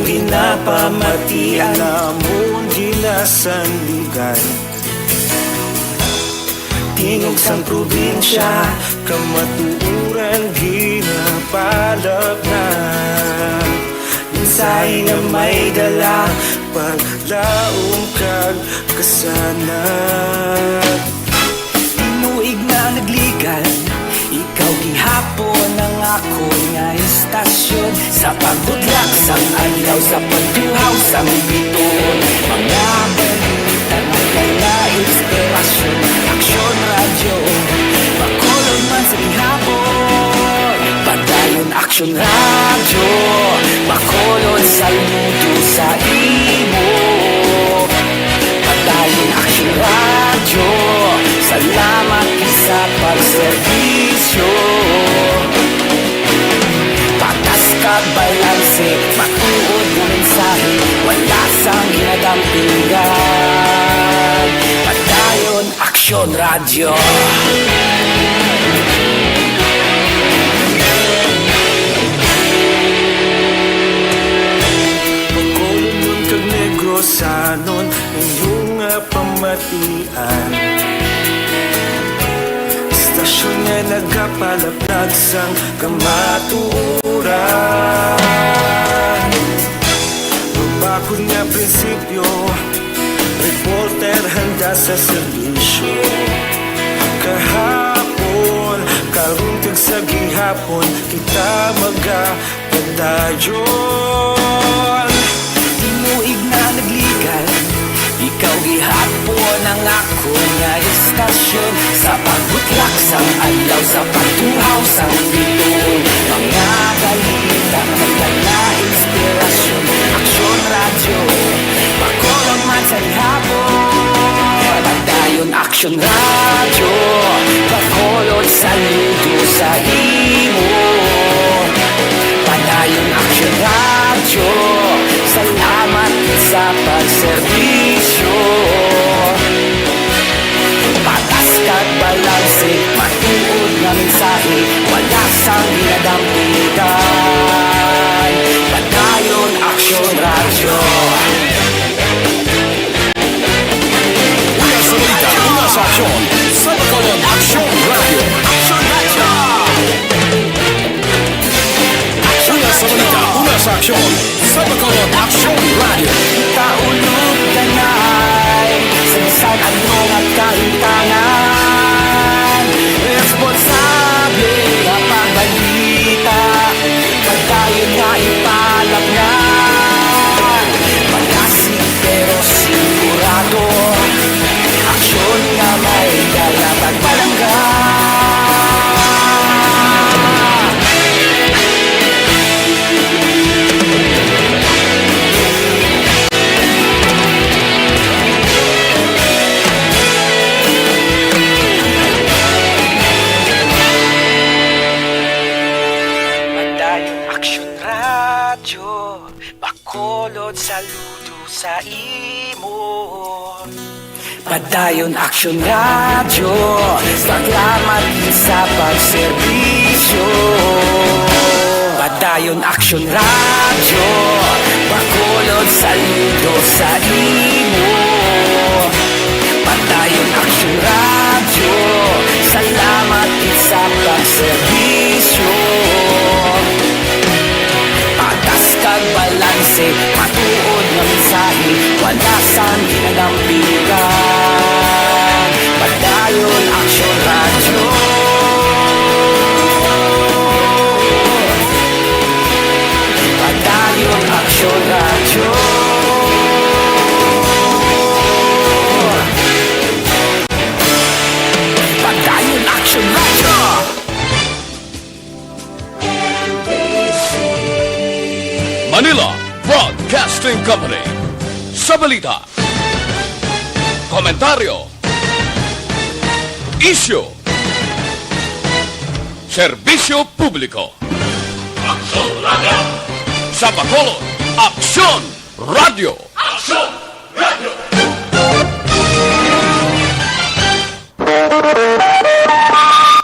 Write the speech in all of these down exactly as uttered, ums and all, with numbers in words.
ginapamatian, amon ginasandigan. Tingog sang probinsya, kamatuoran ginapalapnag. Mensahe nga may dala, paglaom kag kasanag. Tinuig na nagligan, ikaw gihapon ang akon nga istasyon. Sa pagbutlak sang adlaw, sa pagtuhaw sang bituon, mga balita nga dala inspirasyon. Aksyon Radyo, Bacolod man sa gihapon. Padayon Aksyon Radyo, Bacolod, saludo sa imo. Padayon Aksyon Radyo, salamat sa pagserbisyo. Patas kag balanse, matuod nga mensahe, wala sang ginadampingan. Padayon Aksyon Radyo. Bacolodnon kag Negrosanon, inyo nga pamatian. Istasyon nga nagapalapnag sang kamatuoran. Mabakod nga prinsipyo, reporter handa sa serbisyo. Kahapon, karon kag sa gihapon, kita magapadayon. Tinuig na nagligan, ikaw gihapon ang akon nga istasyon. Sa pagbutlak sang adlaw, sa pagtuhaw sang bituon, mga balita nga dala inspirasyon. Aksyon Radyo, Bacolod man sa gihapon. Padayon Aksyon Radyo, Bacolod, saludo sa imo. Padayon Aksyon Radyo, salamat sa pagserbisyo. Patas kag balanse, matuod nga mensahe, wala sang ginadampitan. Padayon Aksyon Radyo. Una sa balita, una sa aksyon, sa Bacolod Aksyon Radyo. Aksyon Radyo! Una sa balita, una sa aksyon, sa Bacolod Aksyon Radyo. Kaulog kanay, sa bisan ano nga kahimtangan, responsable nga pagbalita, padayon nga ipalapngan. Malasig pero sigurado, aksyon nga may dala pagpalangga. Padayon Aksyon Radyo, Bacolod, saludo sa imo. Padayon Aksyon Radyo, salamat sa pagserbisyo. Padayon Aksyon Radyo, Bacolod, saludo sa imo. Padayon Aksyon Radyo, salamat sa pagserbisyo. Patas kag balanse, matuod nga mensahe, wala sang ginadampigan. Padayon Aksyon Radyo. Padayon Aksyon Radyo. Padayon Aksyon Radyo. Manila Broadcasting Company. Sa balita, komentaryo, isyu, serbisyo publiko. Aksyon Radyo. Sa Bacolod, Aksyon Radyo. Aksyon Radyo.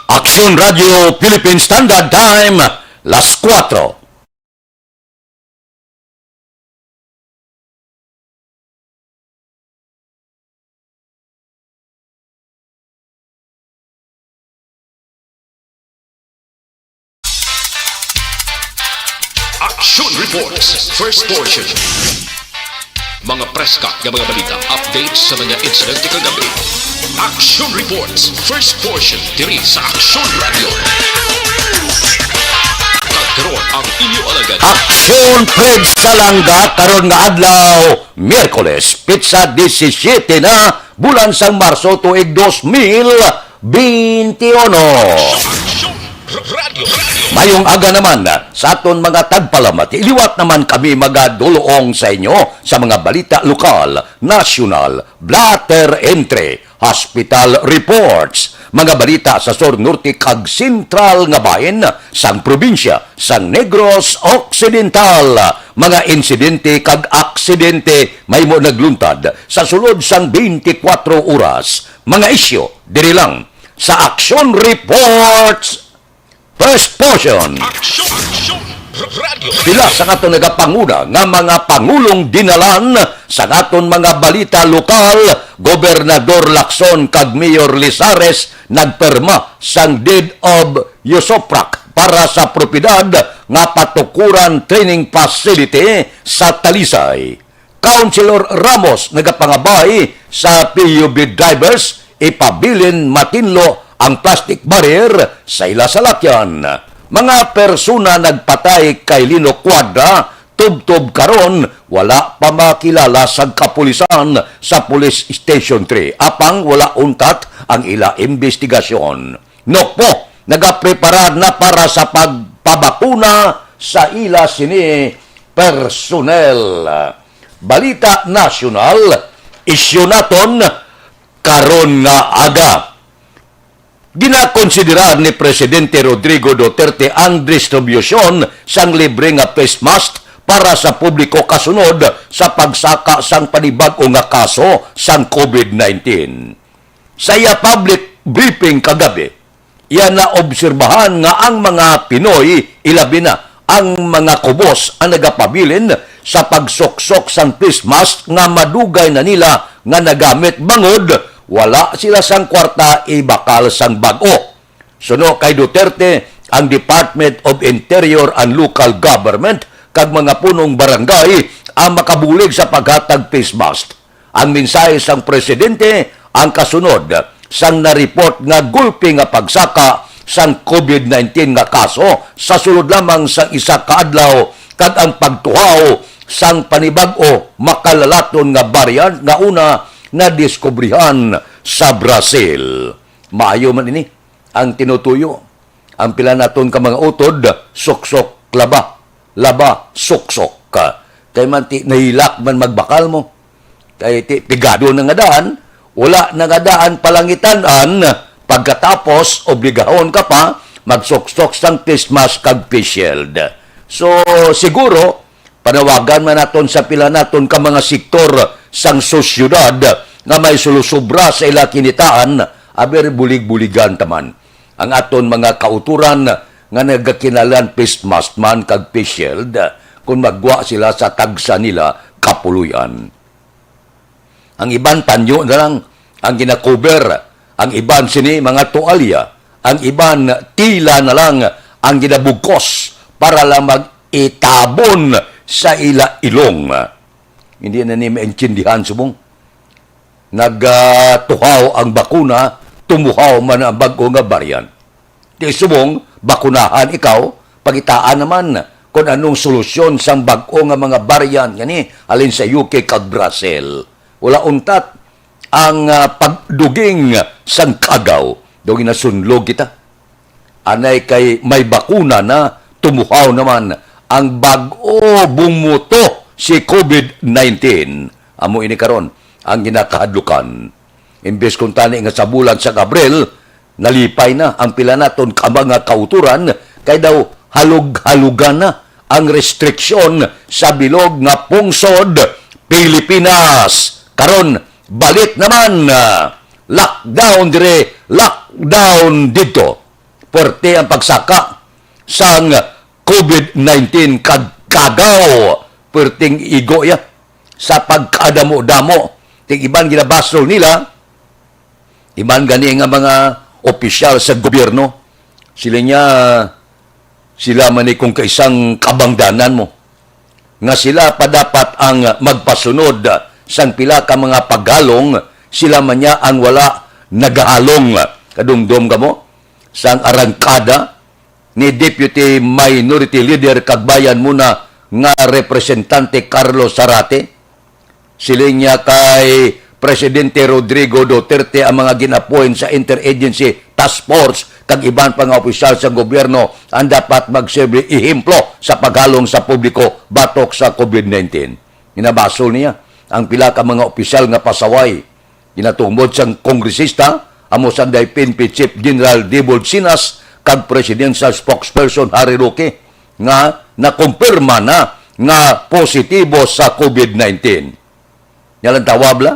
Aksyon Radyo Philippine Standard Time, las kuwatro. Action Reports, first portion. Mga preska nga mga balita, updates sa mga insidente kagabi. Action Reports, first portion, diri sa Action Radio. Kag karon ang inyo alagad. Action Fred Salanga karon nga adlaw, Miyerkules, petsa disisiete na, bulan sang Marso, tuig dos mil beinti uno. Action Radio. Mayong aga naman sa aton mga tagpalamati. Liwat naman kami magadulong sa inyo sa mga balita lokal, nasyonal, blotter entry, hospital reports, mga balita sa sur, norte, kag sentral nga bahin sang probinsya sang Negros Occidental, mga insidente kag aksidente mahimo nagluntad sa sulod sang twenty-four oras, mga isyu diri lang sa Action Reports. First portion. Action, Action Radio. Pila sa aton nagapanguna nga mga pangulong dinalan sa aton mga balita lokal, Gobernador Lacson kag Mayor Lizares nagpirma sang deed of usufruct para sa propiedad nga patukuran training facility sa Talisay. Councilor Ramos nagapangabay sa P U B drivers ipabilin matinlo ang plastic barrier sa ila salakyan. Mga persona nagpatay kay Lino Cuadra tubtob karon wala pa makilala sa kapulisan sa Police Station three, apang wala untat ang ila imbestigasyon. Nokpo nagaprepara na para sa pagpabakuna sa ila sini personnel. Balita nasyonal, isyu naton karon nga aga. Ginakonsiderar ni Presidente Rodrigo Duterte ang distribusyon sang libre nga face mask para sa publiko kasunod sa pagsaka sang panibag-o nga kaso sang COVID nineteen. Sa iya public briefing kagabi, iya naobserbahan nga ang mga Pinoy, ilabi na ang mga kubos, ang nagapabilin sa pagsuksok sang face mask nga madugay na nila nga nagamit bangod wala sila sang kwarta ibakal sang bag-o. Suno kay Duterte, ang Department of Interior and Local Government kag mga punong barangay ang makabulig sa paghatag face mask. Ang mensahe sang presidente ang kasunod sang na-report nga gulpi nga pagsaka sang COVID nineteen nga kaso sa sulod lamang sang isa ka adlaw, kag ang pagtuhaw sang panibag-o makalalaton nga variant nga una nadiskubrihan sa Brazil. Maayo man ini ang tinutuyo. Ang pila naton ka mga utod, suksok, laba, laba, suksok. Kay man ti nahilak man magbakal mo. Kay ti pigado na nga daan, wala na nga daan palangitan-an, pagkatapos obligahon ka pa magsuksok sang face mask kag face shield. So, siguro, panawagan man naton sa pila naton ka mga sektor sang sosyedad nga may sulusubra sa ila kinitaan, aber bulig-buligan ta man ang aton mga kautoran nga nagakinahanglan face mask man kag face shield kon maggwa sila sa tagsa nila kapuloy-an. Ang iban panyo na lang ang ginakober, ang iban sini mga tualya, ang iban tila na lang ang ginabugkos para lang mag-itabon sa ila ilong. Hindi na ni maintindihan subong nagatuhaw ang bakuna, tumuhaw man ang bag-o nga variant. Di subong bakunahan ikaw, pangitaan naman kon anong solusyon sang bag-o nga mga variant ngani halin sa U K kag Brazil. Wala untat ang, ah, pagduging sang kaagaw. Daw ginasunlog kita. Anay kay may bakuna na, tumuhaw naman ang bag-o bumuto si COVID nineteen. Amo ini karon ang ginakahadlukan. Imbes kuntani nga sa bulan sang Abril, nalipay na ang pila naton ka mga kautoran, kay daw halog-halugan na ang restriksyon sa bilog nga pungsod Pilipinas. Karon, balik naman, ah, lockdown dire, lockdown didto. Puwerte ang pagsaka sang COVID nineteen kag kaagaw. Puwerteng igo ya sa pagkadamo-damo. Ting iban ginabasol nila, iban gani nga mga opisyal sa gobyerno, sila niya, sila man ni kung kaisang kabangdanan mo. nga sila pa dapat ang magpasunod sang pila ka mga paghalong, sila man niya ang wala nagahalong. Kadumdom kamo? Sang arangkada ni Deputy Minority Leader kag Bayan Muna nga Representante Carlos Zarate, siling niya kay Presidente Rodrigo Duterte ang mga gin-appoint sa Interagency Task Force kag iban pa nga opisyal sa gobyerno ang dapat magserbi ehemplo sa paghalong sa publiko batok sa covid nineteen. Ginabasol niya ang pila ka mga opisyal nga pasaway. Ginatumod sang kongresista, amo sang DIPENPE Chief General Dibold Sinas kag Presidential Spokesperson Harry Roque, nga nakumpirma na nga positibo sa covid nineteen. Nya lang tawag la,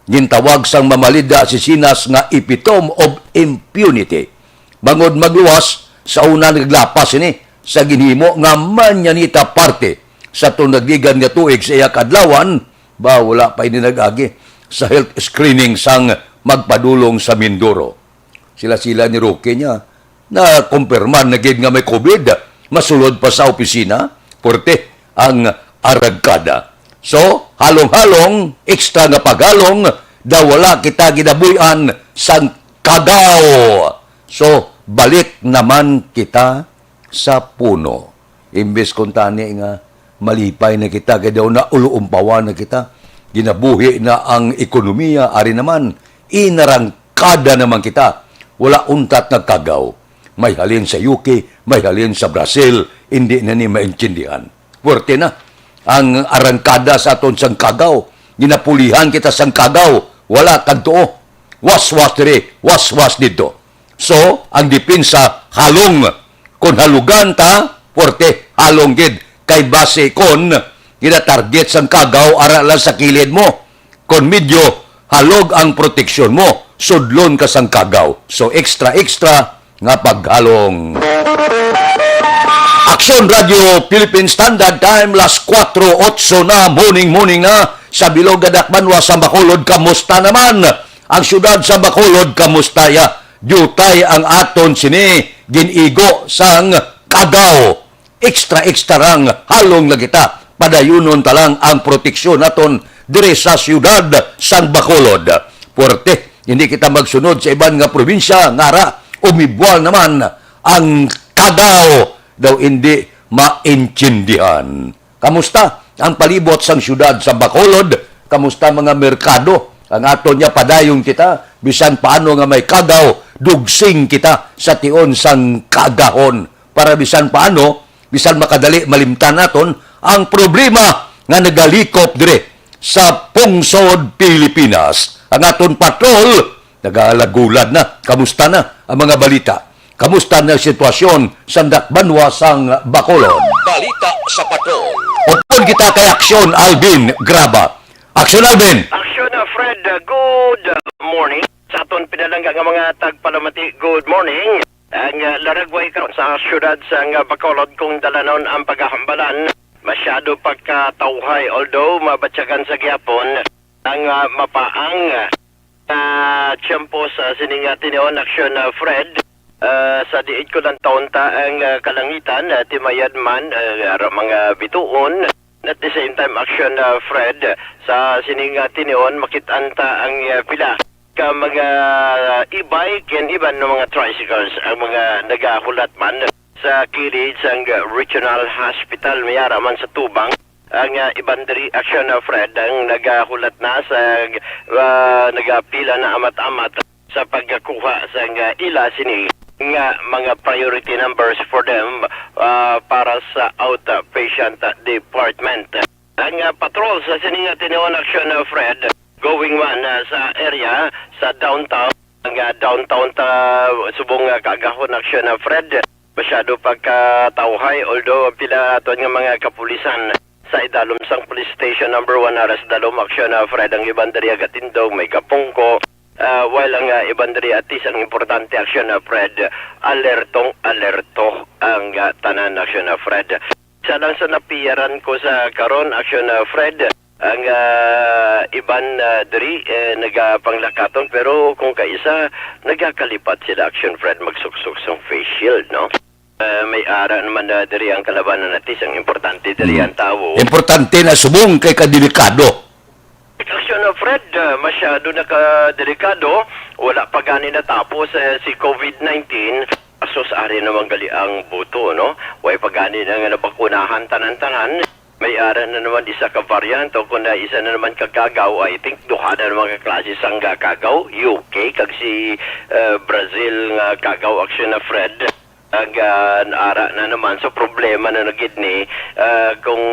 gintawag sang mamalida si Sinas nga epitome of impunity. Bangod magluwas, sa una naglapas ini sa ginhimo nga manyanita parte sa tunagigan nga tuig sa iya kadlawan, ba, wala pa ini nag-agi sa health screening sang magpadulong sa Mindoro. Sila-sila ni Roque niya, nakumpirma na gid nga may covid, masulod pa sa opisina, puwerte ang arangkada. So, halong-halong, extra nga paghalong, daw wala kita ginabuy-an sang kagaw. So, balik naman kita sa puno. Imbes kuntani nga malipay na kita, kay daw nauluumpawan na kita, ginabuhi na ang ekonomiya, ari naman, inarangkada naman kita. Wala untat nga kagaw. May halin sa U K, may halin sa Brazil, hindi na ni maintindihan. Puwerte na ang arangkada sa aton sang kagaw. Ginapulihan kita sang kagaw. Wala kag tuo. Waswas diri, waswas didto. So, ang depensa, halong. Kon halugan ta, puwerte, halong gid. Kay basi kon gina-target sang kagaw, ara lang sa kilid mo. Kon medyo halog ang proteksyon mo, sudlon ka sang kagaw. So, extra, extra nga paghalong. Aksyon Radio Philippine Standard Time, las kuwatro otso na, morning, morning na. Sa bilog nga dakbanwa sa Bacolod, kamusta naman? Ang siyudad sa Bacolod, kamusta ya? Diutay ang aton sini, gin-igo sang kagaw. Extra, extra rang halong na kita. Padayunon ta lang ang proteksyon naton diri sa siyudad sang Bacolod. Puwerte, hindi kita magsunod sa iban nga probinsya nga ara, umibwal naman ang kagaw daw hindi maintindihan. Kamusta ang palibot sang siyudad sa Bacolod? Kamusta mga merkado? Ang aton niya, padayon kita, bisan paano nga may kagaw, dugsing kita sa tion sang kagahon, para bisan paano, bisan makadali malimtan naton ang problema nga nagalikop dire sa pungsod Pilipinas. Ang aton patrol, nagalagulad na. Kamusta na ang mga balita? Kamusta na ang sitwasyon sa dakbanwa sang Bacolod? Balita sa patrol. Upod kita kay Aksyon Alvin Graba. Aksyon Alvin! Aksyon, uh, Fred, uh, good morning. Sa aton pinalangga nga mga tagpalamati, good morning. Ang, uh, laragway karon sa siyudad sang, uh, Bacolod, kung dalanon ang pagahambalan, masyado pagkatawhay, although mabatyagan sa gihapon ang, uh, mapaang, uh, tiyempo sa sining, uh, tinuon, Aksyon, uh, Fred. Uh, sa diin ko lang taon ta ang, uh, kalangitan, uh, timayad man, uh, ara mga bituon. At the same time, Aksyon, uh, Fred, sa sining, uh, tinuon, makit-an ta ang, uh, pila ka mga, uh, e-bike and even ng mga tricycles ang mga nagahulat man sa kilid sang Regional Hospital, may ara man sa tubang. Ang, uh, iban diri, Aksyon, uh, Fred, ang nagahulat na sa, uh, nagapila na amat-amat sa pagkakuha sang, uh, ila sini nga mga priority numbers for them, uh, para sa outpatient department. Ang, ah, patrol sa sini nga tinuon, Aksyon, ah, Fred, going man, ah, sa area sa downtown, ang, ah, downtown ta subong nga kaagahon, Aksyon, ah, Fred, masyado pagkatawhay, although pila aton nga mga kapulisan sa idalom sang Police Station Number One ara sa dalom, Aksyon, ah, Fred, ang iban diri agatindog, may kapungko, ah, while ang, ah, iban diri atis ang importante, Aksyon, ah, Fred, alertong alerto ang, ah, tanan, Aksyon, ah, Fred. Sa lang sa napiyaran ko sa karon, Aksyon, ah, Fred, ang, ah, iban, ah, diri, eh, nagapanglakaton, pero kung kaisa, nagakalipat sila, Aksyon, Fred, magsuksok sang face shield, no? Ah, may ara naman na diri ang kalabanan, at least ang importante diri Mm. ang tawo. Importante na subong kay kadelikado. Aksyon na, Fred, ah, masyado na kadelikado. Wala pa gani natapos, eh, si covid nineteen. Asos, ari naman gali ang buto, no? Way pa gani na nga nabakunahan tanan-tanan. May ara na naman isa ka variant o kung na isa na naman ka kagaw, I think duha na naman ka klase sang kagaw, U K kag si, eh, Brazil nga kagaw, aksyon na, Fred. Ag, ah, ara na naman. So, problema na na gid ni, ah, kung,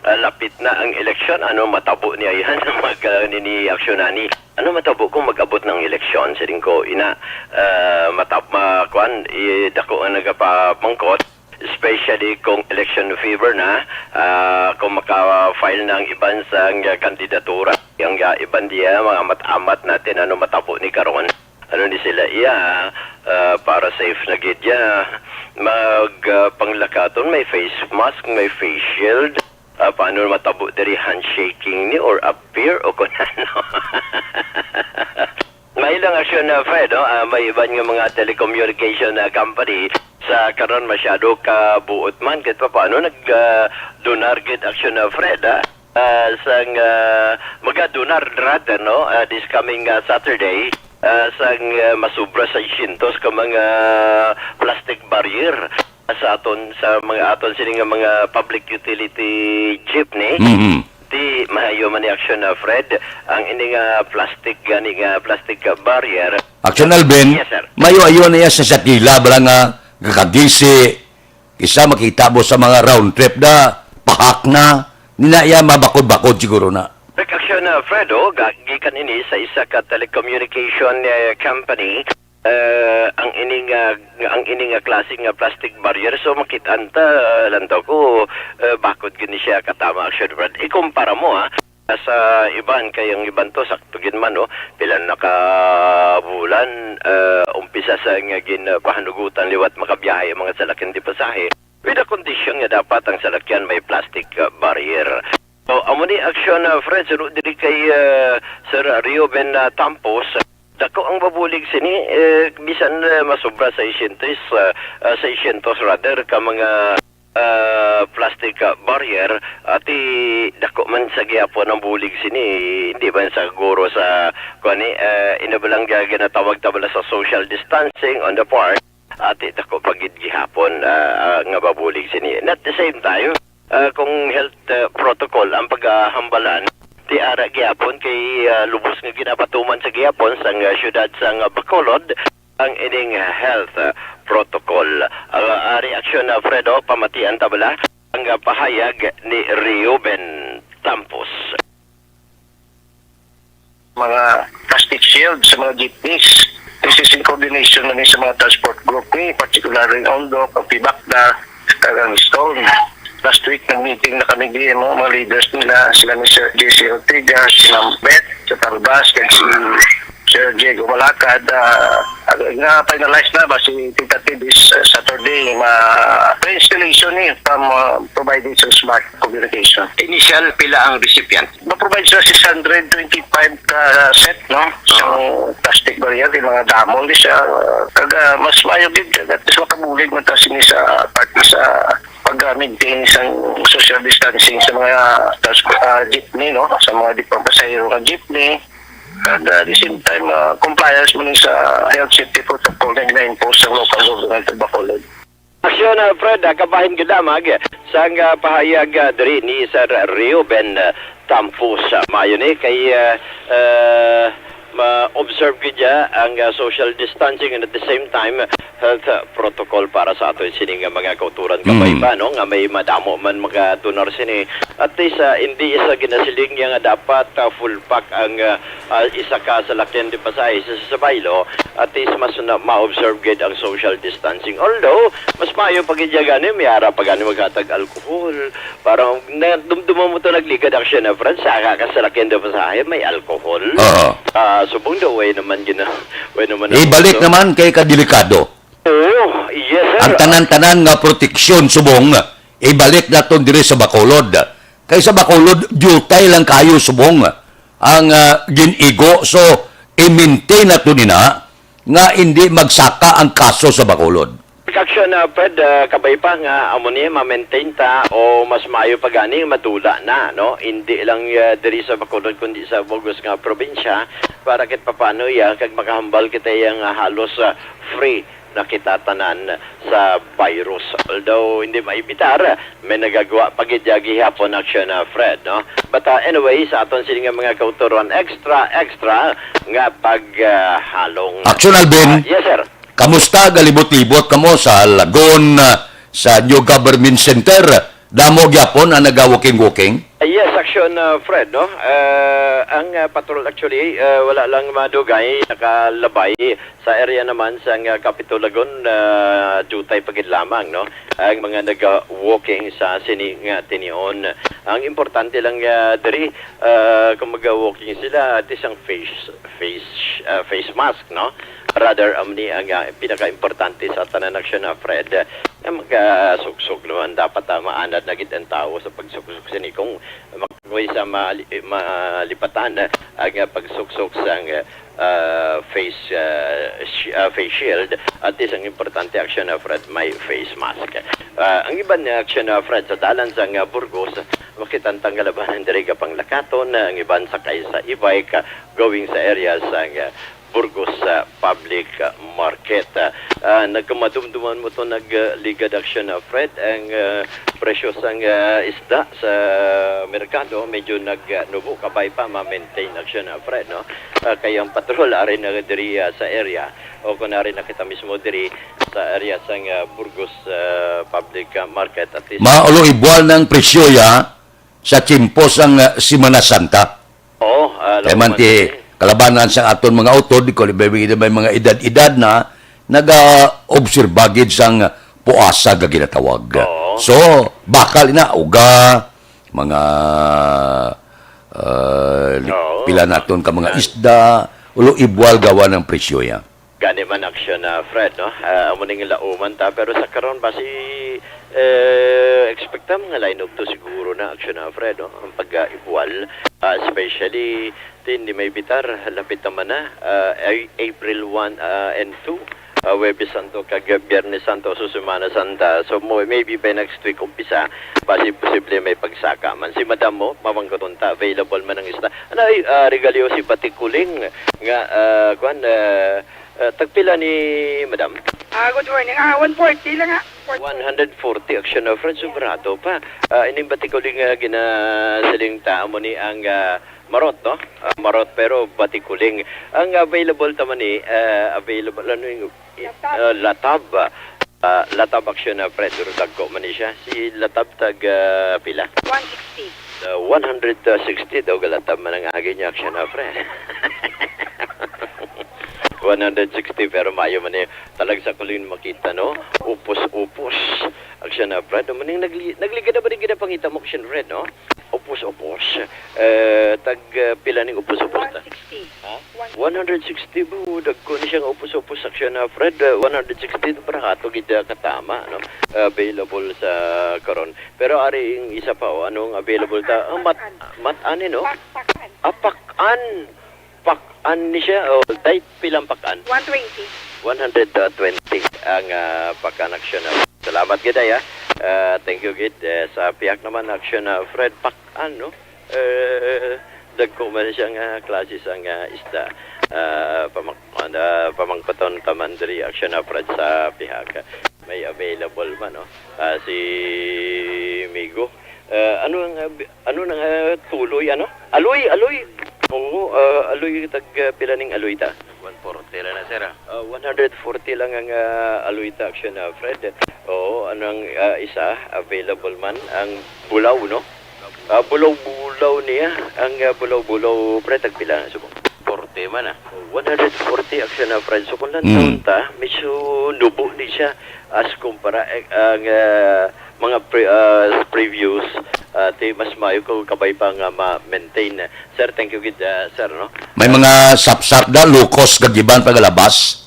ah, lapit na ang eleksyon, ano matabo niya yan? Mag, ah, nini aksyon ani. Ano matabo kung mag-abot ng eleksyon? Siling ko, ina, ah, matab-, ma-, kuan, eh, dako nga nagapamangkot, especially kung election fever na, ah, kung maka-file na ang iban sa kandidatura. Ang, ah, iban diya, mga amat-amat natin, ano matabo ni karon? Ano ni sila iya, ah, para safe na gid ya. Mag, ah, panglakaton, may face mask, may face shield. Ah, paano matabo diri, handshaking ni or a beer o kung ano? May lang aksyon na, Fred, no? Ah, may iban nga mga telecommunication na company sa karon masyado ka buot man. Kahit pa paano nag, ah, donar gid aksyon na, Fred, ah. Ah, sang, ah, magadonar rather, no? Ah, this coming, ah, Saturday, ah, sang, ah, masubra sa seiscientos ka mga plastic barrier sa aton, sa mga aton sini nga mga public utility jeepney. Mhm. Ti mahayo man ni aksyon na, Fred, ang ini nga plastic gani nga plastic barrier. Aksyon, Alvin, Yes, sir. Mayo-ayo na iya sa sakila, bala nga kakagisi, isa makita mo sa mga round trip na pahak na, nina iya mabakod-bakod siguro na. Correct aksyon na, Fred, oh, ga-, gikan ini sa isa ka telecommunication, eh, company. Eh, ang ining, ah, ang ining, ah, klase nga plastic barrier, so makit-an ta, ah, lang daw ko, eh, bakod gini siya katama, aksyon, Fred. Ikumpara mo, ha, sa iban, kay ang iban to, sakto gid man, no? Pila na ka bulan, eh, umpisa sa nga gin, ah, pahanugutan liwat makabiyahe ang mga salakyan di pasahe. With the condition nga dapat ang salakyan may plastic, ah, barrier. So, amo ni aksyon, ah, Fred, suno diri kay, ah, Sir Reuben, ah, Tampos. Dako ang mabulig sini, eh, bisan, ah, masobra seiscientos, ah, ah, seiscientos rather, ka mga, ah, plastic, ah, barrier, ati dako man sa gihapon ang bulig sini, hindi man sa guro sa, kuwan ni, eh, ina ba lang ga-, ginatawag ta bala sa social distancing on the park, ati dako pa gid gihapon, ah, ah, nga mabulig sini. And at the same time, ah, kung health, ah, protocol ang paghambalan, ti ara gihapon kay, ah, lubos nga ginapatuman sa gihapon sang, ah, siyudad sang, ah, Bacolod ang ining health, ah, protocol. Ah, ah, reaksyon na, Fredo, pamatian ta bala ang, ah, pahayag ni Reuben Tampos. Mga plastic shield sa mga jeepneys. This is in coordination na ni sa mga transport group ni, particularly ang Ondo, ang Pibacda, kag ang Stone. Last week, nag-meeting na kami di, mga, mga leaders nila, sila ni Sir J C Ortega, si Ma'am Beth, sa Talbas, kag si Sir Diego Malacad, ah, nga finalize na ba si tentative is, ah, Saturday, ma-, installation ni from, ah, providing some smart communication. Initial, pila ang recipient? Ma-provide sila six hundred twenty-five ka set, no? Sa Oo. plastic barrier, yung mga damo, di siya, uh, kaga, mas maayo gid, at least makabulig man ta sini sa parte sa pag-maintain sa social distancing sa mga trans-, uh, jeepney, no? Sa mga di pa pasahero nga jeepney. And, uh, at the same time, uh, compliance mo ni sa health safety protocol na ina-impose sa local government of Bacolod. Aksyon, ah, Fred, ah, kabahin gid lamang sang, ah, pahayag, ah, diri ni Sir Reuben, ah, Tampos. Ah, maayo ni kay, ah, ah, ma-observe gid niya ang, ah, social distancing and at the same time, health, ah, protocol para sa ato sini nga mga kauturan Mm. kabayba, no, nga may madamo man magadonar sini. At least, ah, hindi isa ginasiling niya nga dapat, ah, full pack ang, ah, ah, isa ka salakyan di pasahe sa, sa baylo, at least mas na, ma-observe gid ang social distancing. Although, mas maayo pa gid ya gani, may ara pa gani maghatag alcohol. Parang nadumduman mo to, nagligad ako siya na, friends, saka ka salakyan di pasahe, may alcohol. Oo. Ah, subong daw, way naman gina-, way naman ang Ibalik uso. naman kay kadelikado. Oo, yes, sir. Ang tanan-tanan nga proteksyon subong, ibalik naton diri sa Bacolod. Kay sa Bacolod, diutay lang kayo subong ang, ah, gin-igo. So, i-maintain nato nina nga hindi magsaka ang kaso sa Bacolod. Action, ah, Fred, ah, kabay pa nga amo ni ma-maintain ta o mas maayo pa gani madula na, no? Hindi lang, ah, diri sa Bacolod kundi sa bug-os nga probinsya para kit papaano iya kag makahambal kita iya nga halos, ah, free na kita tanan sa virus. Although hindi maibitar, may nagagwa pa gid iya gihapon action, ah, Fred, no? But, ah, anyway, sa aton sini nga mga kauturon, extra, extra nga pag, ah, halong. Action, Alvin. Ah, yes, sir. Kamusta? Galibot-libot kamo sa Lagun, ah, sa New Government Center. Damo gyapon ang naga-walking-walking? Ah, yes, action, ah, Fred, no? Ah, ang, ah, patrol actually, ah, wala lang madugay nakalabay sa area naman sa nga Capitol Lagun, ah, dutay pa gid lamang, no? Ang mga naga-walking sa sini nga tinion. Ang importante lang, ah, diri, ah, kung maga-walking sila, at least ang face, face, ah, face mask, no? Rather, amo ni ang, ah, pinaka-importante sa tanan action, ah, Fred. Nga magasuksok naman dapat, ah, maanad na gid ang tawo sa pagsuksok sini. Kung makagway sa mali-, malipatan, ah, ang, ah, pagsuksok sang, ah, face, ah, shi-, ah, face shield, at least ang importante action, ah, Fred, may face mask. Ah, ang iban nga action, ah, Fred, sa dalan sang, ah, Burgos, makita ang tanggal labanan diri ka panglakaton, ah, ang iban sakay sa e-bike, ah, going sa area sang, ah, Burgos, ah, Public, ah, Market. Ah, nagkumadumduman mo to nag, ah, ligad action, ah, Fred, ang, ah, presyo sang, ah, isda sa merkado medyo nag, ah, nubo kabay pa ma-maintain action, ah, Fred, no? Ah, kay ang patrol ari na diri, ah, sa area o kun ari na kita mismo diri sa area sang, ah, Burgos, ah, Public, ah, Market at least. Maulo ibual ng presyo ya sa tiyempo sang, ah, Semana Santa. Oo, ah, Kay man ti kalabanan sang aton mga utod, kung may, may mga edad-edad na, naga-obserba gid sang puasa nga ginatawag. Oo. So, bakal ina, uga, mga, ah, li-, Oo. pila naton ka mga Ah. isda, ulo ibual gawa ng presyo ya. Gani man action na, Fred, no? Ah, amo ning lauman ta, pero sa karon basi, eh, expect ta mga line up to siguro na action na, Fred, no? Ang pag-ibual, ah, especially tin di may bitar, lapit naman na, ah, ay April one, ah, and two, ah, Huwebes Santo kag Biyernes Santo sa Semana Santa. So mo, maybe by next week umpisa, basi posible may pagsaka man. Si Madam mo, mamangkuton ta, available man ang isda. Ano ay, ah, regalyo si Batikuling nga, ah, kwan, ah, Ah, tagpila ni Madam? Ah, good morning. Ah, one forty lang, ha. One forty. One hundred forty action na, friends. Yeah. Sobrado pa. Ah, ining batikuling nga ginasiling ta, amo ni ang, ah, marot, no? Ah, marot, pero batikuling. Ang available ta man ni, ah, available, ano yung, Latab. Ah, latab. Ah, latab action na, friend. Pero dagko man ni siya. Si latab tag, ah, pila? One sixty. Ah, one hundred sixty daw galatab man ang agi niya action na, friend. One hundred sixty, pero maayo man ni. Talag sa kuling makita, no? Upos-upos. Action na, friend. Maning nagli-, nagligad na ba rin ginapangita mo, action, friend, no? Upos-upos. Eh, tag, ah, pila ning upos-upos ta? One sixty. Ha? One hundred sixty, bro. Dagko ni siya nga upos-upos sa action na, Fred. Ah, one hundred sixty, barato gid, ah, katama, no? Available sa karon. Pero ari ang isa pa, oh, anong available ta? Ah, mat-, Pak-, Pak-an. Mat-an, eh, no? Pak-, Pak-an. Ah, Pak-an. Pak-an ni siya. Oh, dahil pilang Pak-an? One twenty. One hundred twenty ang, ah, Pak-an action na. Salamat gid, ay, ah. Ah, thank you gid. Eh, sa pihak naman action na, Fred, Pak-an, no? Eh, dagko man siya nga klase sang, ah, isda. Ah, pamak-, ah, pamangkuton ta man diri, action na, Fred, sa pihak. May available man, no? Ah, si Migo. Ah, ano ang, ah, bi-, ano nang, ah, tuloy, ano? Aloy, aloy. Oo, ah, aloy, tag, ah, pila ning aloy ta? One forty lang na, sir, ah. Ah, one hundred forty lang ang, ah, aloy ta, action na, Fred. Oo, anong, ah, isa, available man ang bulaw, no? Ah, bulaw-bulaw niya. Ang, ah, bulaw-bulaw, pre, tagpila na subong? Forty man, ah. One hundred forty action na, friend. So, kung lang Mm. taon ta, medyo nubo ni siya as kumpara, eh, ang, ah, mga pre-, ah, previous, ah, ti mas maayo ko kabay pa nga ma-maintain. Sir, thank you gid, ah, sir, no? May mga sapsap da, lukos, gagiban, pagalabas?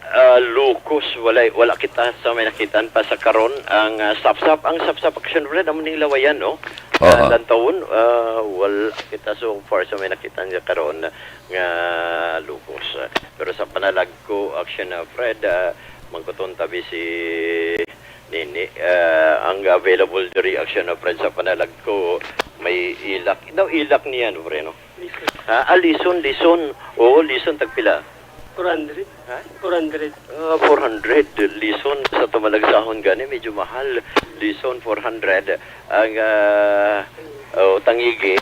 Ah, lukos, wala, wala kita sa may nakitaan pa sa karon. Ang, ah, sapsap, ang sapsap action red, amo ning lawayan, no? Aha. Ah, lantawon, ah, wala kita so far sa may nakitaan sa karon nga lukos. Ah, pero sa panalagko action, ah, Fred, ah, Mangkuton tabi si Nini, ah, ang available diri, Action of Friends, sa panalagko, may ilak. Daw ilak niya, no, pre, no? Lison. Ah, ah, lison, lison. Oo, lison, tagpila? Four hundred. Ha? Four hundred. Ah, four hundred. Lison sa tumalagsahon gani, medyo mahal. Lison, four hundred. Ang, ah, oh, tangigi.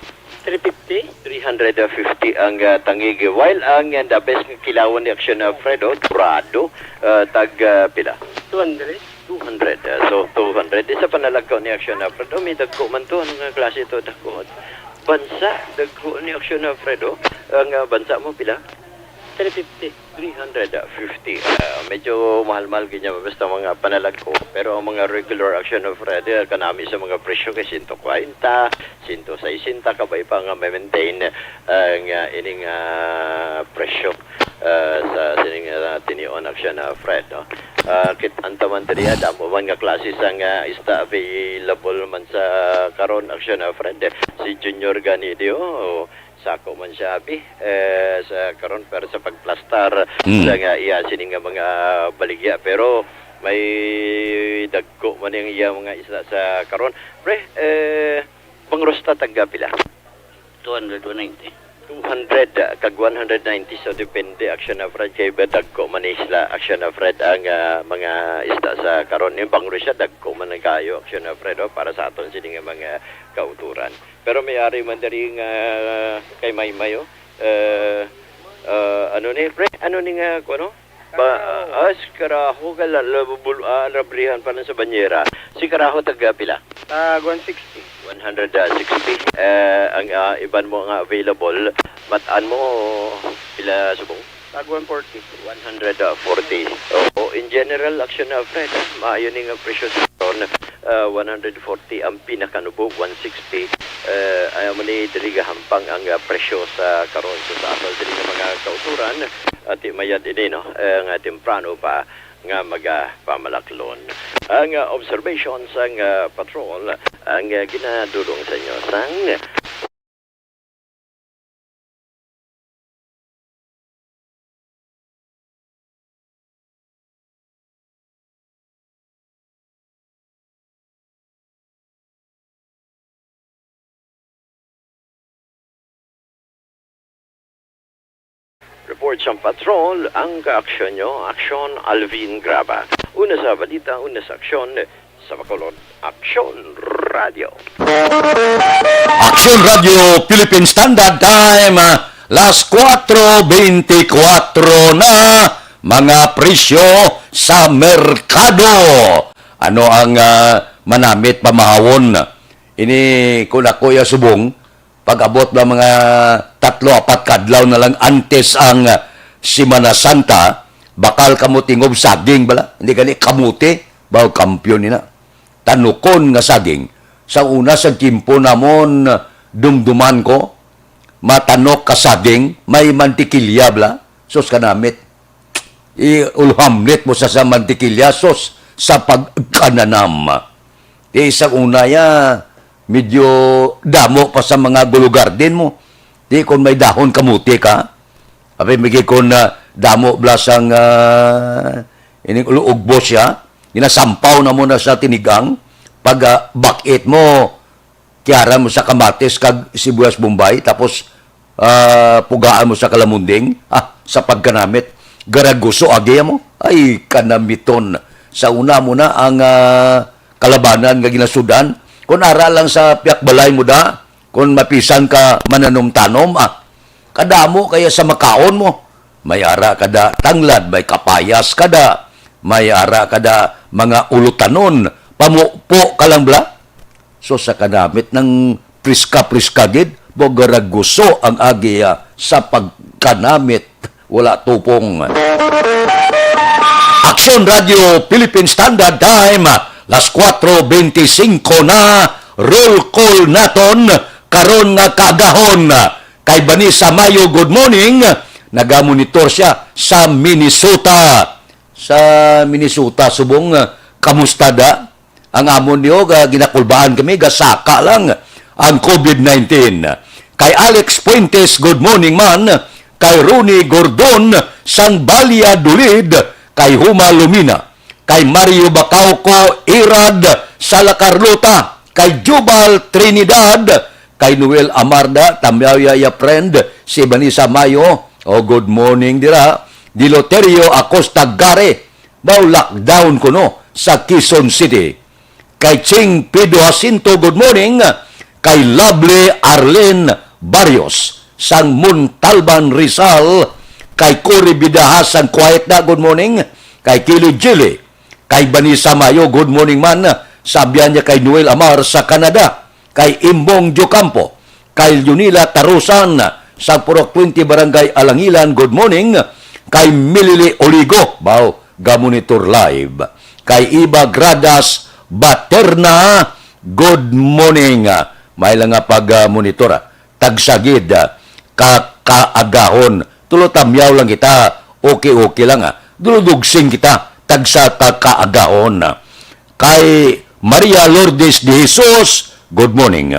Three fifty. Three hundred fifty ang, ah, tangigi. While ang, ah, the best nga kilawon ni Action, ah, Fred, oh, dorado, ah, tag, ah, pila? Two hundred. Two hundred. Ah, so, two hundred. Di sa panalagkaw ni Action, ah, Fred, oh, may dagko man to. Ano nga klase to? Dagko. Bansa, dagko ni Action, ah, Fred, oh. Ang, ah, bansa mo, pila? Three fifty. Three hundred fifty. Ah, medyo mahal-mahal gid niya, basta mga panalagko. Pero ang mga regular, Action of Friday, ah, kanami sa mga presyo kay sento kwarenta, sento sesenta, kabay pa nga ma-maintain, ah, nga ining, ah, presyo, ah, sa sining, ah, tinion, Action of Fred, no? Ah, kit-an ta man diri, ah, damo man nga klase sang, ah, isda available man sa karon, Action of Fred. Si Junior Ganidio, sako man siya, abi, eh, sa karon, pero sa pagplastar Mm. sa nga iya sini nga mga baligya. Pero may dagko man ang iya mga isda sa karon. Pre, eh, bangros ta tagga pila? Two hundred, one ninety. Two hundred, ah, kag one hundred ninety. So, depende, Action of Fred, kay ba dagko man ni sila, Action of Fred, ang, ah, mga isda sa karon. Yung bangros siya, dagko man ang kayo, Action of Fred, oh, para sa aton sini nga mga kauturan. Pero may ari man diri nga kay Maymay, oh. Eh, ah, ano ni, pre? Ano ni nga, kuno? Ba, ah, si Karaho, ka la-, la-, bul-, ah, labrihan pa lang sa banyera. Si Karaho, taga pila? Tag one sixty. One hundred sixty. Eh, ang, ah, iban mo nga available, matan mo, pila subong? Tag one forty. One hundred forty. Oo, in general, Action of Fred, ah, maayo ni nga presyo sa karon. Ah, one hundred forty ang pinakanubo, one sixty. Eh, ayaw mo ni diri gahampang ang, ah, presyo sa karon. So, sa aton diri nga mga kauturan, ati mayad ini, no? Eh, nga temprano pa nga magapamalaklon. Ang, ah, observation sang, ah, patrol ang, ah, ginadulong sa inyo sang Report sang patrol, ang kaaksyon nyo, Aksyon Alvin Graba. Una sa balita, una sa aksyon, sa Bacolod, Aksyon Radio. Aksyon Radio Philippine Standard Time, ah, las kuwatro beintikwatro na, mga presyo sa merkado. Ano ang, ah, manamit pamahawon? Ini, kung ako ya subong, pag-abot ba mga tatlo, apat ka adlaw na lang antes ang, ah, Semana Santa, bakal kamo tingob saging bala. Hindi gani kamote, baw kampiyon nina. Tanukon nga saging. Sa una sa tiempo namon, dumduman ko, matanok ka saging, may mantikilya bala. Sus, kanamit. Iulhamnit mo sa, sa mantikilya, sus, sa pagkananam. Di sa una ya, medyo damo pa sa mga gulugarden mo. Di kon may dahon kamote ka, abi, migi kon, ah, damo blasang, ah, ining ulo ugbos siya, ginasampaw na mo na sa tinigang, pag, ah, bakit mo, kiyaran mo sa kamatis kag sibuyas Bombay, tapos, ah, pugaan mo sa kalamunding, ah, sa pagkanamit, garaguso agi mo. Ay, kanamiton. Sa una mo na ang, ah, kalabanan nga ginasudan. Kung ara lang sa piyak balay mo da, kung mapisan ka mananum-tanom, ah, kadamo kaya sa makaon mo. May ara kada tanglad, may kapayas kada, may ara kada mga ulutanon, pamupo ka lang bala. So, sa kanamit ng priska-priska gid, bugaraguso ang agi, ah, sa pagkanamit, wala tupong. Aksyon Radio Philippine Standard Time, las kuwatro beintisinko na, roll call naton karon nga kaagahon. Kay Vanessa Mayo, good morning. Nagamonitor siya sa Minnesota. Sa Minnesota, subong, ah, kamusta da? Ang amon niyo, ga-, ginakulbaan kami, gasaka lang ang covid nineteen. Kay Alex Fuentes, good morning man. Kay Ronnie Gordon, sang Valladolid, kay Huma Lumina, kay Mario Bacauco, Irad Sala Carlota, kay Jubal Trinidad, kay Noel Amarda, tamyaw ya, ya friend, si Vanessa Mayo, oh, good morning dira, Diloterio Acosta Gare, daw lockdown kuno sa Quezon City. Kay Ching Pido Jacinto, good morning. Kay Lovely Arlene Barrios, sang Montalban, Rizal. Kay Cory Bidaha, sang Quiet na, good morning. Kay Kili Jili, kay Vanessa Mayo, good morning man. Sabihan niya kay Noel Amar sa Canada. Kay Imbong Diocampo, kay Leonila Tarusan, sa Purok twenty, Barangay Alangilan, good morning. Kay Milili Oligo, baw, gamonitor live. Kay Iba Gradas Baterna, good morning. May lang nga pag-monitor, ah. Tagsagid, ah, ka kaagahon. Tulo tamyaw lang kita. Okay, okay lang, ah. Duludugsing kita. Tagsa ka kaagahon, ah. Kay Maria Lourdes de Jesus, good morning.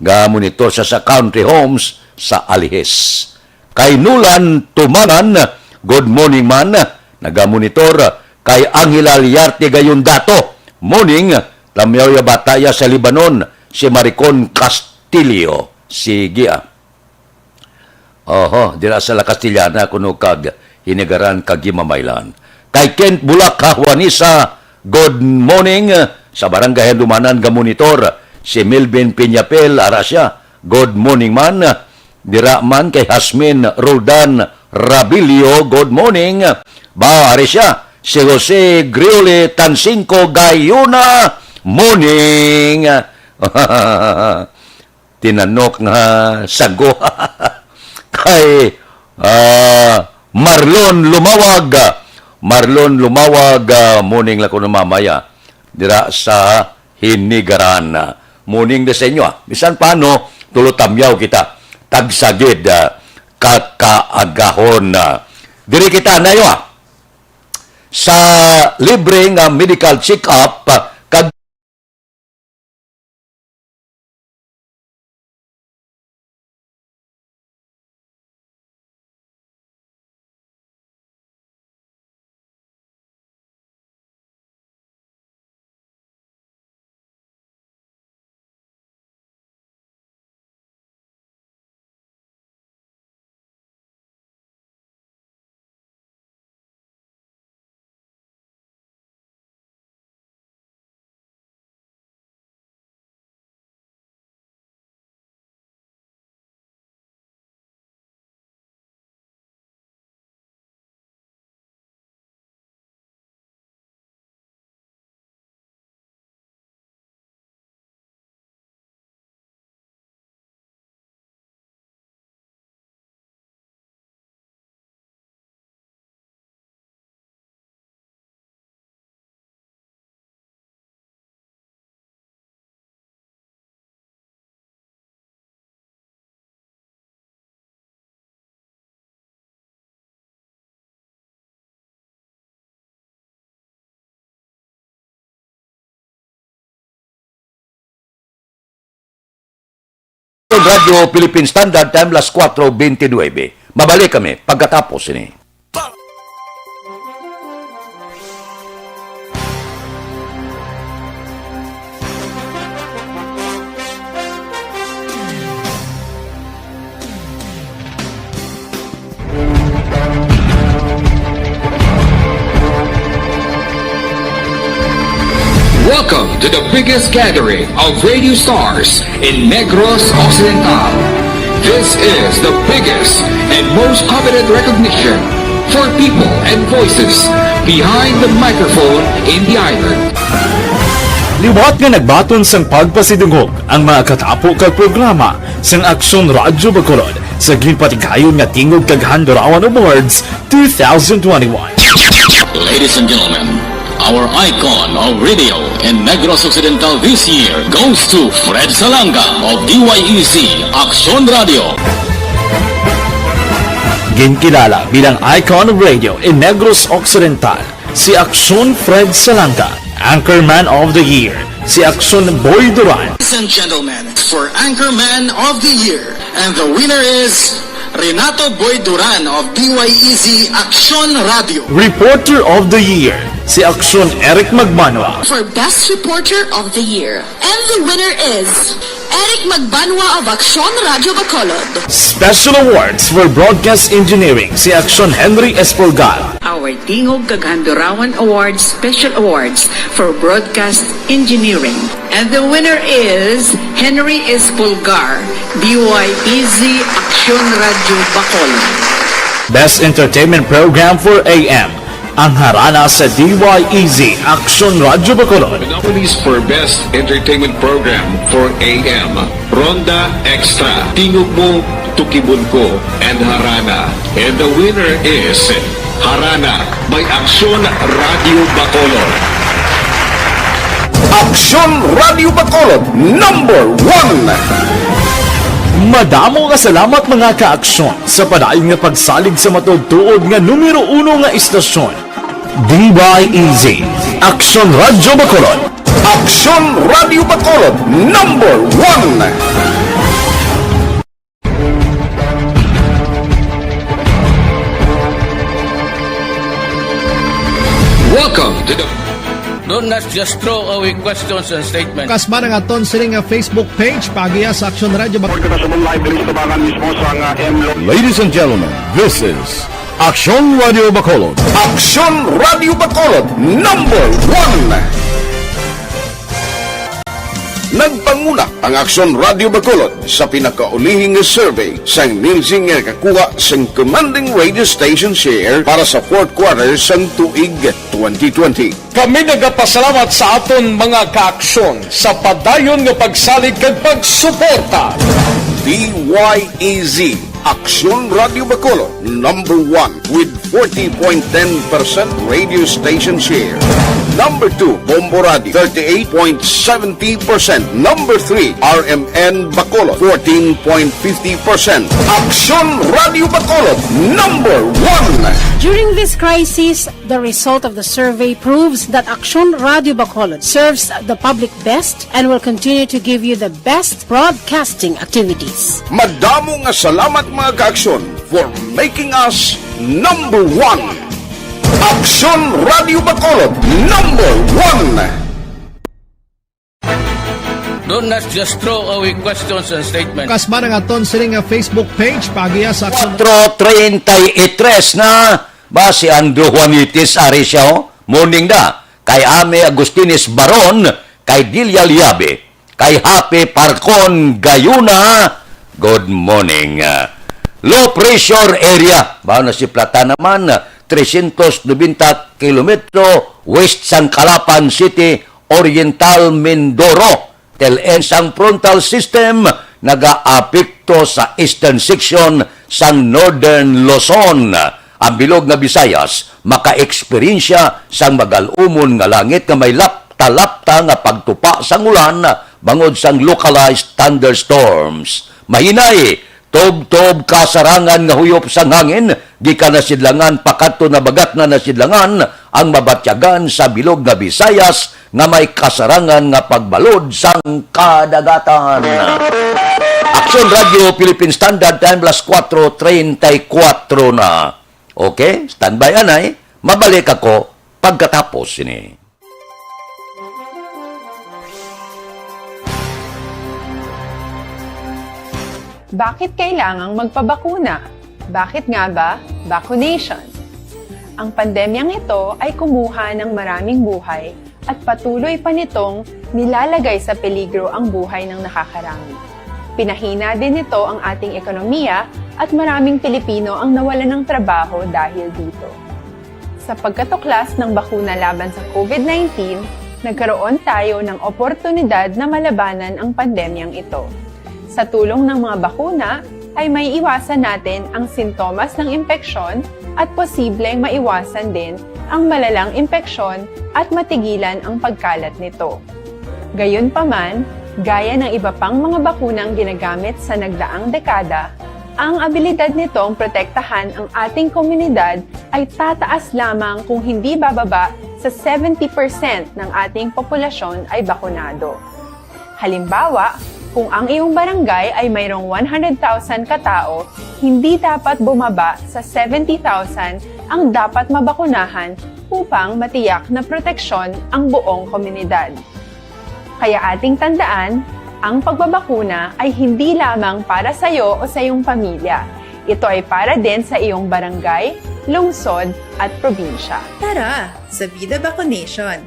Gamonitor sa, sa Country Homes sa Alijes. Kay Nulan Tumanan, good morning man. Nagamonitor kay Angela Liarte Gayondato. Morning, tamyaw ya bata ya sa Lebanon, si Maricon Castillo. Sige, ah. Oho, dira sa La Castellana, kuno kag Hinigaran kag Gimamaylan. Kay Kent Bulak, ha, Juanisa, good morning. Sa Barangay Handumanan, gamonitor. Si Melvin Piñapel, ara siya. Good morning man. Dira man kay Hasmin Roldan Rabilio, good morning. Ba, ari siya. Si Jose Griole Tansingco Gayuna, morning. Tinanok nga sago. Kay, ah, Marlon Lumawag. Marlon Lumawag, ah, morning lang kuno mamaya. Dira sa Hinigaran. Morning na sa inyo, ah. Bisan paano, tulo tamyaw kita. Tagsagid, ah, kakaagahon, ah. Diri kita, nayo, ah. Sa libre nga medical check-up, ah, kag Radyo Philippine Standard Time, las kuwatro bente nuebe. Mabalik kami pagkatapos ini. Welcome to the biggest gathering of radio stars in Negros Occidental. This is the biggest and most coveted recognition for people and voices behind the microphone in the island. Liwat nga nagbaton sang pagpasidungog ang mga katapo kag programa sang Aksyon Radyo Bacolod sa ginpatigayon nga Tingog kag Handurawan Awards two thousand twenty-one. Ladies and gentlemen, our icon of radio in Negros Occidental this year goes to Fred Salanga of D Y E C Aksyon Radio. Ginkilala bilang icon of radio in Negros Occidental si Aksyon Fred Salanga, Anchorman of the Year si Aksyon Boy Duran. Ladies and gentlemen, for Anchorman of the Year, and the winner is Renato Boy Duran of D Y E Z Aksyon Radio. Reporter of the Year, si Aksyon Eric Magbanwa. For Best Reporter of the Year. And the winner is Eric Magbanwa of Aksyon Radio Bacolod. Special Awards for Broadcast Engineering, si Aksyon Henry Espolgar. Our Tingog kag Handurawan Awards Special Awards for Broadcast Engineering. And the winner is Henry Espolgar, D Y E Z Aksyon Radio Bacolod. Best Entertainment Program for A M, ang harana sa D Y E Z Aksyon Radio Bacolod. The nominees for Best Entertainment Program for A M, Ronda Extra, Tingog Mo, Tukibon Ko, and Harana. And the winner is Harana by Aksyon Radio Bacolod. Aksyon Radio Bacolod, number one. Madamo nga salamat, mga ka-aksyon, sa padayon nga pagsalig sa matuod-tuod nga numero uno nga istasyon. D Y E Z, Aksyon Radio Bacolod. Aksyon Radio Bacolod, number one. Welcome to the Don't, let's just throw away questions and statements. Kasma ang aton sini nga Facebook page, paagiha sa Aksyon Radio Bacolod. Kita sa live, please, tabangan mismo sa nga M L O. Ladies and gentlemen, this is Aksyon Radio Bacolod. Aksyon Radio Bacolod, number one. Nagpanguna ang Aksyon Radio Bacolod sa pinakaulihing survey sang Nielsen nga nakakuha sang commanding radio station share para sa fourth quarter sang tuig twenty twenty. Kami nagapasalamat sa aton mga kaaksyon sa padayon nga pagsalig kag pagsuporta. D Y E Z, Aksyon Radio Bacolod, number one with forty point ten percent radio station share. Number two, Bombo Radio, thirty-eight point seventy percent. Number three, R M N Bacolod, fourteen point fifty percent. Aksyon Radio Bacolod, number one. During this crisis, the result of the survey proves that Aksyon Radio Bacolod serves the public best and will continue to give you the best broadcasting activities. Madamo nga salamat, mga kaaksyon, for making us number one. Aksyon Radio Bacolod, number one. Don't, let's just throw away questions and statements. Kasma ang aton sini nga Facebook page, paagiha sa Aksyon. Kuwatro treinta y tres na ba si Andrew Juanitis, ari siya, oh? Morning da. Kay Ame Agustines Baron, kay Delia Liabe, kay Happy Parcon Gayuna. Good morning. Ah, low pressure area. Ba na si Plata naman, trescientos noventa kilometro west sang Calapan City, Oriental Mindoro. Telen sang frontal system nagaapekto sa eastern section sang Northern Luzon. Ang bilog nga Visayas makaeksperyensya sang magal-umon nga langit nga may lapta-lapta nga pagtupa sang ulan bangod sang localized thunderstorms. Mahinay, tubtob kasarangan nga huyop sang hangin gikan nasidlangan pakadto nabagatnan nasidlangan ang mabatyagan sa bilog nga Visayas nga may kasarangan nga pagbalod sang kadagatan. Aksyon Radio Philippine Standard Time, las kuwatro treinta y kuwatro na. Okay, standby anay. Mabalik ako pagkatapos sini. Bakit kailangang magpabakuna? Bakit nga ba vaccination? Ang pandemyang ito ay kumuha ng maraming buhay at patuloy pa nitong nilalagay sa peligro ang buhay ng nakakarami. Pinahina din nito ang ating ekonomiya at maraming Pilipino ang nawalan ng trabaho dahil dito. Sa pagkatuklas ng bakuna laban sa COVID nineteen, nagkaroon tayo ng oportunidad na malabanan ang pandemyang ito. Sa tulong ng mga bakuna, ay maiiwasan natin ang sintomas ng impeksyon at posibleng maiwasan din ang malalang impeksyon at matigilan ang pagkalat nito. Gayunpaman, gaya ng iba pang mga bakunang ginagamit sa nagdaang dekada, ang abilidad nitong protektahan ang ating komunidad ay tataas lamang kung hindi bababa sa seventy percent ng ating populasyon ay bakunado. Halimbawa, Kung ang iyong barangay ay mayroong one hundred thousand ka tawo, hindi dapat bumaba sa seventy thousand ang dapat mabakunahan upang matiyak na proteksyon ang buong komunidad. Kaya ating tandaan, ang pagbabakuna ay hindi lamang para sa iyo o sa iyong pamilya. Ito ay para din sa iyong barangay, lungsod, at probinsya. Tara, sa Vida Vaccination!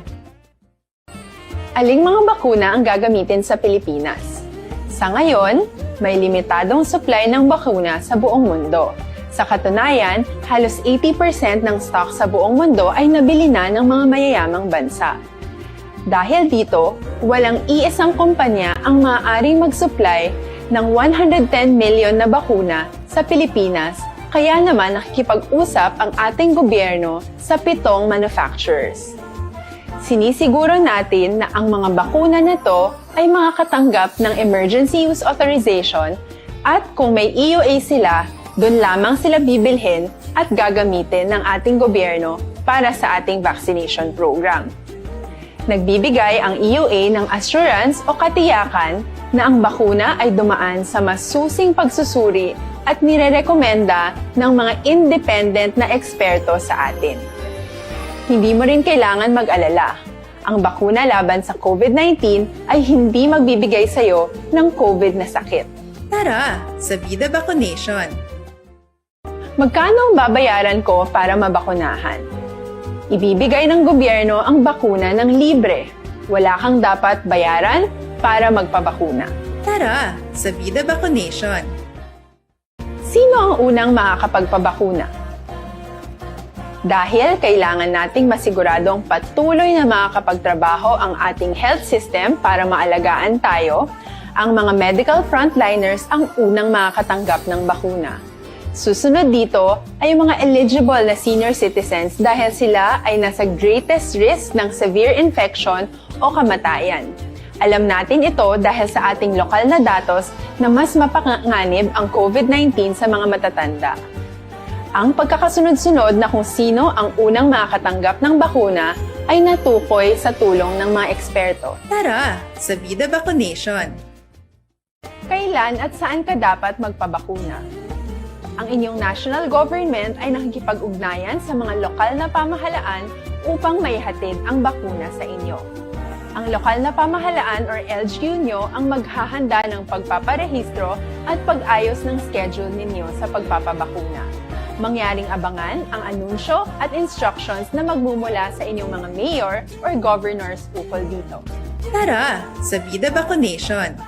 Aling mga bakuna ang gagamitin sa Pilipinas? Sa ngayon, may limitadong supply ng bakuna sa buong mundo. Sa katunayan, halos eighty percent ng stock sa buong mundo ay nabili na ng mga mayayamang bansa. Dahil dito, walang iisang kumpanya ang maaaring mag-supply ng one hundred ten million na bakuna sa Pilipinas, kaya naman nakikipag-usap ang ating gobyerno sa pitong manufacturers. Sinisiguro natin na ang mga bakuna na to ay makakatanggap ng emergency use authorization, at kung may E U A sila, doon lamang sila bibilhin at gagamitin ng ating gobyerno para sa ating vaccination program. Nagbibigay ang E U A ng assurance o katiyakan na ang bakuna ay dumaan sa masusing pagsusuri at nirerekomenda ng mga independent na eksperto sa atin. Hindi mo rin kailangan mag-alala. Ang bakuna laban sa COVID nineteen ay hindi magbibigay sa iyo ng COVID na sakit. Tara, sa Vida Vaccination! Magkano ang babayaran ko para mabakunahan? Ibibigay ng gobyerno ang bakuna ng libre. Wala kang dapat bayaran para magpabakuna. Tara, sa Vida Vaccination! Sino ang unang makakapagpabakuna? Dahil kailangan nating masiguradong patuloy na makakapagtrabaho ang ating health system para maalagaan tayo, ang mga medical frontliners ang unang makakatanggap ng bakuna. Susunod dito ay ang mga eligible na senior citizens dahil sila ay nasa greatest risk ng severe infection o kamatayan. Alam natin ito dahil sa ating lokal na datos na mas mapanganib ang COVID nineteen sa mga matatanda. Ang pagkakasunod-sunod na kung sino ang unang makakatanggap ng bakuna ay natukoy sa tulong ng mga eksperto. Tara, sa Vida Vaccination! Kailan at saan ka dapat magpabakuna? Ang inyong national government ay nakikipag-ugnayan sa mga lokal na pamahalaan upang maihatid ang bakuna sa inyo. Ang lokal na pamahalaan or L G U nyo ang maghahanda ng pagpaparehistro at pag-ayos ng schedule ninyo sa pagpapabakuna. Mangyaring abangan ang anunsyo at instructions na magmumula sa inyong mga mayor or governors ukol dito. Tara, sa Vida Vaccination!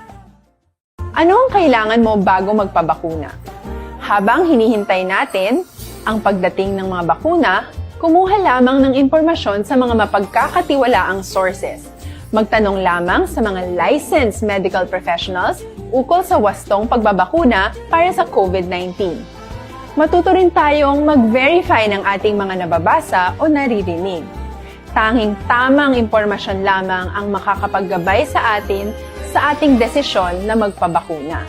Ano ang kailangan mo bago magpabakuna? Habang hinihintay natin ang pagdating ng mga bakuna, kumuha lamang ng impormasyon sa mga mapagkakatiwalaang sources. Magtanong lamang sa mga licensed medical professionals ukol sa wastong pagbabakuna para sa COVID nineteen. Matuto rin tayong mag-verify ng ating mga nababasa o naririnig. Tanging tamang impormasyon lamang ang makakapaggabay sa atin sa ating desisyon na magpabakuna.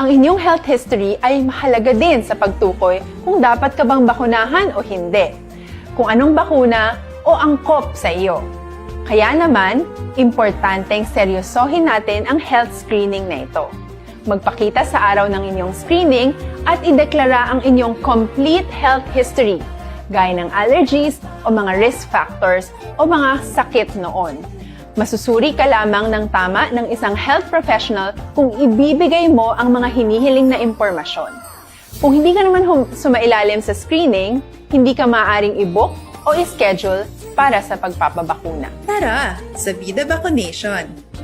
Ang inyong health history ay mahalaga din sa pagtukoy kung dapat ka bang bakunahan o hindi, kung anong bakuna o angkop sa iyo. Kaya naman, importanteng seryosohin natin ang health screening na ito. Magpakita sa araw ng inyong screening at ideklara ang inyong complete health history, gaya ng allergies o mga risk factors o mga sakit noon. Masusuri ka lamang ng tama ng isang health professional kung ibibigay mo ang mga hinihiling na impormasyon. Kung hindi ka naman hum- sumailalim sa screening, hindi ka maaaring i-book o i-schedule para sa pagpapabakuna. Tara, sa Vida Vaccination!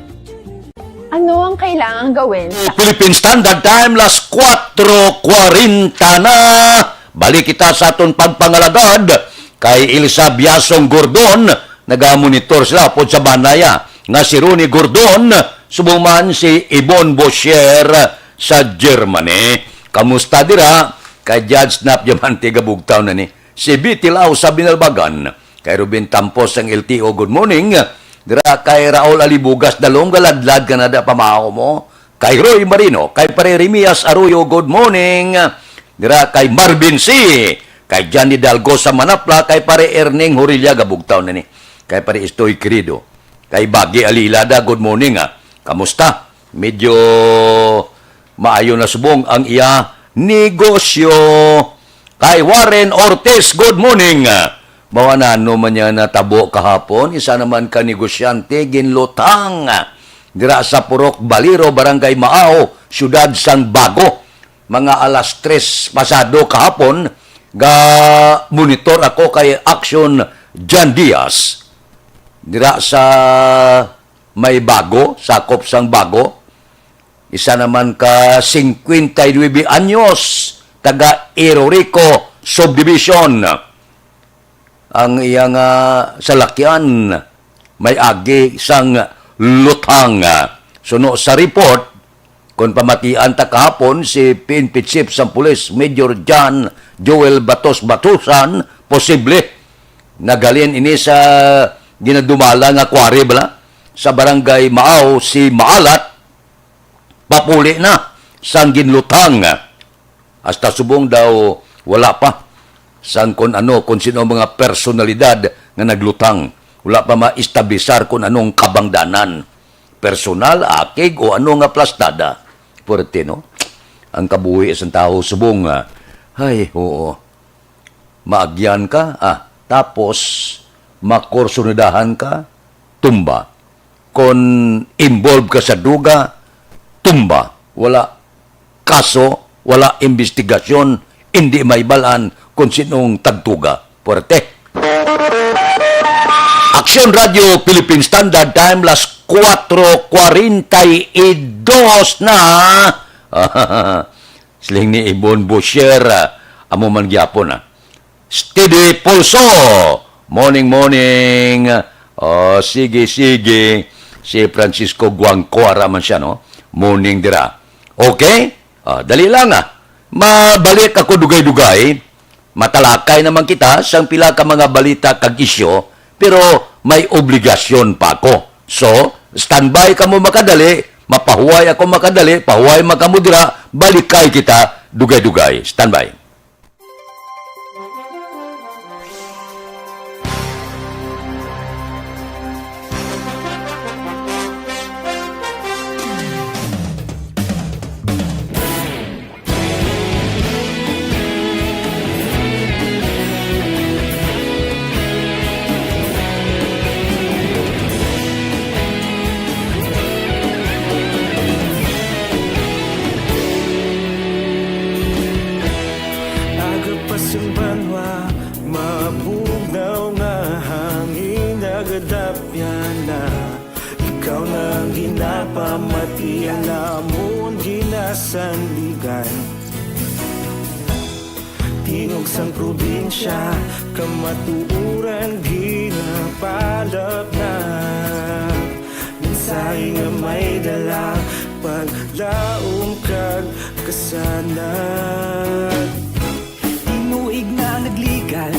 Ano ang kailangang gawin sa Philippine Standard Time, las kuwatro kwarenta na. Balik kita sa aton pagpangalagad kay Elsa Biasong Gordon. Nagamonitor sila pod sa Banaya nga si Ronnie Gordon, subong man si Ibon Bosher sa Germany. Kamusta dira? Kay Judge Snap Diamante gabugtaw na ni. Si Betty Lau sa Binalbagan. Kay Ruben Tampos ang L T O, good morning. Dira kay Raul Alibugas, dalom galadlad ka na da pamahaw mo. Kay Roy Marino, kay Pare Remias Arroyo, good morning. Dira kay Marvin C, kay Johnny Dalgo sa Manapla, kay Pare Erning Horilla, gabugtaw na ni. Kay Pare Estoy Querido, kay Bagi Alilada, good morning, ah. Kamusta? Medyo maayo na subong ang iya negosyo. Kay Warren Ortiz, good morning. Bawa na ano man niya natabo kahapon, isa naman ka negosyante ginlutang dira sa Purok Baliro, Barangay Maaw, Siyudad sang Bago. Mga alas tres pasado kahapon, ga monitor ako kay Action John Diaz dira sa may Bago, sakop sang Bago. Isa naman ka singkwenta y nuebe anyos, taga Irorico Subdivision. Ang iya nga salakyan may agi sang lutang. Suno sa report, kon pamatian ta kahapon, si P N P Chief sang Pulis Major John Joel Batos Batusan, posible naghalin ini sa ginadumala nga quarry bala sa Barangay Maaw si Maalat, papuli na sang ginlutang. Hasta subong daw wala pa sang kon ano, kon sino ang mga personalidad nga naglutang. Wala pa maestablisar kon anong kabangdanan. Personal, akig, o ano nga plastada. Puwerte, no? Ang kabuhi sang tawo subong, ah, ay, oo. Maagyan ka, ah, tapos makursunadahan ka, tumba. Kon involved ka sa duga, tumba. Wala kaso, wala imbestigasyon, indi mabal-an kon sinong tagtuga. Puwerte. Aksyon Radio Philippine Standard Time, las kuwatro kwarenta y dos na. Siling ni Ibon Bosher, ah, amo man gyapon, ah. Steady Pulso. Morning, morning. Oh, sige, sige. Si Francisco Guangco, ara man siya, no? Morning dira. Okay? Ah, dali lang, ah. Mabalik ako dugay-dugay. Matalakay naman kita sang pila ka mga balita kag isyu, pero may obligasyon pa ako. So, standby kamo makadali, mapahuway ako makadali, pahuway man kamo dira, balikay kita dugay-dugay. Standby. Aga pa sing banwa, mabugnaw nga hangin, nagadapyan na. Ikaw na ang ginapamatian namon ginasandigan. Tingog sang probinsya, kamatuoran ginapalapnag. Mensahe nga may dala, paglaom kag kasanag. Tinuig na nagligal,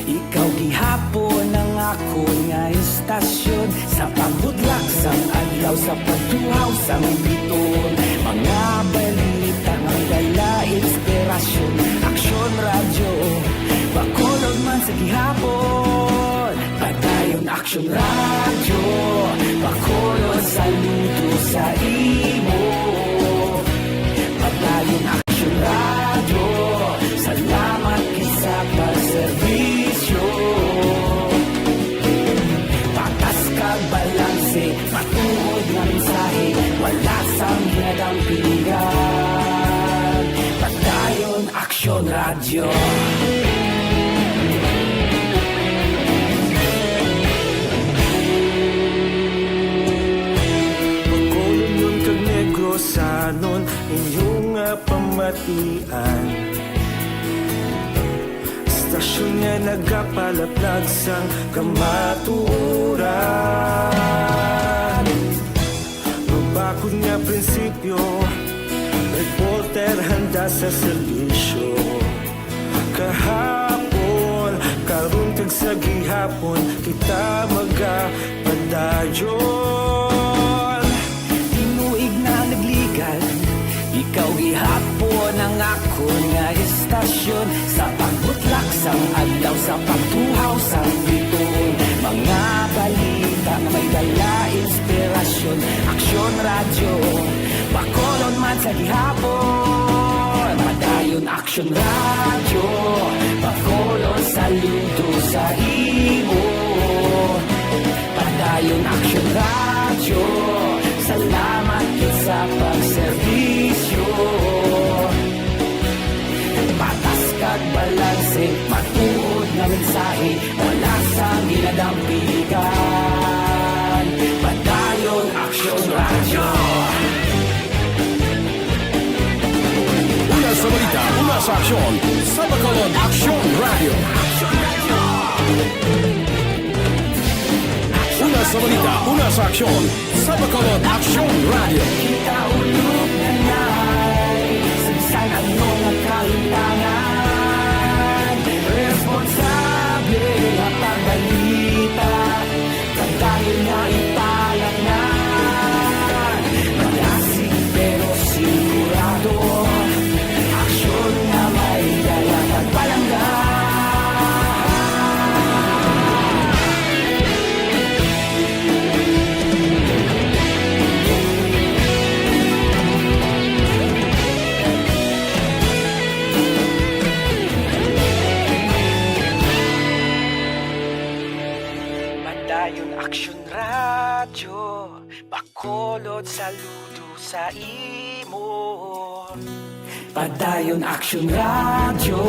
ikaw gihapon ang akon nga istasyon. Sa pagbutlak sang adlaw, sa pagtuhaw sang biton, mga balita nga may dala inspirasyon. Aksyon Radyo, Bacolod man sa gihapon. Padayon Aksyon Radyo, Bacolod, saludo sa imo. Padayon Aksyon Radyo, salamat gid sa pagserbisyo. Patas kag balanse, matuod nga mensahe, wala sang ginadampingan. Padayon Aksyon Radyo. Bacolodnon kag Negrosanon, inyo nga pamatian. Istasyon nga nagapalaplag sang kamatuoran. Mabakod nga prinsipyo, reporter handa sa serbisyo. Kahapon, karon kag sa gihapon, kita magapadayon. Tinuig na nagligal, ikaw gihapon ang akon nga istasyon. Sa pagbutlak sang adlaw, sa pagtuhaw sang biton, mga balita nga may dala inspirasyon. Aksyon Radyo, Bacolod man sa gihapon. Padayon Aksyon Radyo, Bacolod saludo sa imo. Padayon Aksyon Radyo, salamat gid sa pagserbisyo. Patas kag balanse, matuod nga mensahe, wala sang ginadampigan. Padayon Aksyon Radyo. Una sa balita, una sa aksyon, sa Bacolod Aksyon Radyo. Una sa balita, una sa aksyon, sa Bacolod Aksyon Radyo. Kita ulog na nay, sa bisan ano nga kahimtangan, responsable nga pagbalita, padayon nga ipalangnan. Malasig pero sigurado, aksyon nga may dala kag palangga. Padayon Aksyon Radyo, Bacolod saludo sa imo. Padayon Aksyon Radyo,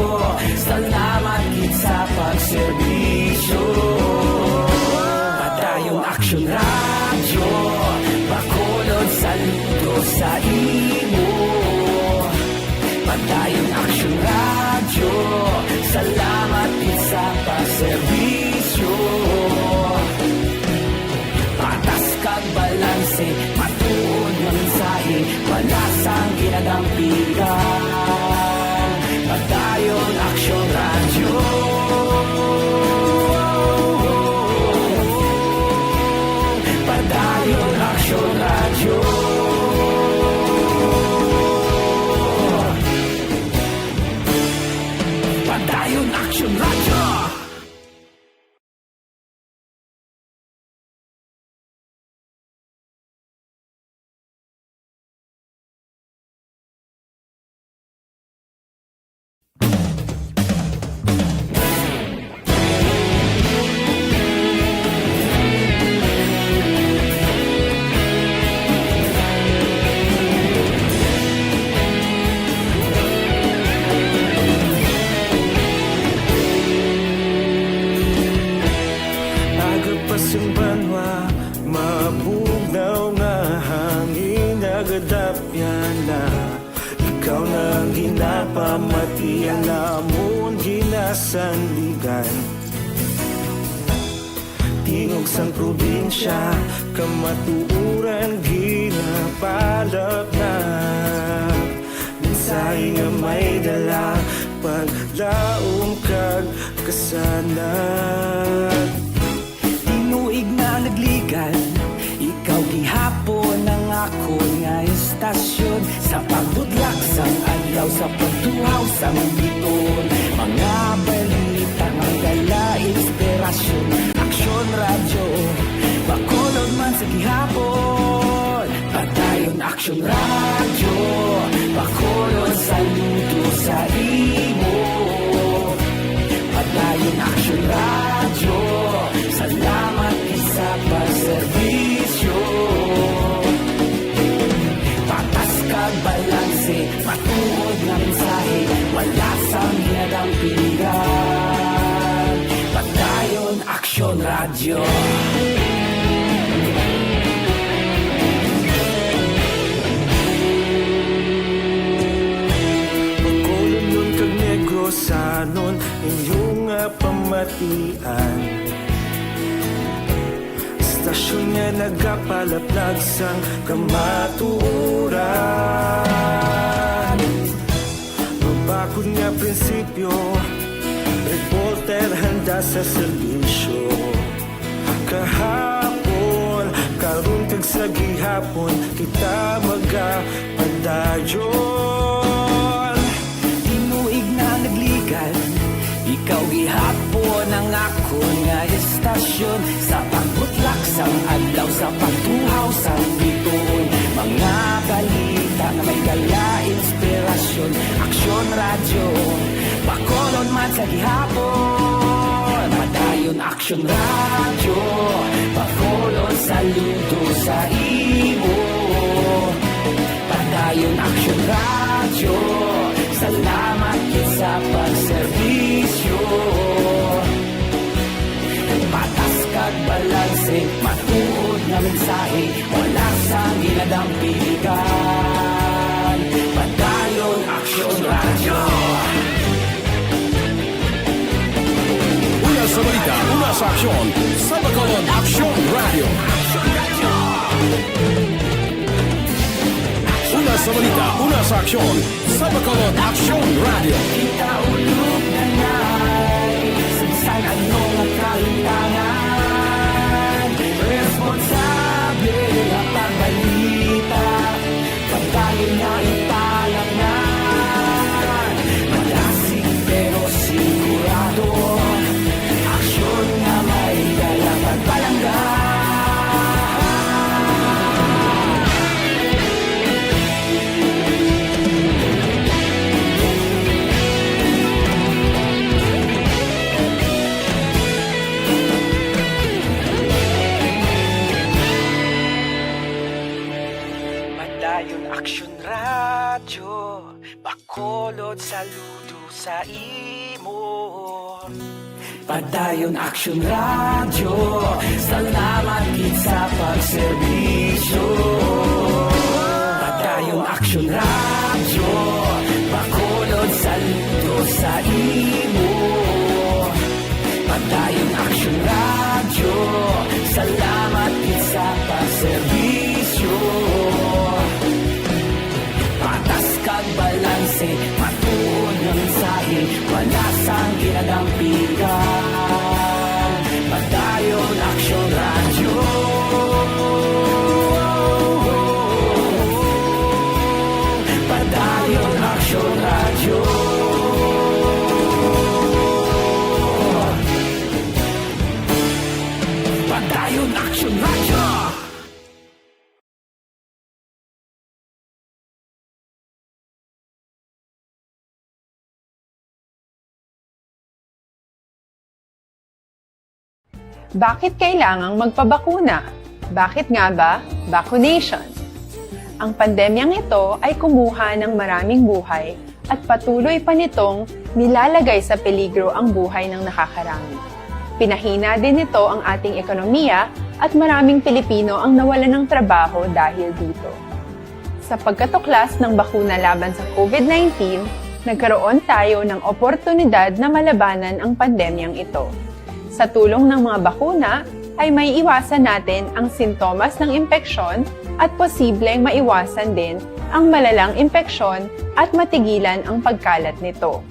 salamat gid sa pagserbisyo. Padayon Aksyon Radyo, Bacolod saludo sa imo. Padayon Aksyon Radyo, salamat gid sa pagserbisyo. Patas kag balanse, matuod nga mensahe, wala sang ginadampigan. Padayon Aksyon Radyo. Padayon Aksyon Radyo. Padayon Aksyon Radyo. Aga pa sang banwa, mabugnaw nga hangin nagadapyan na. Ikaw na ang ginapamatian namon ginasandigan. Tingog sang probinsya, kamatuoran ginapalapnap. Mensahe nga may dala, paglaom kag kasanag. Tinuig na nagligan, ikaw gihapon ang akon nga estasyon. Sa pagbutlak sang adlaw, sa pagtuhaw sang biton, mga balita nga dala inspirasyon. Aksyon Radyo, Bacolod man sa gihapon. Padayon Aksyon Radyo, Bacolod saludo sa imo. Padayon Aksyon Radyo, salamat sa pagserbisyo. Patas kag balanse, matuod nga mensahe, wala sang ginadampigan. Padayon Aksyon Radyo. Bacolodnon kag Negrosanon, inyo nga pamatian. Estasyon nga nagapalaplag sang kamatuoran. Mabakod nga prinsipyo, reporter handa sa serbisyo. Kahapon, karon kag sa gihapon, kita magapadayon. Tinuig na nagligan, ikaw gihapon ang akon nga estasyon. Sa pagbutlak Sang adlaw sa pagtuhaw sang bituon, mga balita nga may dala inspirasyon. Aksyon Radyo, Bacolod man sa gihapon. Padayon Aksyon Radyo, Bacolod saludo sa imo. Padayon Aksyon Radyo, salamat gid sa pagserbisyo. Patas kag balanse, matuod nga mensahe, wala sang ginadampigan. Padayon Aksyon Radyo. Una sa balita, una sa aksyon, sa Bacolod Aksyon Radyo. Una sa balita, una sa aksyon, sa Bacolod Aksyon Radyo. Kita ulog na ngay, sa bisan ano nga kahitangan, responsable nga pagbalita, pagkain nga ipalangan, malasig pero sigurado, aksyon nga may dala pagpalangga. Padayon Aksyon Radyo, Bacolod saludo sa imo. Padayon Aksyon Radyo, salamat gid sa pagserbisyo. Padayon Aksyon Radyo, Bacolod saludo sa imo. Padayon Aksyon Radyo, salamat gid sa pagserbisyo. Patas kag balanse, matuod nga mensahe, wala sang ginadampigan. Padayon Aksyon Radyo. Padayon Aksyon Radyo. Padayon Aksyon Radyo. Bakit kailangang magpabakuna? Bakit nga ba vaccination? Ang pandemyang ito ay kumuha ng maraming buhay at patuloy pa nitong nilalagay sa peligro ang buhay ng nakakarami. Pinahina din nito ang ating ekonomiya at maraming Pilipino ang nawalan ng trabaho dahil dito. Sa pagkatuklas ng bakuna laban sa COVID nineteen, nagkaroon tayo ng oportunidad na malabanan ang pandemyang ito. Sa tulong ng mga bakuna, ay maiiwasan natin ang sintomas ng impeksyon at posibleng maiwasan din ang malalang impeksyon at matigilan ang pagkalat nito.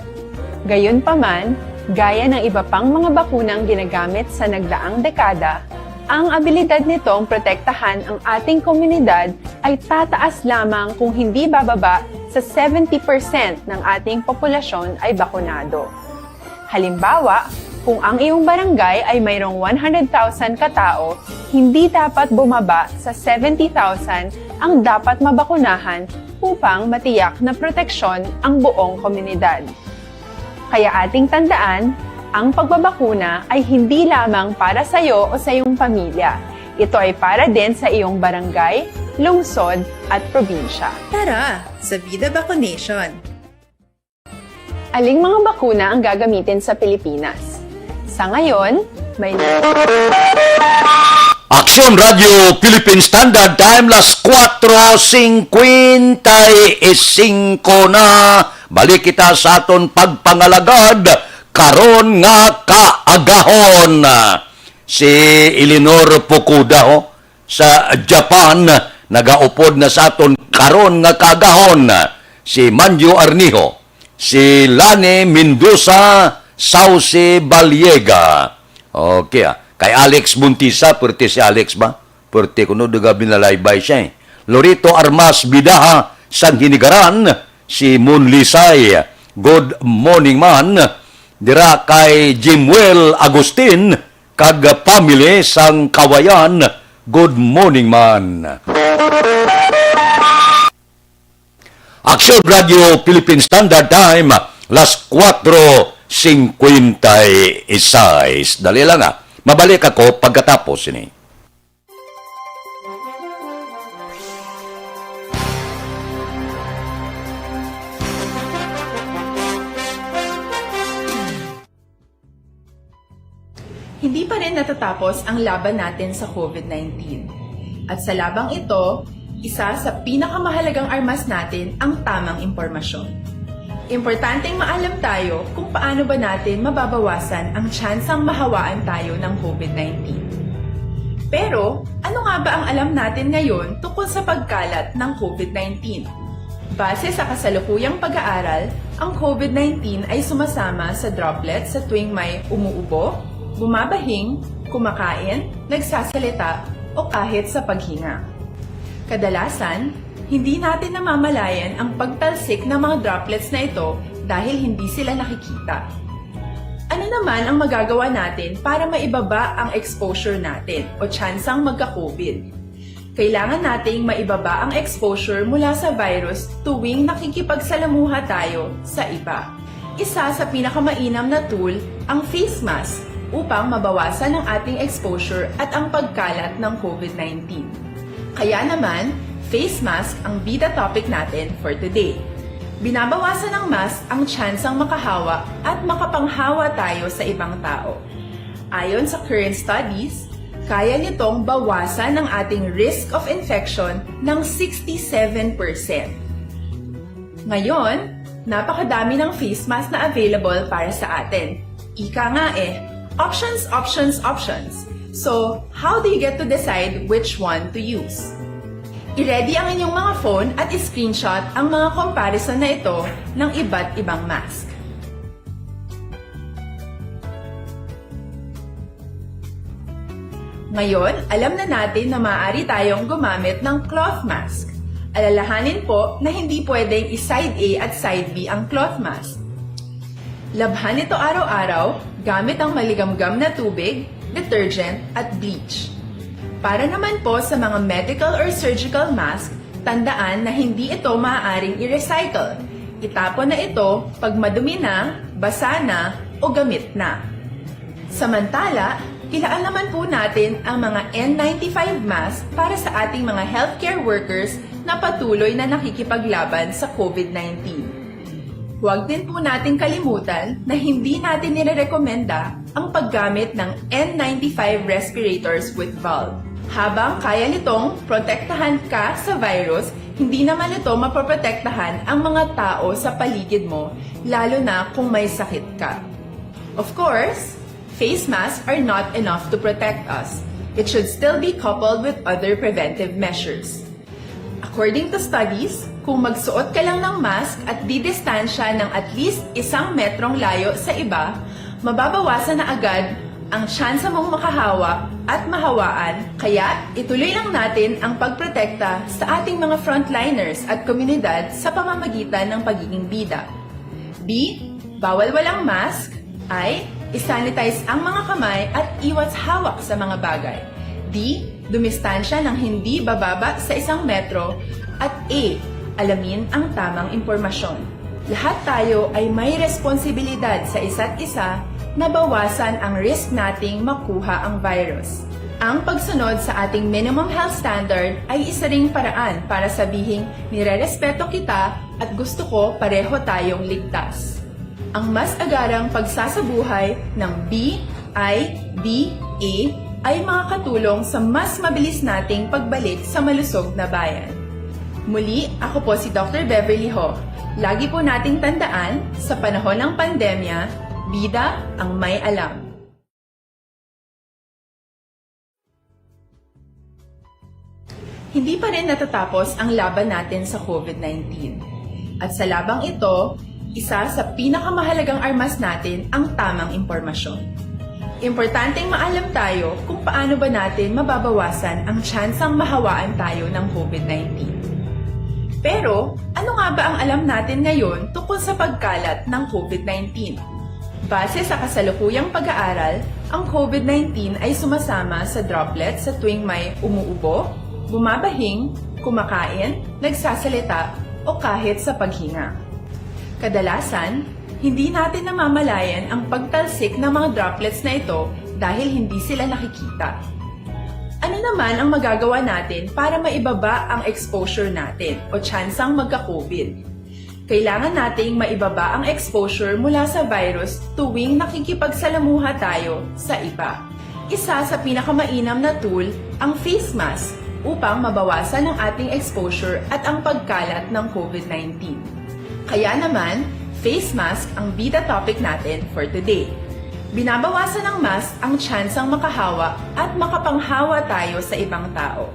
Gayunpaman, gaya ng iba pang mga bakunang ginagamit sa nagdaang dekada, ang abilidad nitong protektahan ang ating komunidad ay tataas lamang kung hindi bababa sa seventy percent ng ating populasyon ay bakunado. Halimbawa, kung ang iyong barangay ay mayroong one hundred thousand katao, hindi dapat bumaba sa seventy thousand ang dapat mabakunahan upang matiyak na proteksyon ang buong komunidad. Kaya ating tandaan, ang pagbabakuna ay hindi lamang para sa iyo o sa iyong pamilya. Ito ay para din sa iyong barangay, lungsod, at probinsya. Tara, sa Vida Vaccination! Aling mga bakuna ang gagamitin sa Pilipinas? Sa ngayon, may Aksyon Radio Philippine Standard Time, las cuatro cincuenta y cinco na. Balik kita sa aton pagpangalagad karon nga kaagahon. Si Eleanor Fukuda, ho, sa Japan, nagaupod na sa aton karon nga kaagahon. Si Manjo Arnijo, si Lani Mendoza, Sauce Baliega. Okay, ah. Kay Alex Buntisa, pwerte si Alex ba? Pwerte kuno, duga binalaybay siya, eh. Lorito Armas Bidaha, sang Hinigaran, si Mon Lisay. Good morning man. Dira kay Jimwell Agustin, kag family sang Kawayan, good morning man. Action Radio Philippine Standard Time, las kuwatro singkwenta y seis. Dali lang, ah. Mabalik ako pagkatapos ini. Hindi pa rin natatapos ang laban natin sa COVID nineteen. At sa labang ito, isa sa pinakamahalagang armas natin ang tamang impormasyon. Importanteng maalam tayo kung paano ba natin mababawasan ang tsansang mahawaan tayo ng COVID nineteen. Pero, ano nga ba ang alam natin ngayon tungkol sa pagkalat ng COVID nineteen? Base sa kasalukuyang pag-aaral, ang COVID nineteen ay sumasama sa droplets sa tuwing may umuubo, bumabahing, kumakain, nagsasalita, o kahit sa paghinga. Kadalasan, hindi natin namamalayan ang pagtalsik ng mga droplets na ito dahil hindi sila nakikita. Ano naman ang magagawa natin para maibaba ang exposure natin o tsansang magka-COVID? Kailangan nating maibaba ang exposure mula sa virus tuwing nakikipagsalamuha tayo sa iba. Isa sa pinakamainam na tool ang face mask upang mabawasan ang ating exposure at ang pagkalat ng COVID nineteen. Kaya naman, face mask ang bida topic natin for today. Binabawasan ng mask ang tsansang makahawa at makapanghawa tayo sa ibang tao. Ayon sa current studies, kaya nitong bawasan ang ating risk of infection ng sixty-seven percent. Ngayon, napakadami ng face mask na available para sa atin. Ika nga eh, options, options, options. So, how do you get to decide which one to use? I-ready ang inyong mga phone at i-screenshot ang mga comparison na ito ng iba't ibang mask. Ngayon, alam na natin na maaari tayong gumamit ng cloth mask. Alalahanin po na hindi pwedeng i-side A at side B ang cloth mask. Labhan ito araw-araw gamit ang maligamgam na tubig, detergent, at bleach. Para naman po sa mga medical or surgical mask, tandaan na hindi ito maaaring i-recycle. Itapon na ito pag madumi na, basa na, o gamit na. Samantala, kilaal naman po natin ang mga N ninety-five mask para sa ating mga healthcare workers na patuloy na nakikipaglaban sa COVID nineteen. Huwag din po nating kalimutan na hindi natin nirerekomenda ang paggamit ng N ninety-five respirators with valve. Habang kaya nitong protektahan ka sa virus, hindi naman ito mapoprotektahan ang mga tao sa paligid mo, lalo na kung may sakit ka. Of course, face masks are not enough to protect us. It should still be coupled with other preventive measures. According to studies, kung magsuot ka lang ng mask at didistansya ng at least isang metrong layo sa iba, mababawasan na agad ang tsansa mong makahawa at mahawaan. Kaya, ituloy lang natin ang pagprotekta sa ating mga frontliners at komunidad sa pamamagitan ng pagiging bida. B, bawal walang mask. I, isanitize ang mga kamay at iwas hawak sa mga bagay. D, dumistansya ng hindi bababa sa isang metro. At A, alamin ang tamang impormasyon. Lahat tayo ay may responsibilidad sa isa't isa na bawasan ang risk nating makuha ang virus. Ang pagsunod sa ating minimum health standard ay isa ring paraan para sabihing nirerespeto kita at gusto ko pareho tayong ligtas. Ang mas agarang pagsasabuhay ng B I D A ay makakatulong sa mas mabilis nating pagbalik sa malusog na bayan. Muli, ako po si Doctor Beverly Ho. Lagi po nating tandaan, sa panahon ng pandemya, bida ang may alam. Hindi pa rin natatapos ang laban natin sa COVID nineteen. At sa labang ito, isa sa pinakamahalagang armas natin ang tamang impormasyon. Importanteng maalam tayo kung paano ba natin mababawasan ang tsansang mahawaan tayo ng COVID nineteen. Pero, ano nga ba ang alam natin ngayon tungkol sa pagkalat ng COVID nineteen? Base sa kasalukuyang pag-aaral, Ang COVID nineteen ay sumasama sa droplets sa tuwing may umuubo, bumabahing, kumakain, nagsasalita, o kahit sa paghinga. Kadalasan, hindi natin namamalayan ang pagtalsik ng mga droplets na ito dahil hindi sila nakikita. Ano naman ang magagawa natin para maibaba ang exposure natin o tsansang magka-COVID? Kailangan nating maibaba ang exposure mula sa virus tuwing nakikipagsalamuha tayo sa iba. Isa sa pinakamainam na tool ang face mask upang mabawasan ang ating exposure at ang pagkalat ng COVID nineteen. Kaya naman, face mask ang bida topic natin for today. Binabawasan ng mask ang tsansang makahawa at makapanghawa tayo sa ibang tao.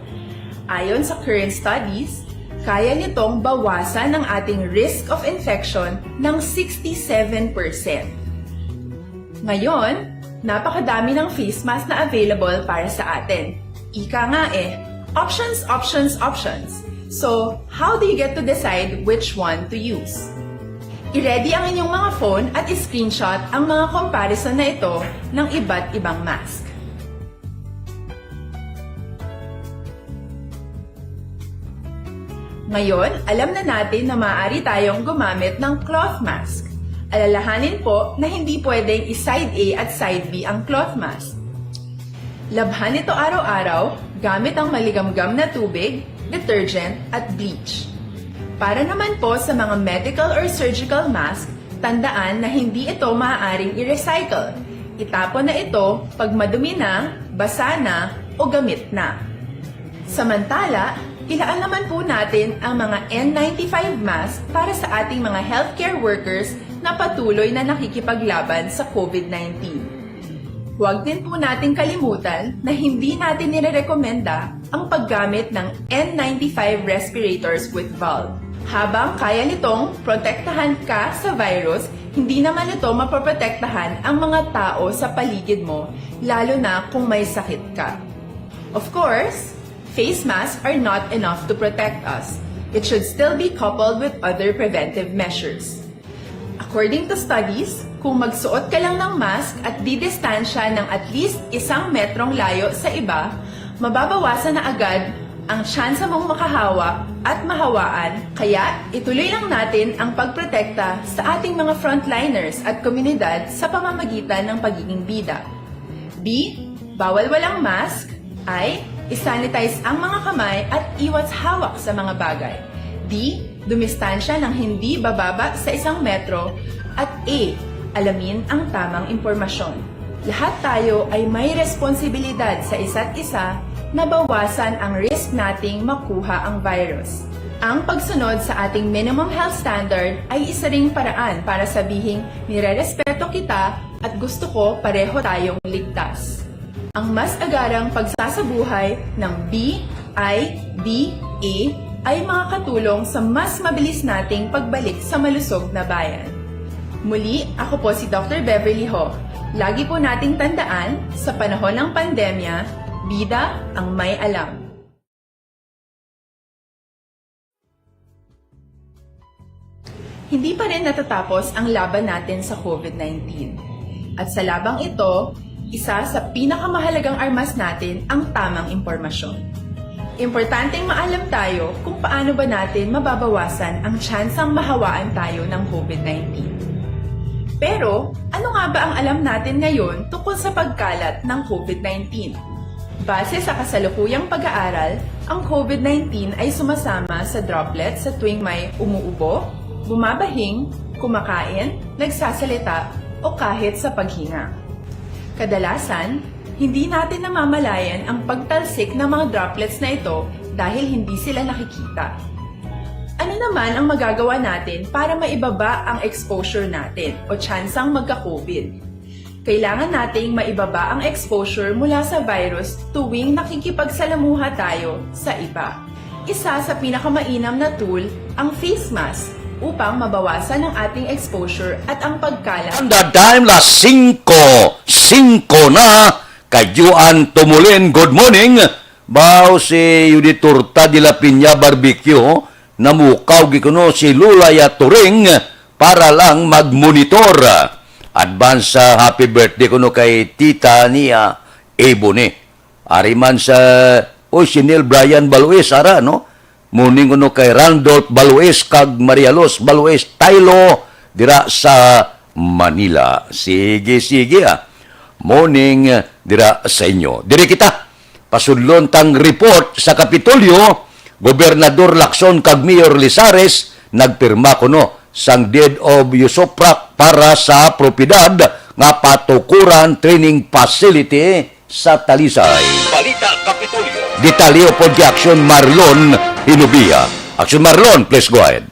Ayon sa current studies, kaya nitong bawasan ang ating risk of infection ng sixty-seven percent. Ngayon, napakadami ng face mask na available para sa atin. Ika nga eh, options, options, options. So, how do you get to decide which one to use? I-ready ang inyong mga phone at i-screenshot ang mga comparison na ito ng iba't ibang mask. Ngayon, alam na natin na maaari tayong gumamit ng cloth mask. Alalahanin po na hindi pwedeng i-side A at side B ang cloth mask. Labhan ito araw-araw gamit ang maligamgam na tubig, detergent, at bleach. Para naman po sa mga medical or surgical mask, tandaan na hindi ito maaaring i-recycle. Itapon na ito pag madumi na, basa na, o gamit na. Samantala, ilaan naman po natin ang mga N ninety-five mask para sa ating mga healthcare workers na patuloy na nakikipaglaban sa COVID nineteen. Huwag din po nating kalimutan na hindi natin nirerekomenda ang paggamit ng N ninety-five respirators with valve. Habang kaya nitong protektahan ka sa virus, hindi naman ito mapoprotektahan ang mga tao sa paligid mo, lalo na kung may sakit ka. Of course, face masks are not enough to protect us. It should still be coupled with other preventive measures. According to studies, kung magsuot ka lang ng mask at didistansya ng at least isang metrong layo sa iba, mababawasan na agad ang tsansa mong makahawa at mahawaan, kaya ituloy lang natin ang pagprotekta sa ating mga frontliners at komunidad sa pamamagitan ng pagiging bida. B, bawal walang mask. I, i-sanitize ang mga kamay at iwas hawak sa mga bagay. D, dumistansya ng hindi bababa sa isang metro. At E, alamin ang tamang impormasyon. Lahat tayo ay may responsibilidad sa isa't isa na bawasan ang risk nating makuha ang virus. Ang pagsunod sa ating minimum health standard ay isa ring paraan para sabihing nirerespeto kita at gusto ko pareho tayong ligtas. Ang mas agarang pagsasabuhay ng B I D A ay makakatulong sa mas mabilis nating pagbalik sa malusog na bayan. Muli, ako po si Doctor Beverly Ho. Lagi po nating tandaan, sa panahon ng pandemya, bida ang may alam. Hindi pa rin natatapos ang laban natin sa COVID nineteen. At sa labang ito, isa sa pinakamahalagang armas natin ang tamang impormasyon. Importanteng maalam tayo kung paano ba natin mababawasan ang tsansang mahawaan tayo ng COVID nineteen. Pero, ano nga ba ang alam natin ngayon tungkol sa pagkalat ng COVID nineteen? Base sa kasalukuyang pag-aaral, ang COVID nineteen ay sumasama sa droplets sa tuwing may umuubo, bumabahing, kumakain, nagsasalita, o kahit sa paghinga. Kadalasan, hindi natin namamalayan ang pagtalsik ng mga droplets na ito dahil hindi sila nakikita. Ano naman ang magagawa natin para maibaba ang exposure natin o tsansang magka-COVID? Kailangan nating maibaba ang exposure mula sa virus tuwing nakikipagsalamuha tayo sa iba. Isa sa pinakamainam na tool ang face mask upang mabawasan ang ating exposure at ang pagkalat. Ang the time las singko, singko na, Kayuan Tumulin, good morning. Bao si Yuditurta de la Piña Barbecue, namukaw gikuno si Lula Yaturing para lang mag-monitor. Advance sa happy birthday kuno kay tita niya, Ebony. Ari man sa, oh, si Neil Brian Baluis, ara, no? Morning kuno kay Randolph Baluis kag Maria Luz Baluis Tailo dira sa Manila. Sige, sige, ah. Morning, ah, dira sa inyo. Diri kita. Pasudlon tang report sa Kapitolyo, Gobernador Lacson kag Mayor Lizares nagpirma kuno sang deed of usufruct para sa propiedad nga patukuran training facility sa Talisay. Balita Kapitolyo. Detalye pod kay Aksyon Marlon Hinubia. Aksyon Marlon, please go ahead.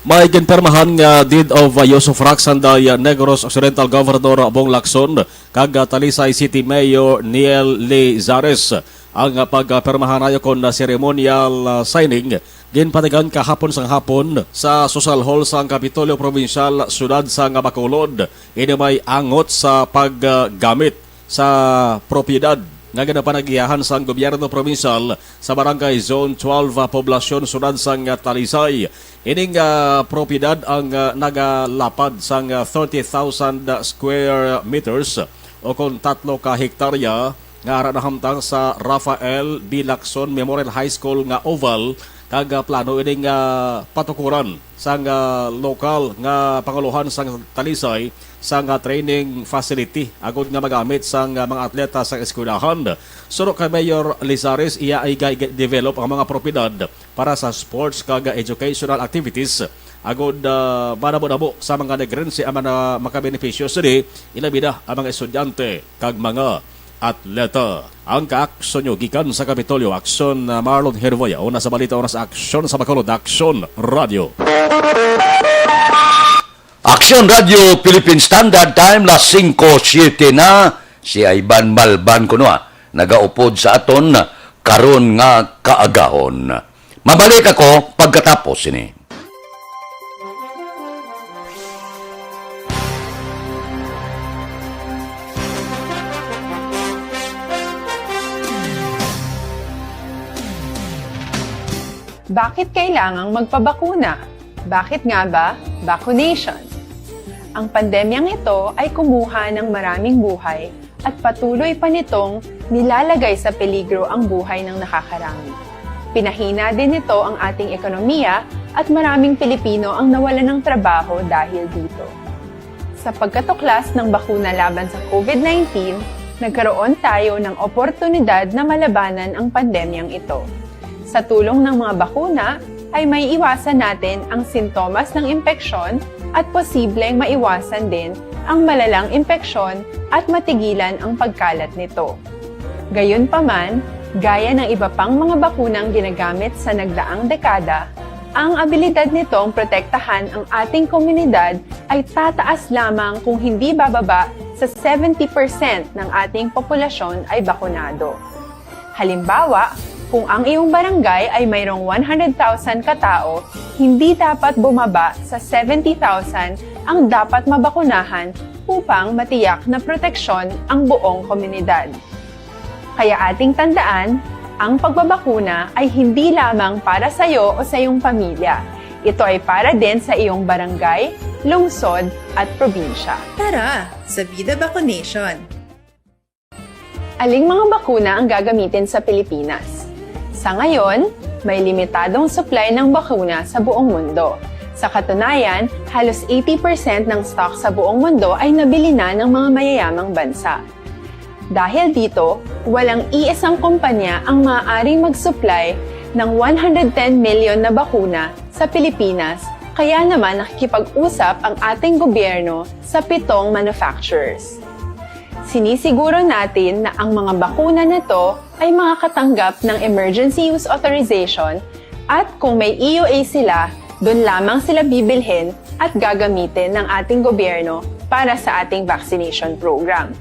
May ginpirmahan nga deed of usufruct sanday Negros Occidental Governor Bong Lacson kag Talisay City Mayor Neil Lizares. Ang pagpirmahan ay kon ceremonial, ah, signing ginpatigan kahapon sang hapon sa Social Hall sang Kapitolyo Provincial, Siyudad sang Bacolod. Ini may angot sa paggamit sa propiedad nga ginapanagiyahan sang gobyerno probinsyal sa Barangay Zone twelve, ah, Poblacion, Siyudad sang Talisay. Ining, ah, propiedad ang, ah, nagalapad sang, ah, thirty thousand square meters o kon tatlo ka hektarya nga ara nahamtang sa Rafael B. Lacson Memorial High School nga oval, kag, ah, plano ining, ah, patukuran sang, ah, lokal nga pangulohan sang Talisay sang, ah, training facility agod nga magamit sang, ah, mga atleta sa eskwelahan. Suno kay Mayor Lizares, iya ay ga-, develop ang mga propiedad para sa sports kag educational activities agod, ah, manabo-nabo sa mga Negrense ang mga makabenepisyo sini, ilabi na ang mga estudyante kag mga atleta. Ang kaaksyon nyo gikan sa Kapitolyo, Aksyon, ah, Marlon Hervoya. Una sa balita, una sa aksyon sa Bacolod, Aksyon Radio. Aksyon Radio Philippine Standard Time, las singko siete na. Si Ivan Malban kuno, ah, nagaupod sa aton karon nga kaagahon. Mabalik ako pagkatapos sini. Bakit kailangang magpabakuna? Bakit nga ba vaccination? Ang pandemyang ito ay kumuha ng maraming buhay at patuloy pa nitong nilalagay sa peligro ang buhay ng nakakarami. Pinahina din nito ang ating ekonomiya at maraming Pilipino ang nawalan ng trabaho dahil dito. Sa pagkatuklas ng bakuna laban sa COVID nineteen, nagkaroon tayo ng oportunidad na malabanan ang pandemyang ito. Sa tulong ng mga bakuna, ay maiiwasan natin ang sintomas ng impeksyon at posibleng maiwasan din ang malalang impeksyon at matigilan ang pagkalat nito. Gayunpaman, gaya ng iba pang mga bakunang ginagamit sa nagdaang dekada, ang abilidad nitong protektahan ang ating komunidad ay tataas lamang kung hindi bababa sa seventy percent ng ating populasyon ay bakunado. Halimbawa, kung ang iyong barangay ay mayroong one hundred thousand ka tao, hindi dapat bumaba sa seventy thousand ang dapat mabakunahan upang matiyak na proteksyon ang buong komunidad. Kaya ating tandaan, ang pagbabakuna ay hindi lamang para sa iyo o sa iyong pamilya. Ito ay para din sa iyong barangay, lungsod, at probinsya. Tara, sa Vida Vaccination! Aling mga bakuna ang gagamitin sa Pilipinas? Sa ngayon, may limitadong supply ng bakuna sa buong mundo. Sa katunayan, halos eighty percent ng stock sa buong mundo ay nabili na ng mga mayayamang bansa. Dahil dito, walang iisang kumpanya ang maaaring mag-supply ng one hundred ten million na bakuna sa Pilipinas, kaya naman nakikipag-usap ang ating gobyerno sa pitong manufacturers. Sinisiguro natin na ang mga bakuna na to ay makakatanggap ng emergency use authorization, at kung may E U A sila, doon lamang sila bibilhin at gagamitin ng ating gobyerno para sa ating vaccination program.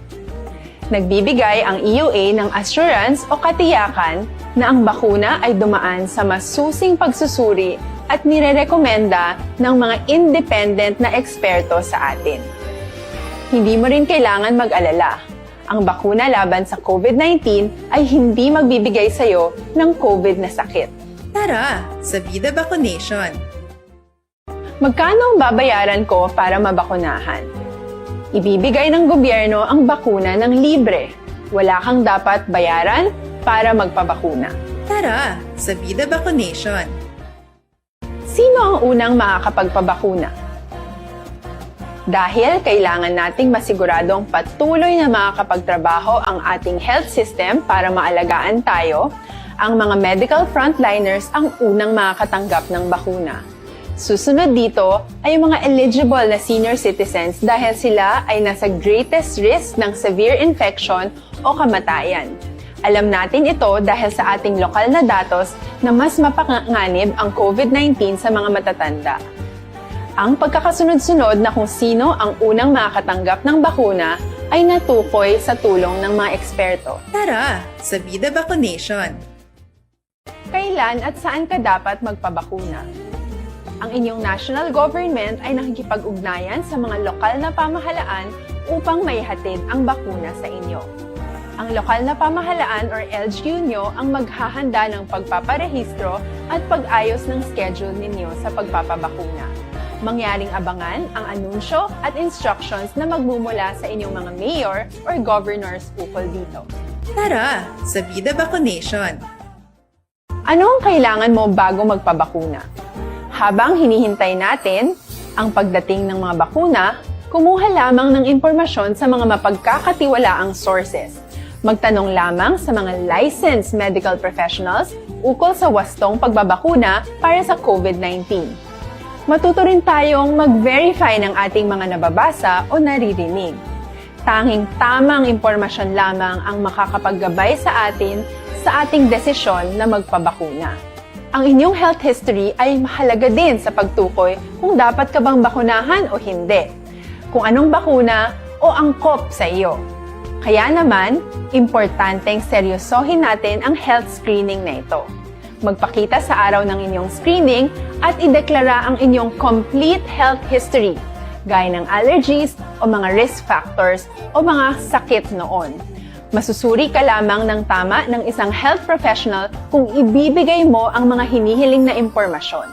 Nagbibigay ang E U A ng assurance o katiyakan na ang bakuna ay dumaan sa masusing pagsusuri at nirerekomenda ng mga independent na eksperto sa atin. Hindi mo rin kailangan mag-alala. Ang bakuna laban sa COVID nineteen ay hindi magbibigay sa iyo ng COVID na sakit. Tara, sa Vida Vaccination! Magkano ang babayaran ko para mabakunahan? Ibibigay ng gobyerno ang bakuna ng libre. Wala kang dapat bayaran para magpabakuna. Tara sa Vida Vaccination! Sino ang unang makakapagpabakuna? Dahil kailangan nating masiguradong patuloy na makakapagtrabaho ang ating health system para maalagaan tayo, ang mga medical frontliners ang unang makakatanggap ng bakuna. Susunod dito ay ang mga eligible na senior citizens dahil sila ay nasa greatest risk ng severe infection o kamatayan. Alam natin ito dahil sa ating lokal na datos na mas mapanganib ang COVID nineteen sa mga matatanda. Ang pagkakasunod-sunod na kung sino ang unang makakatanggap ng bakuna ay natukoy sa tulong ng mga eksperto. Tara sa Vida Vaccination! Kailan at saan ka dapat magpabakuna? Ang inyong national government ay nakikipag-ugnayan sa mga lokal na pamahalaan upang maihatid ang bakuna sa inyo. Ang lokal na pamahalaan or L G U nyo ang maghahanda ng pagpaparehistro at pag-ayos ng schedule ninyo sa pagpapabakuna. Mangyaring abangan ang anunsyo at instructions na magmumula sa inyong mga mayor or governors ukol dito. Tara sa Vida Vaccination! Ano ang kailangan mo bago magpabakuna? Habang hinihintay natin ang pagdating ng mga bakuna, kumuha lamang ng impormasyon sa mga mapagkakatiwalaang sources. Magtanong lamang sa mga licensed medical professionals ukol sa wastong pagbabakuna para sa COVID nineteen. Matuto rin tayong mag-verify ng ating mga nababasa o naririnig. Tanging tamang impormasyon lamang ang makakapaggabay sa atin sa ating desisyon na magpabakuna. Ang inyong health history ay mahalaga din sa pagtukoy kung dapat ka bang bakunahan o hindi, kung anong bakuna o angkop sa iyo. Kaya naman, importanteng seryosohin natin ang health screening na ito. Magpakita sa araw ng inyong screening at ideklara ang inyong complete health history, gaya ng allergies o mga risk factors o mga sakit noon. Masusuri ka lamang ng tama ng isang health professional kung ibibigay mo ang mga hinihiling na impormasyon.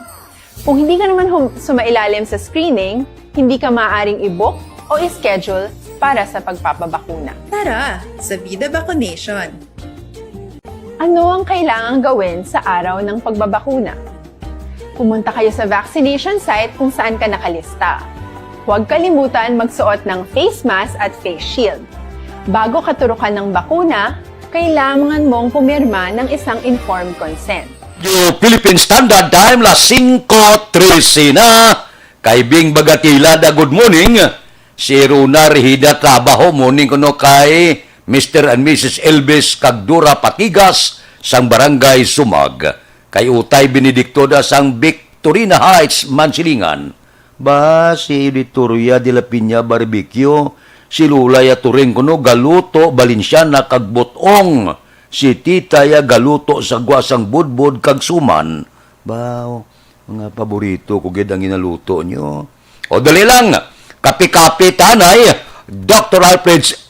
Kung hindi ka naman hum- sumailalim sa screening, hindi ka maaaring i-book o i-schedule para sa pagpapabakuna. Tara sa Vida Vaccination! Ano ang kailangang gawin sa araw ng pagbabakuna? Pumunta kayo sa vaccination site kung saan ka nakalista. Huwag kalimutan magsuot ng face mask at face shield. Bago ka turukan ng bakuna, kailangan mong pumirma ng isang informed consent. Radyo Philippine Standard Time, las singko trese na. Kay Bing Bagatila, da, good morning. Si Rona Rehida, trabaho, morning kuno kay Mister and Missus Elvis kag Dora Patigas sang Barangay Sumag. Kay Utay Benedicto, da, sang Victorina Heights, Mansilingan. Ba, si Victoria de la Piña Barbecue, si Lula ya Turing kuno galuto, Valenciana kag butong. Si Tita ya galuto sa gwasang budbod kag suman. Ba, mga paborito ko gid ang ginaluto nyo. O, dali lang, kape-kape tanay, Doctor Alfred's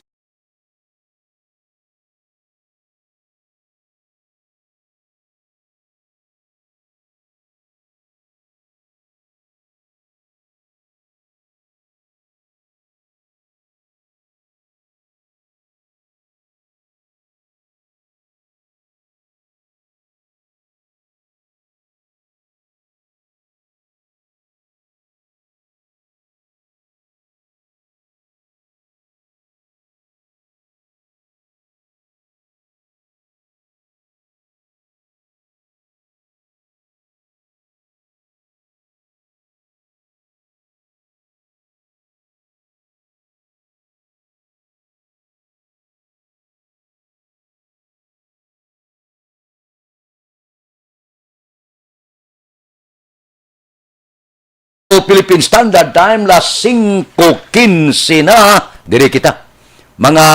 Philippine Standard Time, las singko kinse na. Diri kita. Mga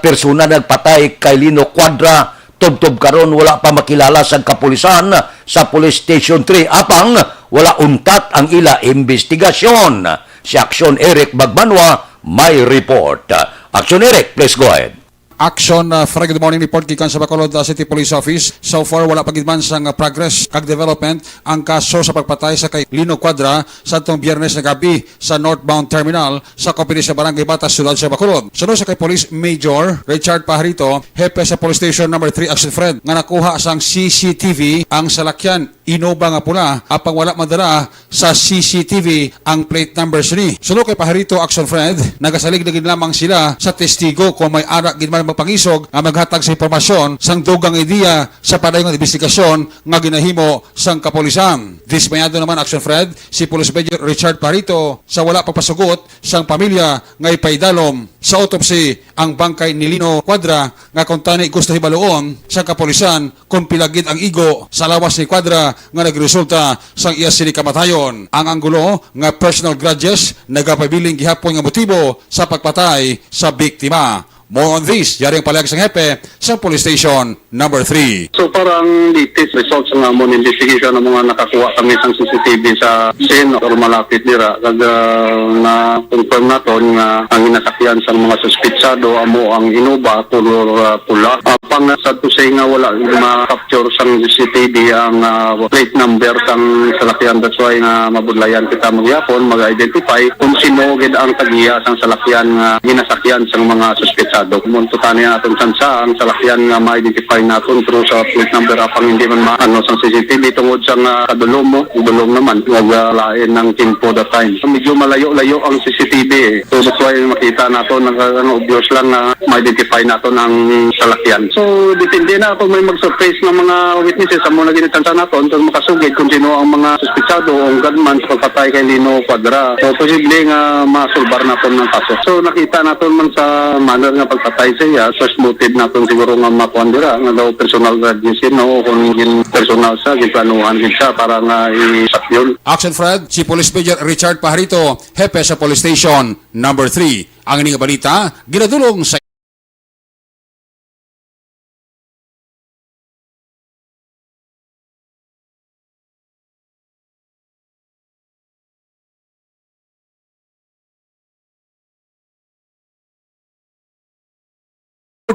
persona nagpatay kay Lino Cuadra, tubtob karon wala pa makilala sa kapulisan sa Police Station three. Apang wala untat ang ila imbestigasyon. Si Action Eric Bagmanwa may report. Action Eric, please go ahead. Action, uh, Fred, good morning. Report gikan sa Bacolod, uh, City Police Office. So far, wala pa gid man sang, uh, progress kag development ang kaso sa pagpatay sa kay Lino Cuadra sa atong Biyernes nga gab-i sa northbound terminal sa Company sa Barangay Bata, Siyudad sa Bacolod. Suno sa kay Police Major Richard Pajarito, hepe sa Police Station Number Three, Action Fred, nga nakuha sang C C T V ang salakyan Innova nga pula, apang wala madala sa C C T V ang plate number sini. Suno kay Pajarito, Action Fred, nagasalig na gid lamang sila sa testigo kung may ara gid man magpangisog nga maghatag sa impormasyon sang dugang ideya sa padayon nga imbestigasyon nga ginahimo sang kapulisan. Dismayado naman, Action Fred, si Police Major Richard Pajarito sa wala pagpasugot sang pamilya nga ipaidalom sa autopsy ang bangkay ni Lino Cuadra, nga kuntani gusto hibaluon sa kapulisan kung pila gid ang igo sa lawas ni Cuadra nga nagresulta sang iya sini kamatayon. Ang anggulo nga personal grudges nagapabiling gihapon nga motibo sa pagpatay sa biktima. More on this, yari ang palag sang hepe sa Police Station Number Three. So, para ang latest results nga amon investigation, ang mga nakakuha kami sang C C T V sa scene or malapit dira, kag, ah, na-confirm naton nga ang ginasakyan sang mga suspetsado amo ang Innova color, ah, pula. Apang sad to say nga wala ma-capture sang C C T V ang, ah, plate number sang salakyan. That's why nga mabudlayan kita magyapon, mag-identify kung sino gid ang tagiya sang salakyan nga ginasakyan sang mga suspetsado. Muntutan niya atong tsansa ang salakyan nga ma-identify naton through sa plate number, apang hindi man maano sang C C T V tungod sa nga kadulom mo, dulom naman, nagalain ng tempo that time. So, medyo malayo-layo ang C C T V eh. So, that's why makita nato, nag-, ano, obvious lang nga ma-identify naton ang salakyan. So, depende na kung may mag-surface nga mga witnesses, amo na ginitantsa naton kung makasugid kung sino ang mga suspetsado o ang gunman sa pagpatay kay Lino Cuadra. So, posible nga masulbar naton ang kaso. So, nakita naton man sa manner nga pagpatay sa iya, first motive naton siguro nga makuan dira, nga daw personal grudges, no, o kung gin-, personal sa, ginplanuhan gid siya para nga isakyon. Action Fred, si Police Major Richard Pajarito, hepe sa Police Station Number Three. Ang ini nga balita ginadulong sa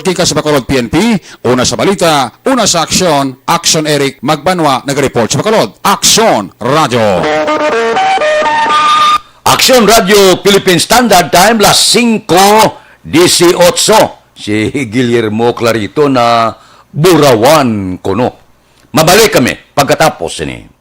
Gikan sa Bacolod P N P, una sa balita, una sa aksyon, Action Eric Magbanwa nagareport sa Bacolod. Action Radio. Action Radio Philippine Standard Time, las singko dieciocho. Si Guillermo Clarito na burawan kuno. Mabalik kami pagkatapos sini.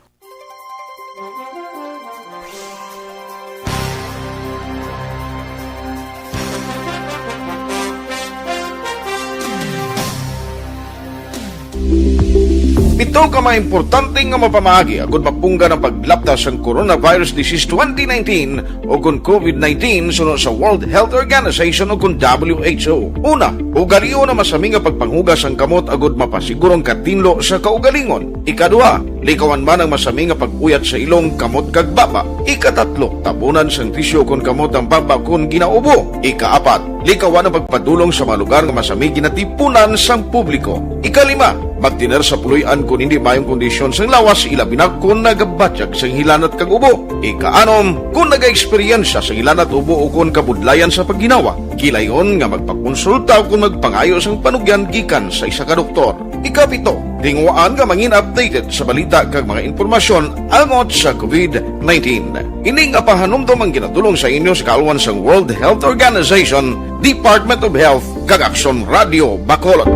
Pito ka mga importante nga mapamaagi agud mapunggan ang paglapta sang coronavirus disease twenty nineteen, o kon COVID nineteen, suno sa World Health Organization o kon W H O. Una, ugalion ang masami nga pagpanghugas sang kamot agud mapasiguro ang katinlo sa kaugalingon. Ikaduha, likawan man ang masami nga pag-uyat sa ilong, kamot, kag baba. Ikatatlo, tabunan sang tisyu kon kamot ang baba kon ginaubo. Ikaapat, likawan ang pagpadulong sa mga lugar nga masami ginatipunan sang publiko. Ikalima, magtener sa puloy-an kon hindi maayong kondisyon sang lawas, ilabi na kon nagabatyag sang hilanat kag ubo. Ikaanom, kon nagaeksperyensya sang hilanat, ubo, o kon kabudlayan sa pagginawa, kilayon nga magpakonsulta o kon magpangayo sang panugyan gikan sa isa ka doktor. Ikapito, tinguhaan nga mangin updated sa balita kag mga impormasyon angot sa COVID nineteen. Ini nga pahanumdom ang ginadulong sa inyo sa kaalwan sang World Health Organization, Department of Health, kag Aksyon Radio Bacolod.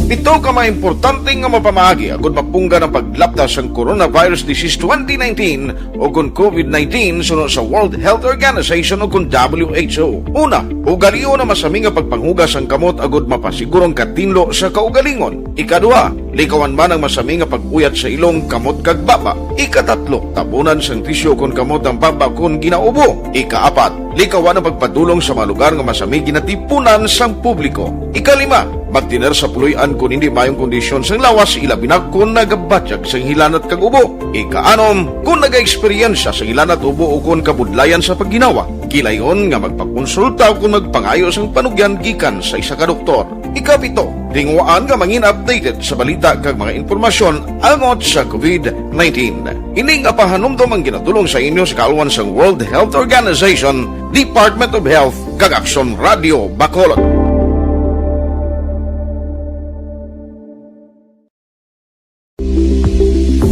Pito ka mga importante nga mapamaagi agud mapunggan ang paglapta sang coronavirus disease twenty nineteen o kon COVID nineteen suno sa World Health Organization o kon W H O. Una, ugalion ang masami nga pagpanghugas sang kamot agud mapasiguro ang katinlo sa kaugalingon. Ikaduha, likawan man ang masami nga pag-uyat sa ilong, kamot, kag baba. Ikatatlo, tabunan sang tisyu kon kamot ang baba kon ginaubo. Ikaapat, likawan ang pagpadulong sa mga lugar nga masami ginatipunan sang publiko. Ikalima, magtener sa puloy-an kon hindi maayong kondisyon sang lawas, ilabi na kon nagabatyag sang hilanat kag ubo. Ikaanom, kon nagaeksperyensya sang hilanat, ubo, o kon kabudlayan sa pagginawa, kilayon nga magpakonsulta o kon magpangayo sang panugyan gikan sa isa ka doktor. Ikapito, tinguhaan nga mangin updated sa balita kag mga impormasyon angot sa covid nineteen. Ini nga pahanumdom ang ginadulong sa inyo sa kaalwan sang World Health Organization, Department of Health, kag Aksyon Radio Bacolod.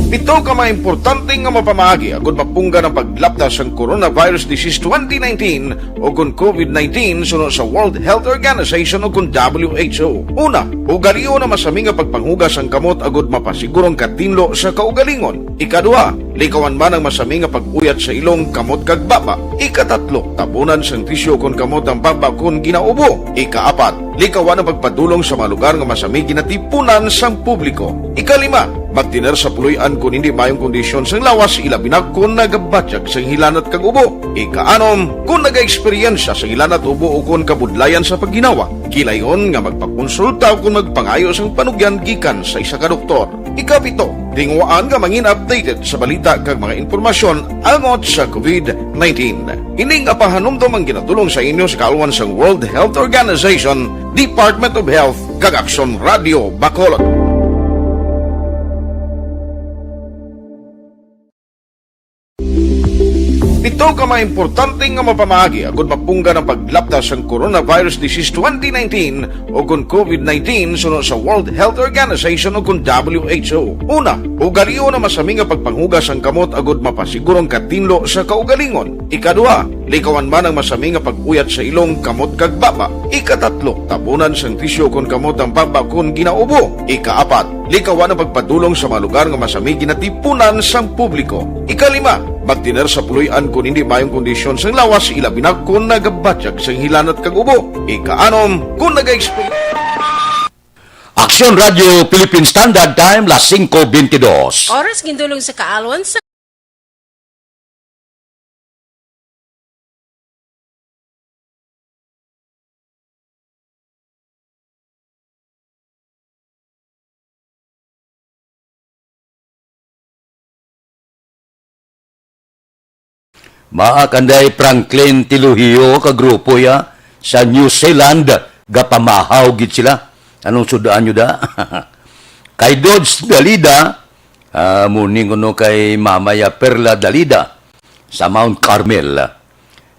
Pito ka mga importante nga mapamaagi agud mapunggan ang paglapda sang coronavirus disease twenty nineteen o kon covid nineteen suno sa World Health Organization o kon W H O. Una, ugalion ang masami nga pagpanghugas sang kamot agud mapasiguro ang katinlo sa kaugalingon. Ikaduha, likawan man ang masami nga pag-uyat sa ilong, kamot kag baba. Ikatatlo, tabunan sang tisyu kon kamot ang baba kon ginaubo. Ikaapat, likawan ang pagpadulong sa mga lugar nga masami ginatipunan sang publiko. Ikalima, magtener sa puloy-an kon hindi maayong kondisyon sang lawas, ilabi na kon nagabatyag sang hilanat kag ubo. Ikaanom, kon nagaeksperyensya sang hilanat, ubo o kon kabudlayan sa pagginawa, kilayon nga magpakonsulta o kon magpangayo sang panugyan gikan sa isa ka doktor. Ikapito, tinguhaan nga mangin updated sa balita kag mga impormasyon angot sa covid nineteen. Ini nga pahanumdom ang ginadulong sa inyo sa kaalwan sang World Health Organization, Department of Health, kag Aksyon Radio Bacolod. Pito ka mga importante nga mapamaagi agud mapunggan ang paglapda sang coronavirus disease twenty nineteen o kon covid nineteen suno sa World Health Organization o kon W H O. Una, ugalion ang masami nga pagpanghugas sang kamot agud mapasiguro ang katinlo sa kaugalingon. Ikaduha, likawan man ang masami nga pag-uyat sa ilong, kamot kag baba. Ikatatlo, tabunan sang tisyu kon kamot ang baba kon ginaubo. Ikaapat, likawan ang pagpadulong sa mga lugar nga masami ginatipunan sang publiko. Ikalima, magtener sa puloy-an kon hindi maayong kondisyon sang lawas, ilabi na kon nagabatyag sang hilanat kag ubo. Ikaanom, kon nagaeksperyensya. Aksyon Radio Philippine Standard Time, las singko bentidós. Oras gindulong sa kaalwan sa Maakanday Franklin Tilugio ka grupo ya sa New Zealand, gapamahaw gid sila. Anong sudaan nyo da? Kay Dodge Dalida, ah, muning kuno kay Mama ya Perla Dalida sa Mount Carmel.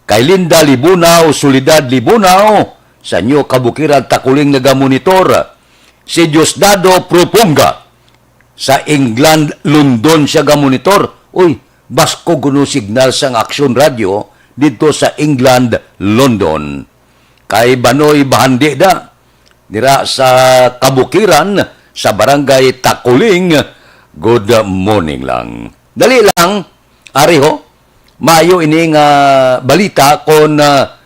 Kay Linda Libunao, Soledad Libunao, sa inyo kabukiran, Takuling nagamonitor. Si Diosdado Proponga sa England, London siya gamonitor. Uy, baskog kuno signal sang Aksyon Radio didto sa England, London. Kay Banoy Bahandi da, dira sa kabukiran sa Barangay Takuling, good morning lang. Dali lang, ari ho, maayo ini nga balita kon, ah,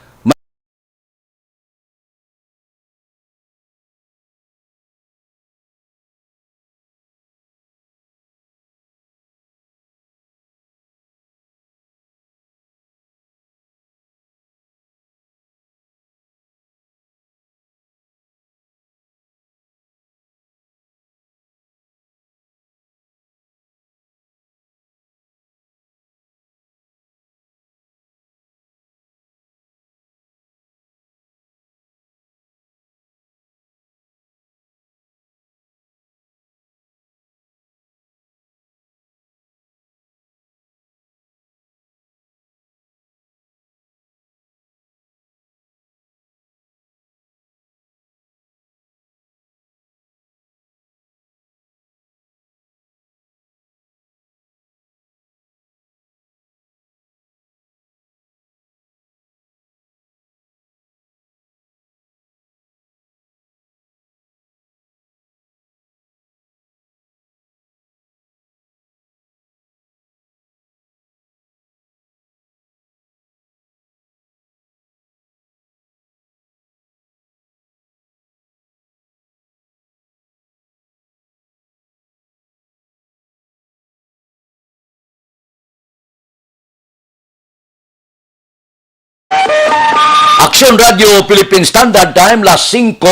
Aksyon Radio Philippine Standard Time, las singko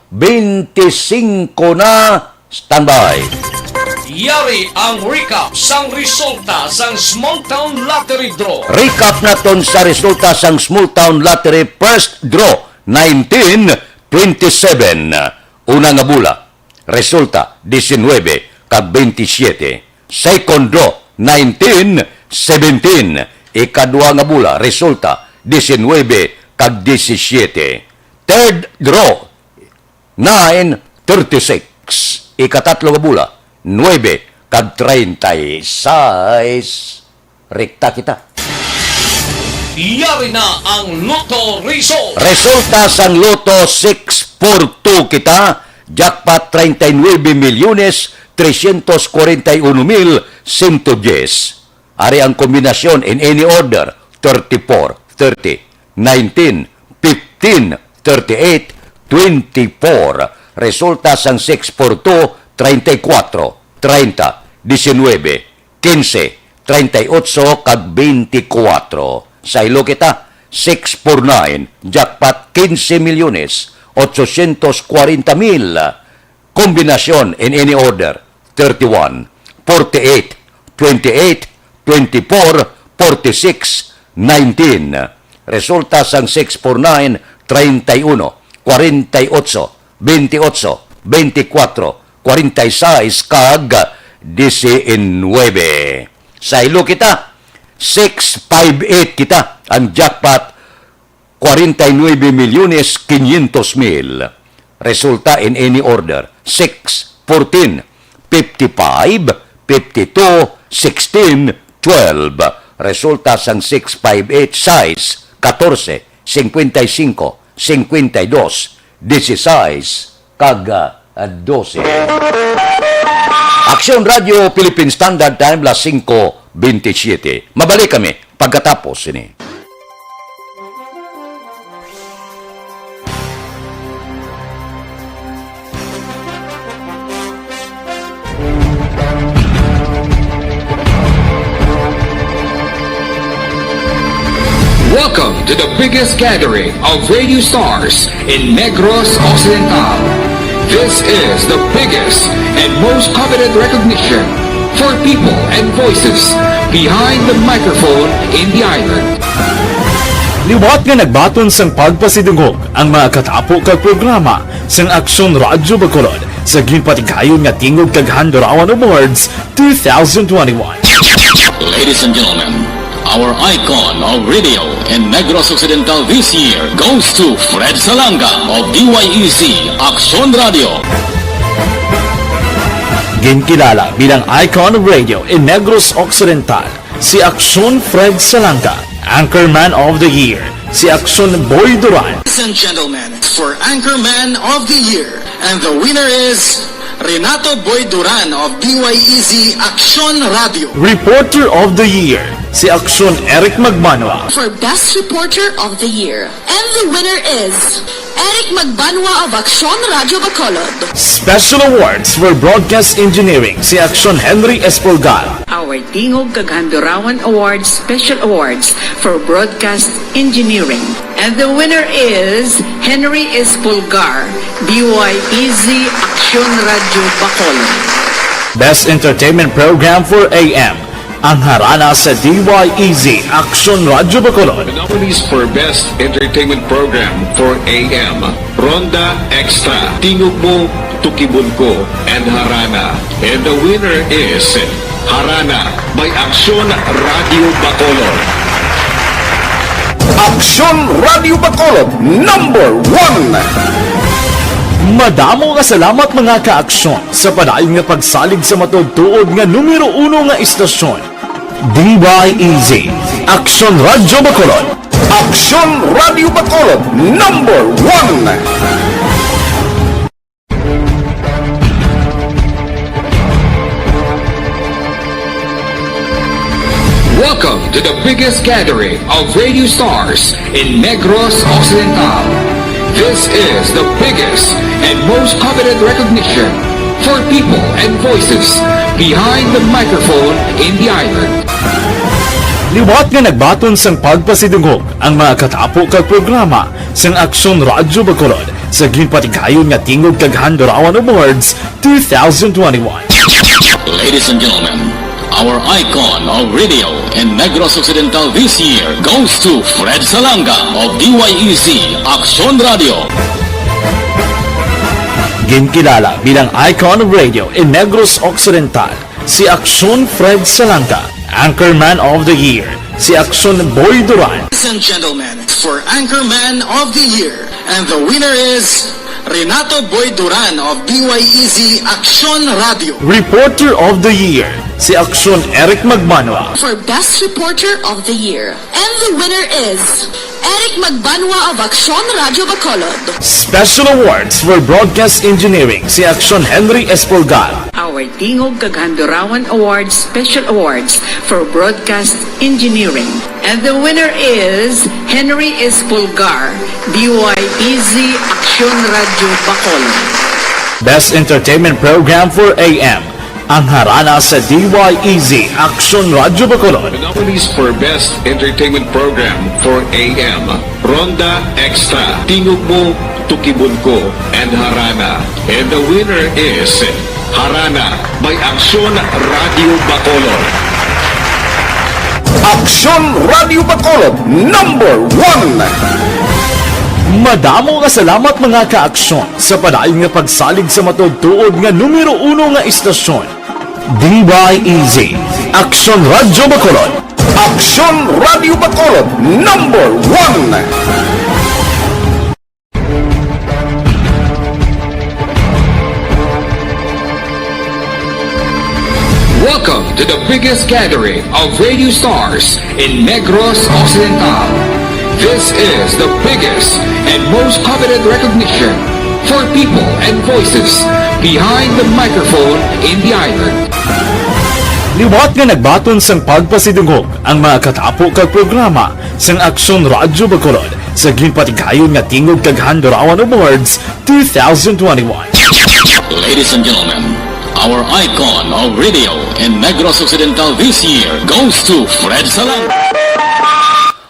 bente singko na. Standby. Yari ang recap sang resulta sang Small Town Lottery Draw. Recap naton sa resulta sang Small Town Lottery First Draw nineteen twenty-seven. Una nga bola, resulta, diecinuebe kag twenty-siete. Second draw, nineteen seventeen. Ikadua nga bola, resulta, diecinuebe kag diecisiete. Third draw, nine thirty-six. Ikatatlo nga bola, nuebe kag treinta y seis. Rekta kita. Yari na ang Lotto Result. Resulta sang Lotto six four two kita, jackpot treinta y nueve millones trescientos cuarenta y uno mil ciento diez. Ari ang kombinasyon in any order, thirty-four, thirty, nineteen, fifteen, thirty-eight, twenty-four. Resulta sang six four two, treinta y cuatro, treinta, diecinuebe, quince, treinta y ocho, kag twenty-four. Saylo kita, six four nine, jackpot quince milyones ochocientos cuarenta mil. Kombinasyon in any order, thirty-one, forty-eight, twenty-eight, twenty-four, forty-six, nineteen. Resulta sang six four nine, treinta y uno, cuarenta y ocho, veintiocho, veinticuatro, cuarenta y seis, kag diecinuebe. Saylo kita, six five eight kita ang jackpot, cuarenta y nueve millones quinientos mil. Resulta in any order, six, fourteen, fifty-five, fifty-two, sixteen, twelve. Resulta sang six five eight, sais, katorse, cincuenta y cinco, cincuenta y dos, dieciséis, kag, ah, doce. Aksyon Radio Philippine Standard Time, las singko bentisiete. Mabalik kami pagkatapos sini. Welcome to the biggest gathering of radio stars in Negros Occidental. This is the biggest and most coveted recognition for people and voices behind the microphone in the island. Liwat nga nagbaton sang pagpasidungog ang mga katapo kag programa sang Aksyon Radyo Bacolod sa ginpatigayon nga Tingog kag Handurawan Awards two thousand twenty-one. Ladies and gentlemen, our icon of radio in Negros Occidental this year goes to Fred Salanga of D Y E Z Aksyon Radio. Ginkilala bilang icon of radio in Negros Occidental si Aksyon Fred Salanga. Anchorman of the Year, si Aksyon Boy Duran. Ladies and gentlemen, for Anchorman of the Year, and the winner is Renato Boy Duran of D Y E Z Aksyon Radio. Reporter of the Year, si Aksyon Eric Magbanwa. For Best Reporter of the Year, and the winner is Eric Magbanwa of Aksyon Radyo Bacolod. Special Awards for Broadcast Engineering, si Aksyon Henry Espolgar. Our Tingog kag Handurawan Awards Special Awards for Broadcast Engineering. And the winner is Henry Espolgar, D Y E Z Aksyon Radyo Bacolod. Best Entertainment Program for A M, ang Harana sa D Y E Z Aksyon Radyo Bacolod. The nominees for Best Entertainment Program for A M, Ronda Extra, Tingog Mo, Tukibon Ko, and Harana. And the winner is Harana by Aksyon Radio Bacolod. Aksyon Radio Bacolod, number one. Madamo nga salamat, mga ka-aksyon, sa padayon nga pagsalig sa matuod-tuod nga numero uno nga istasyon. D Y E Z, Aksyon Radyo Bacolod. Aksyon Radyo Bacolod, number one. Welcome to the biggest gathering of radio stars in Negros Occidental. This is the biggest and most coveted recognition for people and voices behind the microphone in the island. Liwat nga nagbaton sang pagpasidungog ang mga katapo kag programa sang Aksyon Radyo Bacolod sa ginpatigayon nga Tingog kag Handurawan Awards two thousand twenty-one. Ladies and gentlemen, our icon of radio in Negros Occidental this year goes to Fred Salanga of D Y E Z Aksyon Radio. Ginkilala bilang icon of radio in Negros Occidental, si Aksyon Fred Salanga. Anchorman of the Year, si Aksyon Boy Duran. Ladies and gentlemen, for Anchorman of the Year, and the winner is Renato Boy Duran of D Y E Z Aksyon Radio. Reporter of the Year, si Aksyon Eric Magmanwa. For Best Reporter of the Year, and the winner is Eric Magbanwa of Aksyon Radyo Bacolod. Special Awards for Broadcast Engineering, si Aksyon Henry Espolgar. Our Tingog kag Handurawan Awards Special Awards for Broadcast Engineering. And the winner is Henry Espolgar, D Y E Z Aksyon Radyo Bacolod. Best Entertainment Program for A M, ang Harana sa D Y E Z Aksyon Radyo Bacolod. The nominees for Best Entertainment Program for A M, Ronda Extra, Tingog Mo, Tukibon Ko, and Harana. And the winner is Harana by Aksyon Radio Bacolod. Aksyon Radio Bacolod, number one. Madamo nga salamat, mga ka-aksyon, sa padayon nga pagsalig sa matuod-tuod nga numero uno nga istasyon, D Y E Z, Aksyon Radyo Bacolod. Aksyon Radyo Bacolod, number one. Welcome to the biggest gathering of radio stars in Negros Occidental. This is the biggest and most coveted recognition for people and voices behind the microphone in the island. Liwat nga nagbaton sang pagpasidungog ang mga katapo kag programa sang Aksyon Radyo Bacolod sa ginpatigayon nga Tingog kag Handurawan Awards two thousand twenty-one. Ladies and gentlemen, our icon of radio in Negros Occidental this year goes to Fred Salang.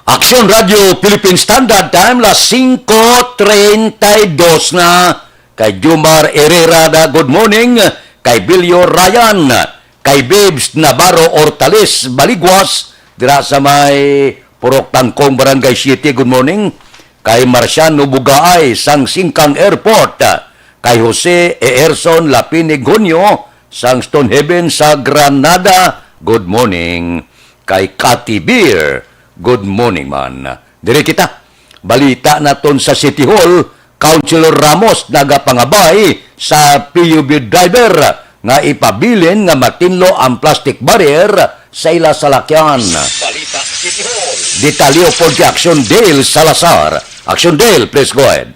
Aksyon Radyo Philippine Standard Time, las singko treinta y dos na. Kay Jumar Herrera na, good morning. Kay Bilyo Ryan, kay Bibs Navarro Hortales Baligwas, dira sa may Purok Tangkong, Barangay Siete, good morning. Kay Marciano Bugaay sang Singkang Airport, kay Jose Eerson Lapinig Junio sang Stonehaven sa Granada, good morning. Kay Cathy Beer, good morning man. Diri kita. Balita naton sa City Hall, Councilor Ramos nagapangabay sa P U V driver nga ipabilin nga matinlo ang plastic barrier sa ila salakyan. Balita City Hall. Detalye pod kay Action Dale Salazar. Action Dale, please go ahead.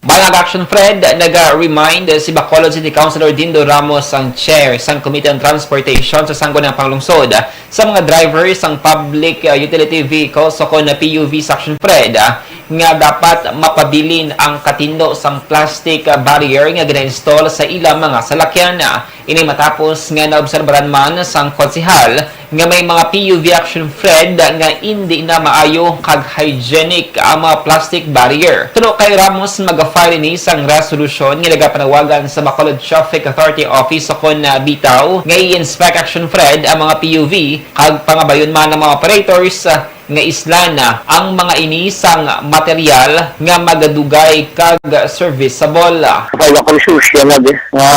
Mga ka-Action Fred, naga-remind si Bacolod City Councilor Dindo Ramos, ang chair sang Committee on Transportation sa Sangguniang Panglungsod, sa mga driver sang public, uh, utility vehicles o kon P U V sa Action Fred, uh, nga dapat mapabilin ang katindo sang plastic, uh, barrier nga gina-install sa ila mga salakyan. Ini matapos nga naobserbaran man sang konsehal nga may mga P U V Action Fred nga indi na maayo kag hygienic ang mga plastic barrier. Suno kay Ramos, maga-file ini sang resolusyon nga nagapanawagan sa Bacolod Traffic Authority Office o kon, ah, BTAW nga i-inspect Action Fred ang mga P U V kag pangabayon man ang mga operators, ah, nga islan ang mga ini sang material nga magadugay kag serviceable. Kaya ko siya nga di, nga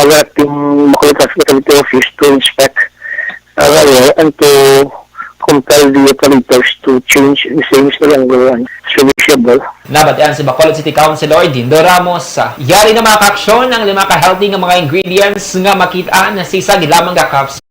wala yung Bacolod Transportation Office to inspect. Ah, well, and to compel the operators to change the same sa lang gawan. Serviceable. Nabatian si Bacolod City Councilor Dindo Ramos. Yari na mga kaaksyon ang lima ka healthy nga mga ingredients nga makit-an sa isa gid lamang ka cups.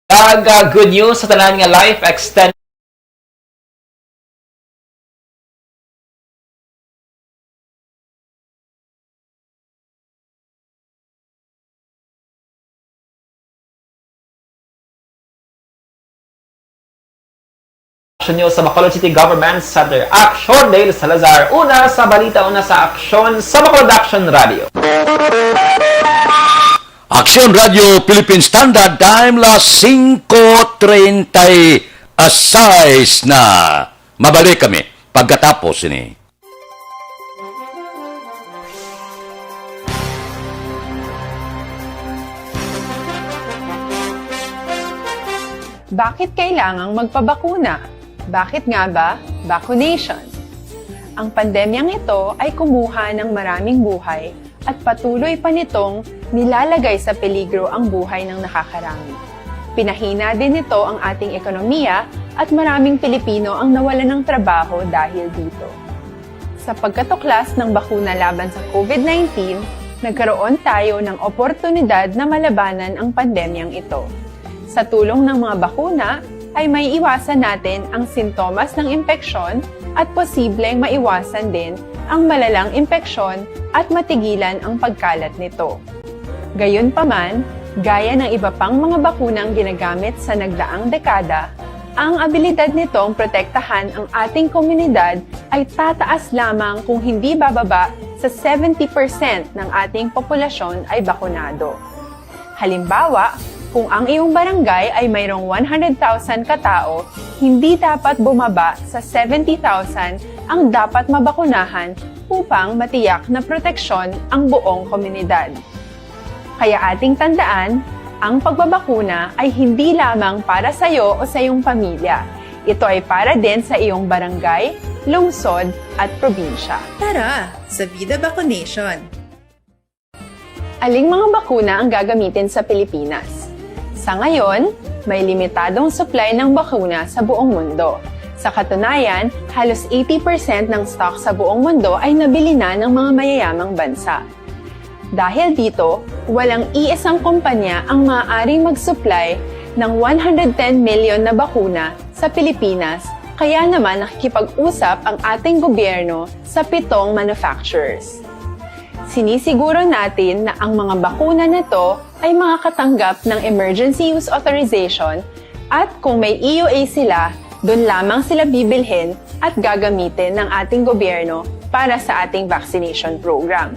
Kag, ah, good news sa tanan nga life extension nyo sa Bacolod City Government Center. Aksyon, Dale Salazar. Una sa balita, una sa aksyon sa Bacolod Action Radio. Aksyon Radio Philippine Standard Time, las singko treinta y seis na. Mabalik kami pagkatapos ini. Bakit kailangang magpabakuna? Bakit nga ba vaccination? Ang pandemyang ito ay kumuha ng maraming buhay at patuloy pa nitong nilalagay sa peligro ang buhay ng nakakarami. Pinahina din nito ang ating ekonomiya at maraming Pilipino ang nawalan ng trabaho dahil dito. Sa pagkatuklas ng bakuna laban sa COVID nineteen, nagkaroon tayo ng oportunidad na malabanan ang pandemyang ito. Sa tulong ng mga bakuna, ay may iwasan natin ang sintomas ng impeksyon at posibleng maiwasan din ang malalang impeksyon at matigilan ang pagkalat nito. Gayunpaman, gaya ng iba pang mga bakunang ginagamit sa nagdaang dekada, ang abilidad nitong protektahan ang ating komunidad ay tataas lamang kung hindi bababa sa seventy percent ng ating populasyon ay bakunado. Halimbawa, kung ang iyong barangay ay mayroong one hundred thousand ka tawo, hindi dapat bumaba sa seventy thousand ang dapat mabakunahan upang matiyak na proteksyon ang buong komunidad. Kaya ating tandaan, ang pagbabakuna ay hindi lamang para sa iyo o sa iyong pamilya. Ito ay para din sa iyong barangay, lungsod, at probinsya. Tara, sa Vida Vaccination! Aling mga bakuna ang gagamitin sa Pilipinas? Sa ngayon, may limitadong supply ng bakuna sa buong mundo. Sa katunayan, halos eighty percent ng stock sa buong mundo ay nabili na ng mga mayayamang bansa. Dahil dito, walang iisang kumpanya ang maaaring mag-supply ng one hundred ten million na bakuna sa Pilipinas, kaya naman nakikipag-usap ang ating gobyerno sa pitong manufacturers. Sinisiguro natin na ang mga bakuna na to ay makakatanggap ng emergency use authorization at kung may E U A sila, doon lamang sila bibilhin at gagamitin ng ating gobyerno para sa ating vaccination program.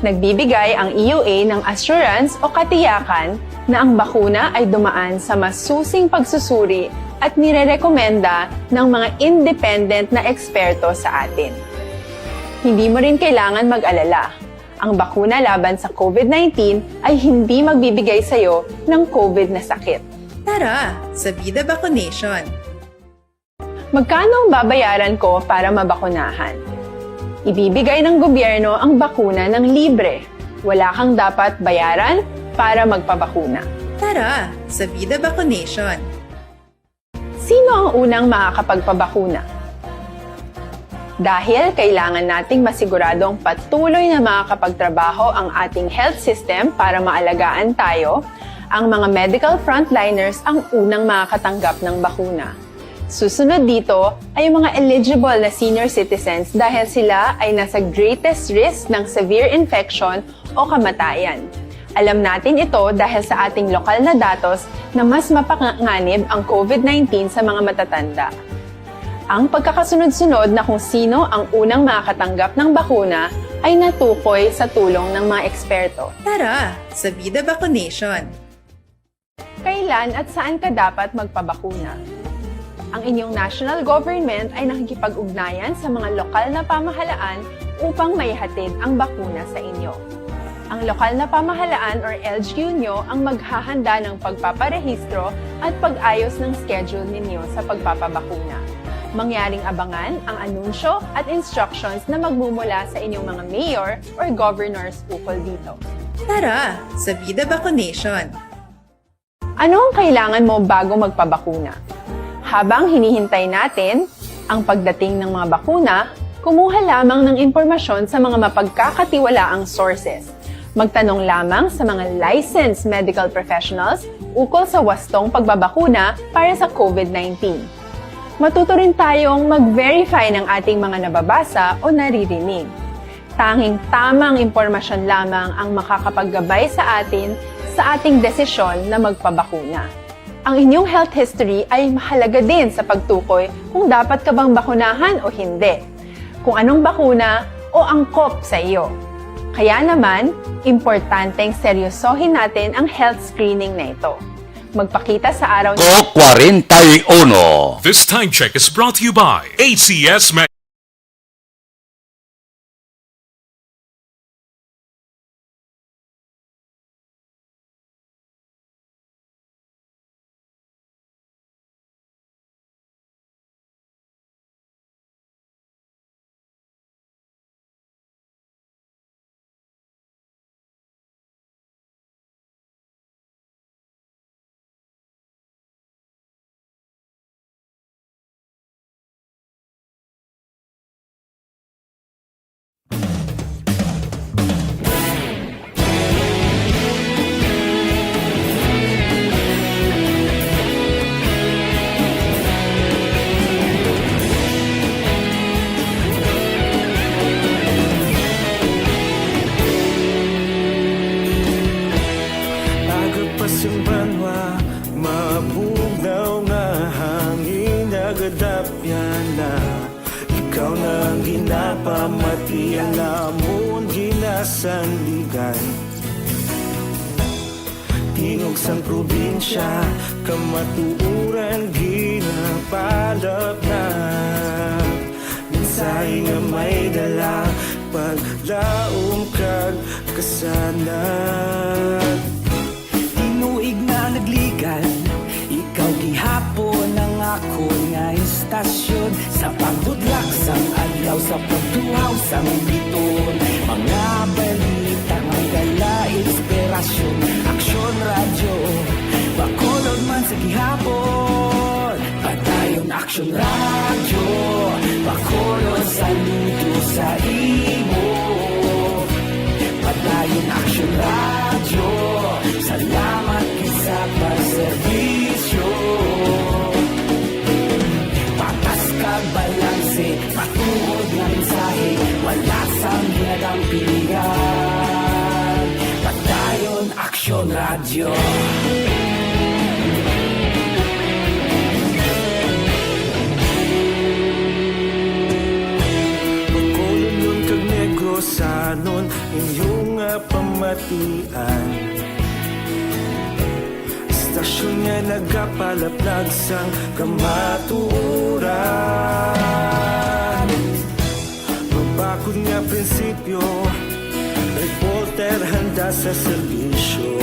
Nagbibigay ang E U A ng assurance o katiyakan na ang bakuna ay dumaan sa masusing pagsusuri at nirerekomenda ng mga independent na eksperto sa atin. Hindi mo rin kailangan mag-alala. Ang bakuna laban sa COVID nineteen ay hindi magbibigay sa iyo ng COVID na sakit. Tara, sa Vida Vaccination! Magkano ang babayaran ko para mabakunahan? Ibibigay ng gobyerno ang bakuna ng libre. Wala kang dapat bayaran para magpabakuna. Tara, sa Vida Vaccination! Sino ang unang makakapagpabakuna? Dahil kailangan nating masiguradong patuloy na makakapagtrabaho ang ating health system para maalagaan tayo, ang mga medical frontliners ang unang makakatanggap ng bakuna. Susunod dito ay ang mga eligible na senior citizens dahil sila ay nasa greatest risk ng severe infection o kamatayan. Alam natin ito dahil sa ating lokal na datos na mas mapanganib ang COVID nineteen sa mga matatanda. Ang pagkakasunod-sunod na kung sino ang unang makakatanggap ng bakuna ay natukoy sa tulong ng mga eksperto. Tara, sa Vida Vaccination! Kailan at saan ka dapat magpabakuna? Ang inyong national government ay nakikipag-ugnayan sa mga lokal na pamahalaan upang maihatid ang bakuna sa inyo. Ang lokal na pamahalaan or L G U nyo ang maghahanda ng pagpaparehistro at pag-ayos ng schedule ninyo sa pagpapabakuna. Mangyaring abangan ang anunsyo at instructions na magmumula sa inyong mga mayor or governors ukol dito. Tara, sa Vida Vaccination! Ano ang kailangan mo bago magpabakuna? Habang hinihintay natin ang pagdating ng mga bakuna, kumuha lamang ng impormasyon sa mga mapagkakatiwalaang sources. Magtanong lamang sa mga licensed medical professionals ukol sa wastong pagbabakuna para sa covid nineteen. Matuto rin tayong mag-verify ng ating mga nababasa o naririnig. Tanging tamang impormasyon lamang ang makakapaggabay sa atin sa ating desisyon na magpabakuna. Ang inyong health history ay mahalaga din sa pagtukoy kung dapat ka bang bakunahan o hindi, kung anong bakuna o angkop sa iyo. Kaya naman, importanteng seryosohin natin ang health screening na ito. Magpakita sa araw. Ko kwarenta y uno. This time check is brought to you by A C S Med. Aga pa sing banwa, mabugnaw nga hangin, nagadapyan na. Ikaw na ang ginapamati, ang amon ginasandigan. Tingog sang probinsya, kamatuoran ginapalapnag. Mensahe nga may dala, paglaom kag kasanag. Tinuig na nagligad, ikaw gihapon ang akon nga istasyon. Sa pagbudlak sang adlaw, sa pagtuhaw sang bituon, mga balita may dala inspirasyon. Aksyon Radyo, Bacolod man sa gihapon. Padayon Aksyon Radyo, Bacolod, saludo sa imo. Padayon Aksyon Radyo, salamat gid sa pagserbisyo. Patas kag balanse, matuod nga mensahe, wala sang ginadampigan. Padayon Aksyon Radyo. Bacolodnon kag Negrosanon, inyo nga pamatian. Istasyon nga nagapalaplag sang kamatuoran. Mabakod nga prinsipyo, reporter handa sa serbisyo.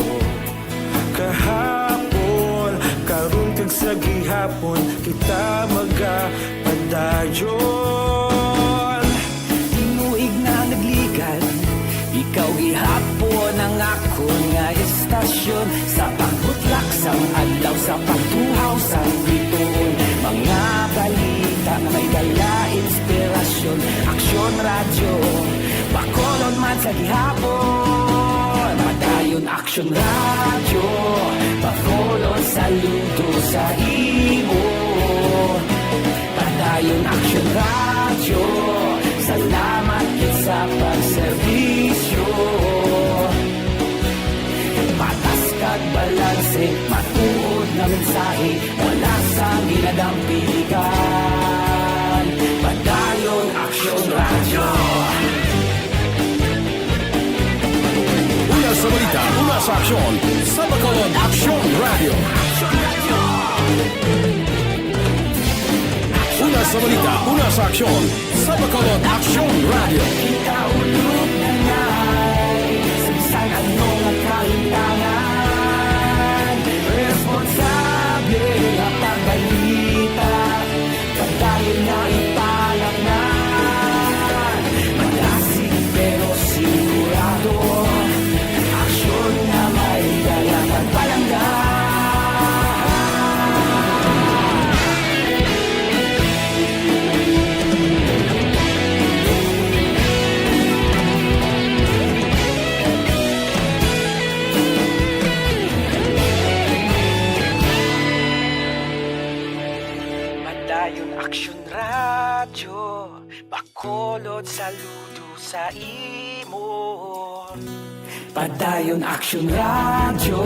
Kahapon, karon kag sa gihapon, kita magapadayon. Tinuig na nagligad, ikaw gihapon ang akon nga istasyon. Sa pagbutlak sang adlaw, sa pagtuhaw sang bituon, mga balita nga may dala inspirasyon. Aksyon Radyo, Bacolod man sa gihapon. Padayon Aksyon Radyo, Bacolod, saludo sa imo. Padayon Aksyon Radyo, salamat gid sa pagserbisyo. Patas kag balanse, matuod nga mensahe, wala sang ginadampigan. Padayon Aksyon Radyo. Una sa balita, una sa aksyon, sa Bacolod Aksyon Radyo. Una sa balita, una sa aksyon, sa Bacolod Aksyon Radyo. Kita ulog na ngay, sa bisan ano nga kahintangan, responsable nga pagbalita. Padayon nga ipalaknad, madasig pero sigurado, aksyon nga may dala kag palangga. Aksyon Radyo, Bacolod, saludo sa imo. Padayon Aksyon Radyo,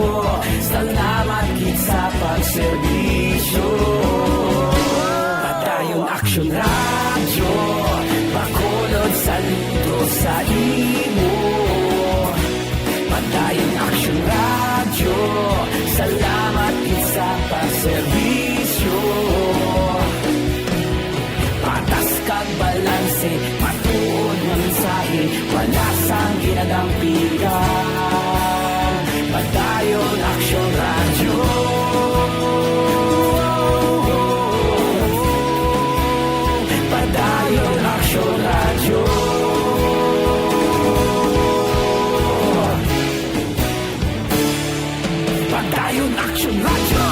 salamat gid sa pagserbisyo. Padayon Aksyon Radyo, Bacolod, saludo sa imo. Padayon Aksyon Radyo, salamat gid sa pagserbisyo. Patas kag balanse, matuod nga mensahe, wala sang ginadampigan. Padayon Aksyon Radyo. Padayon Aksyon Radyo. Padayon Aksyon Radyo.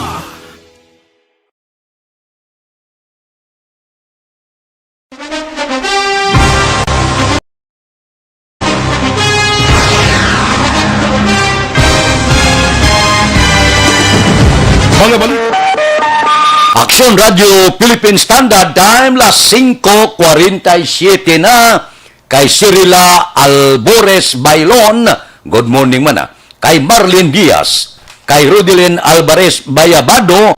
Mga bal- Aksyon Radyo Philippine Standard Time, las singko kwarenta y siyete na. Kay Cirila Albores Bailon, good morning man, ah. Kay Marlene Diaz, kay Rudelin Alvarez Bayabado,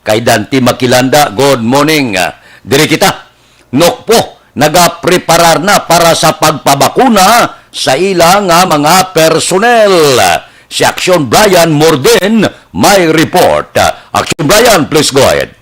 kay Dante Makilanda, good morning. Ah, diri kita. Nokpo, nagapreparar na para sa pagpabakuna sa ila nga mga personnel. Si Aksyon Brian Morden may report. Aksyon Brian, please go ahead.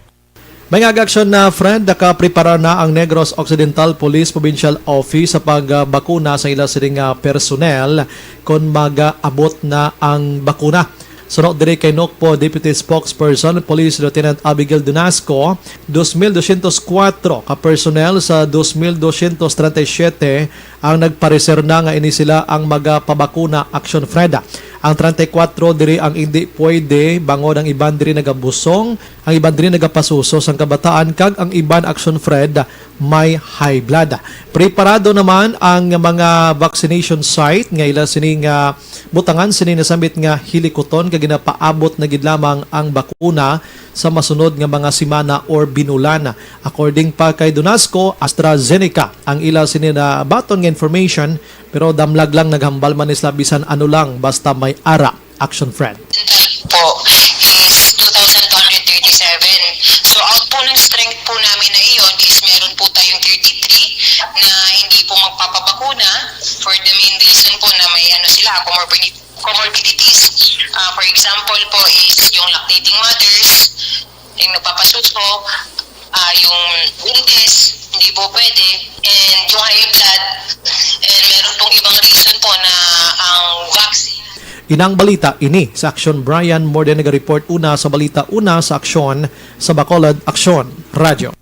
May nga aksyon na, Fred, nakapreparar na ang Negros Occidental Police Provincial Office sa pagbakuna sa ila sining, ah, personnel kon mag-abot na ang bakuna. Suno diri kay Nokpo Deputy Spokesperson Police Lieutenant Abigail Dunasco, dos mil dosyentos kwatro ka personnel sa dos mil dosyentos treinta y siete ang nagpareser na nga ini sila ang magapabakuna, Aksyon Fred. Ang treinta y cuatro diri ang indi pwede, bangod ang iban diri nagabusong, ang iban diri nagapasuso sang kabataan, kag ang iban, Aksyon Fred, may high blood. Preparado naman ang mga vaccination site nga ila sini nga butangan sini nasambit nga hilikuton, kag ginapaabot na gid lamang ang bakuna sa masunod nga mga semana or binulan. According pa kay Dunasco, AstraZeneca ang ila sini na baton nga information, pero damlag lang, naghambal man ni sila bisan ano lang, basta may ara. Action friend. Total po is two thousand two hundred thirty-seven. So, out po ng strength po namin na iyon is meron po tayong thirty-three na hindi po magpapabakuna for the main reason po na may ano sila, comorbid-, comorbidities. Ah, for example po is yung lactating mothers, yung nagpapasuso, ah, yung buntis, hindi po pwede, and yung high blood, and meron pong ibang reason po na ang vaccine. Inang balita ini sa Aksyon. Brian Morden naga-report una sa Balita Una sa Aksyon sa Bacolod Aksyon Radyo.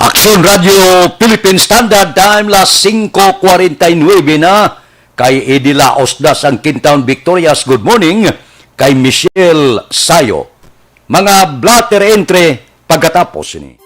Aksyon Radyo Philippine Standard Time, las singko kwarenta y nuebe na. Kay Eddie Laos das ang Kintaon Victorious, good morning. Kay Michelle Sayo. Mga blotter entry pagkatapos sini.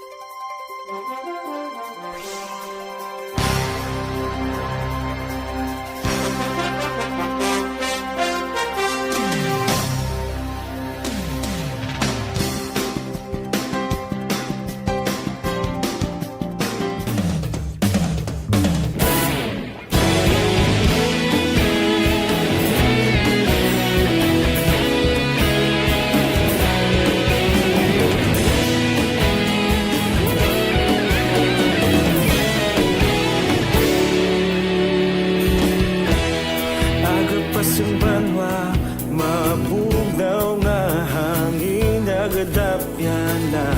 Aga pa sang banwa, mabugnaw nga hangin nagadapyan na.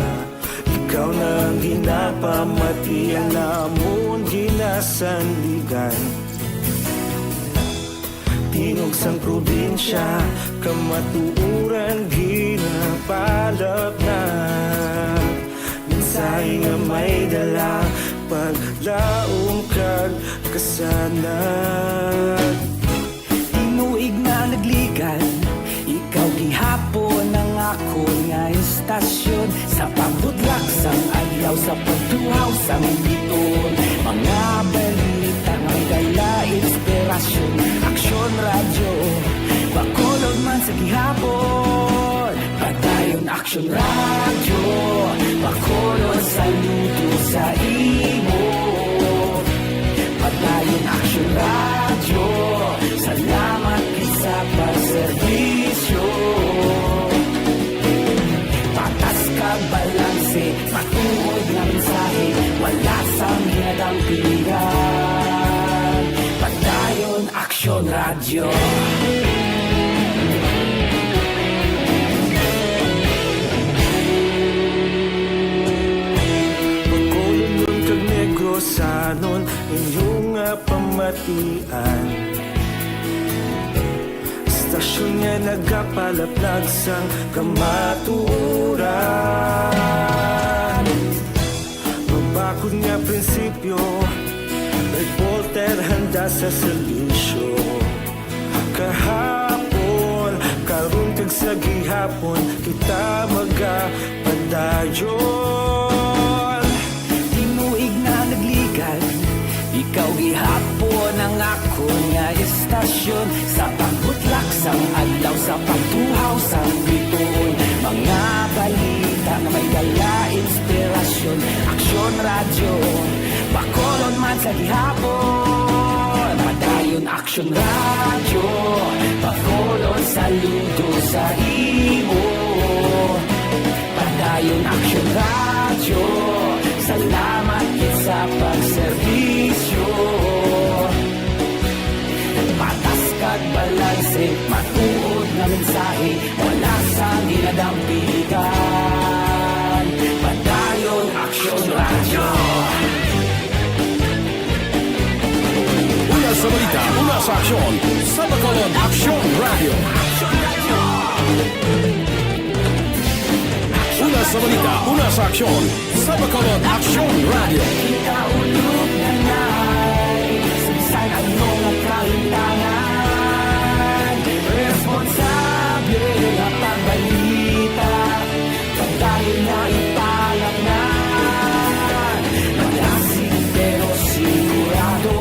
Ikaw na ang ginapamati, ang amon ginasandigan. Tingog sang probinsya, kamatuoran ginapalapnat. Mensahe nga may dala, paglaom kag kasanag. Tinuig na nagligan, ikaw gihapon ang akon nga istasyon. Sa pagbudlak sang adlaw, sa pagtuhaw sang biton, mga balita nga may dala inspirasyon. Aksyon Radyo, Bacolod man sa gihapon. Padayon Aksyon Radyo, Kolon, saludo sa imo. Padayon Aksyon Radyo, salamat gid sa pagserbisyo. Patas kag balanse, matuod nga mensahe, wala sang ginadampigan. Padayon Aksyon Radyo. Bacolodnon kag Negrosanon, inyo nga pamatian. Istasyon nga nagapalaplag sang kamatuoran. Mabakod nga prinsipyo, reporter handa sa serbisyo. Kahapon, karon kag sa gihapon, kita magapadayon. Tinuig na nagligad, ikaw gihapon ang akon nga istasyon. Sa pagbutlak sang adlaw, sa pagtuhaw sang bituon, mga balita nga may dala inspirasyon. Aksyon Radyo, Bacolod man sa gihapon. Padayon Aksyon Radyo, Bacolod, saludo sa imo. Padayon Aksyon Radyo, salamat gid sa pagserbisyo. Patas kag balanse, matuod nga mensahe, wala sang ginadampigan. Padayon Aksyon Radyo. Una sa balita, una sa aksyon, sa Bacolod Aksyon Radyo. Una sa balita, una sa aksyon, sa Bacolod Aksyon Radyo. Kita ulog na nai, sa bisan ano nga kalimtangan, responsable nga pagbalita, padayon na ipalapnan. Malasig pero sigurado,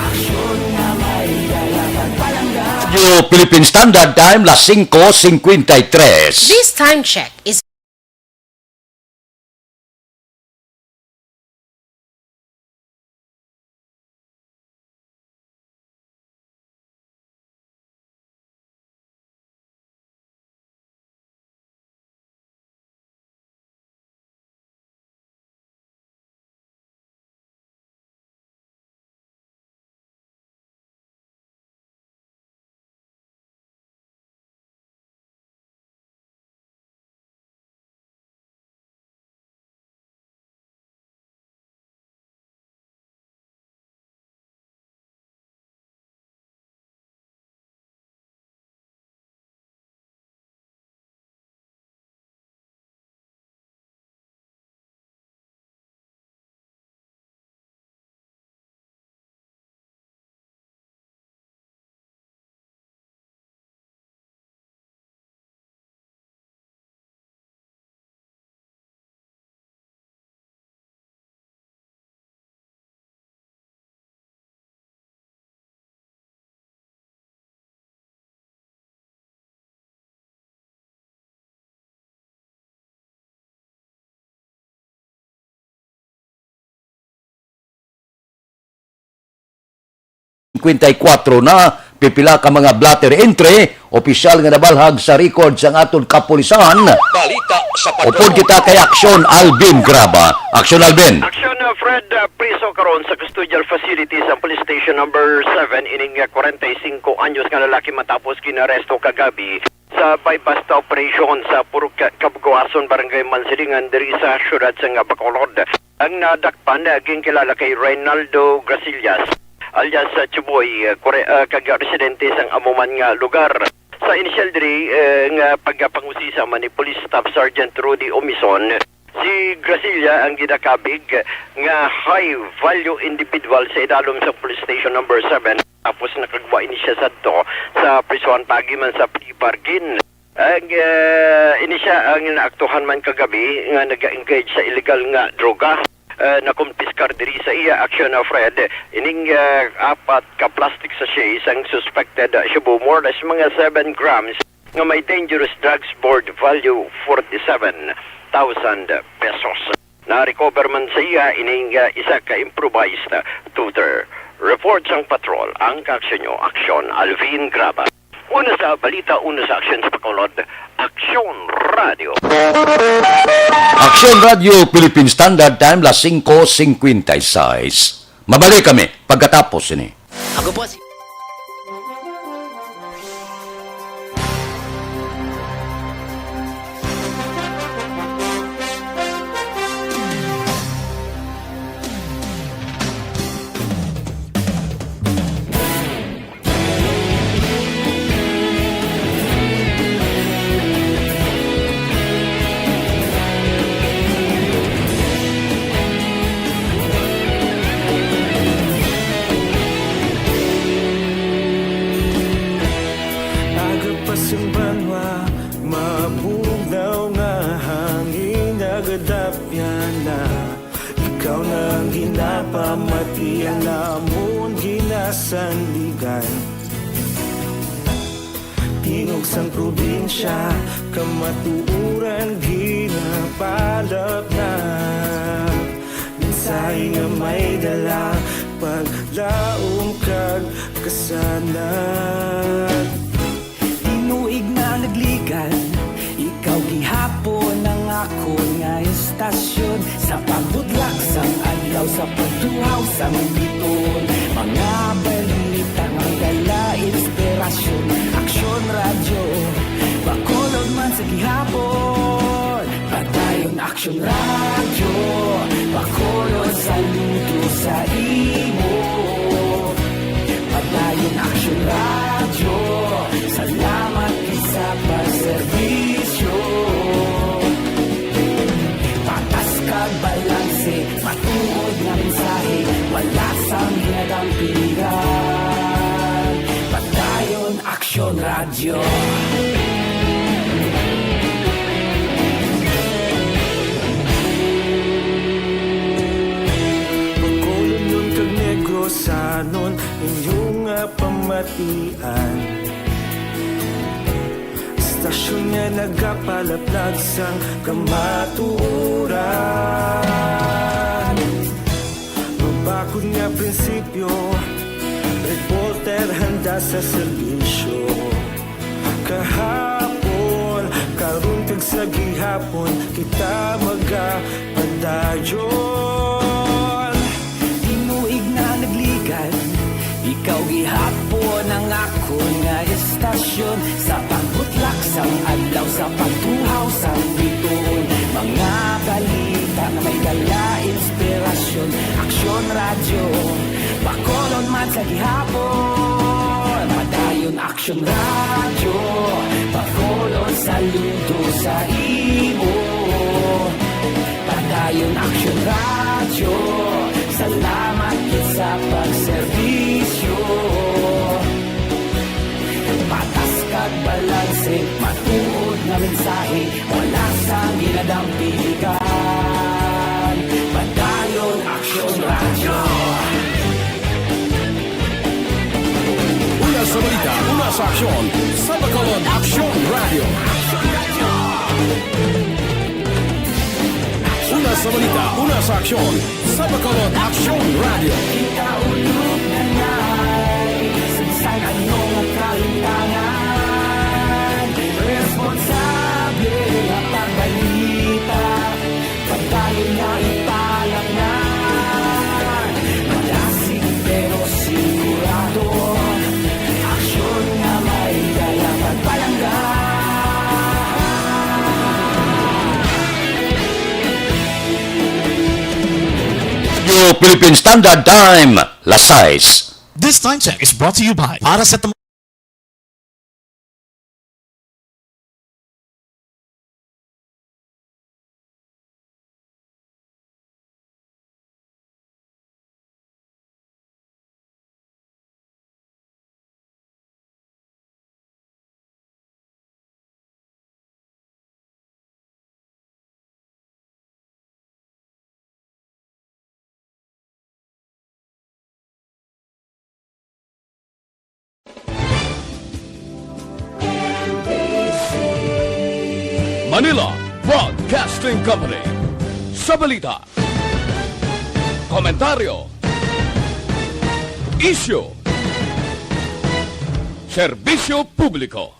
aksyon nga may dala kag palangga. Radyo Philippine Standard Time, las singko singkwenta y tres. This time check is Singkwenta y kuwatro na, pipila ka mga blotter entry, opisyal nga nabalhag sa record sang aton kapulisan. Balita sa Upod Patrol. Kita kay Aksyon Alvin Graba. Aksyon Alvin. Aksyon, uh, Fred, uh, priso karon sa custodial facility sa Police Station Number Seven ining, uh, kwarenta y singko anyos nga lalaki matapos ginaresto kagabi sa buy-bust operation sa Purok Ka-, Kabugwason, Barangay Mansilingan, diri sa siyudad sang Bacolod. Ang nadakpan, ah, ginkilala kay Reynaldo Grasillas, alias, ah, Chuboy, ah, kore-, ah, kag residente sang amo man nga lugar. Sa inisyal diri, eh, nga pagpangusisa man ni Police Staff Sergeant Rudy Omison, si Gracilla ang ginakabig nga high value individual sa idalom sa Police Station Number Seven. Tapos nakagwa ini siya sadto sa prisuhan paagi man sa plea bargain. Ang, eh, ini siya ang naaktuhan man kagabi nga nag-engage sa illegal nga droga. Eh, nakumpiskar diri sa iya aksyon na Fred ining, eh, apat ka plastic sachets ang suspected, eh, shabu, more or less mga seven grams. nga may dangerous drugs board value forty-seven thousand pesos. Na-recover man sa iya ining, ah, isa ka improvised, ah, tutor. Report sang patrol, ang kaaksyon nyo, Aksyon Alvin Graba. Una sa balita, una sa aksyon sa Bacolod, Aksyon Radio. Aksyon Radio Philippine Standard Time, las singko singkwenta y seis. Mabalik kami pagkatapos ini. Ako po si Aga pa sang banwa, mabugnaw nga hangin nagadapyan na. Ikaw na ang ginapamati, ang amon ginasandigan. Tingog sang probinsya, kamatuoran ginapalapnap. Mensahe nga may dala, paglaom kag kasanag. Tinuig na nagligan, ikaw gihapon ang akon nga estasyon. Sa pagbudlak sang adlaw, sa pagtuhaw sang biton, mga balita nga dala inspirasyon. Aksyon Radyo, Bacolod man sa gihapon. Padayon Aksyon Radyo, Bacolod, saludo sa imo. Padayon Aksyon Radyo, salamat gid sa pagserbisyo. Patas kag balanse, matuod nga mensahe, wala sang ginadampigan. Padayon Aksyon Radyo. Bacolodnon kag Negrosanon, inyo nga pamatian. Estasyon nga nagapalaplag sang kamatuoran. Mabakod nga prinsipyo, reporter handa sa serbisyo. Kahapon, karon kag sa gihapon, kita magapadayon. Tinuig na nagligan, ikaw gihapon ang akon nga estasyon. Sa pagbutlak sang adlaw, sa pagtuhaw sang bituon, mga balita nga may dala inspirasyon. Aksyon Radyo, Bacolod man sa gihapon. Padayon Aksyon Radyo, Bacolod, saludo sa imo. Padayon Aksyon Radyo, salamat gid sa pagserbisyo. Patas kag balanse, matuod nga mensahe, wala sang ginadampigan. Padayon Aksyon Radyo. Una sa balita, una sa aksyon, sa Bacolod Aksyon Radyo. Una sa balita, una sa aksyon, sa Bacolod Aksyon Radyo. Kita ulog na na'y sagsag ano nga kalimtangan. Responsable nga pagbalita, pagdayon nga ipalaknay. Madasig pero sigurado, aksyon nga may dala pagpalangga. Radyo Philippine Standard Time, las sais. This time check is brought to you by Paracetamol. Anila Broadcasting Company. Sa balita, komentaryo, isyu, serbisyo publiko.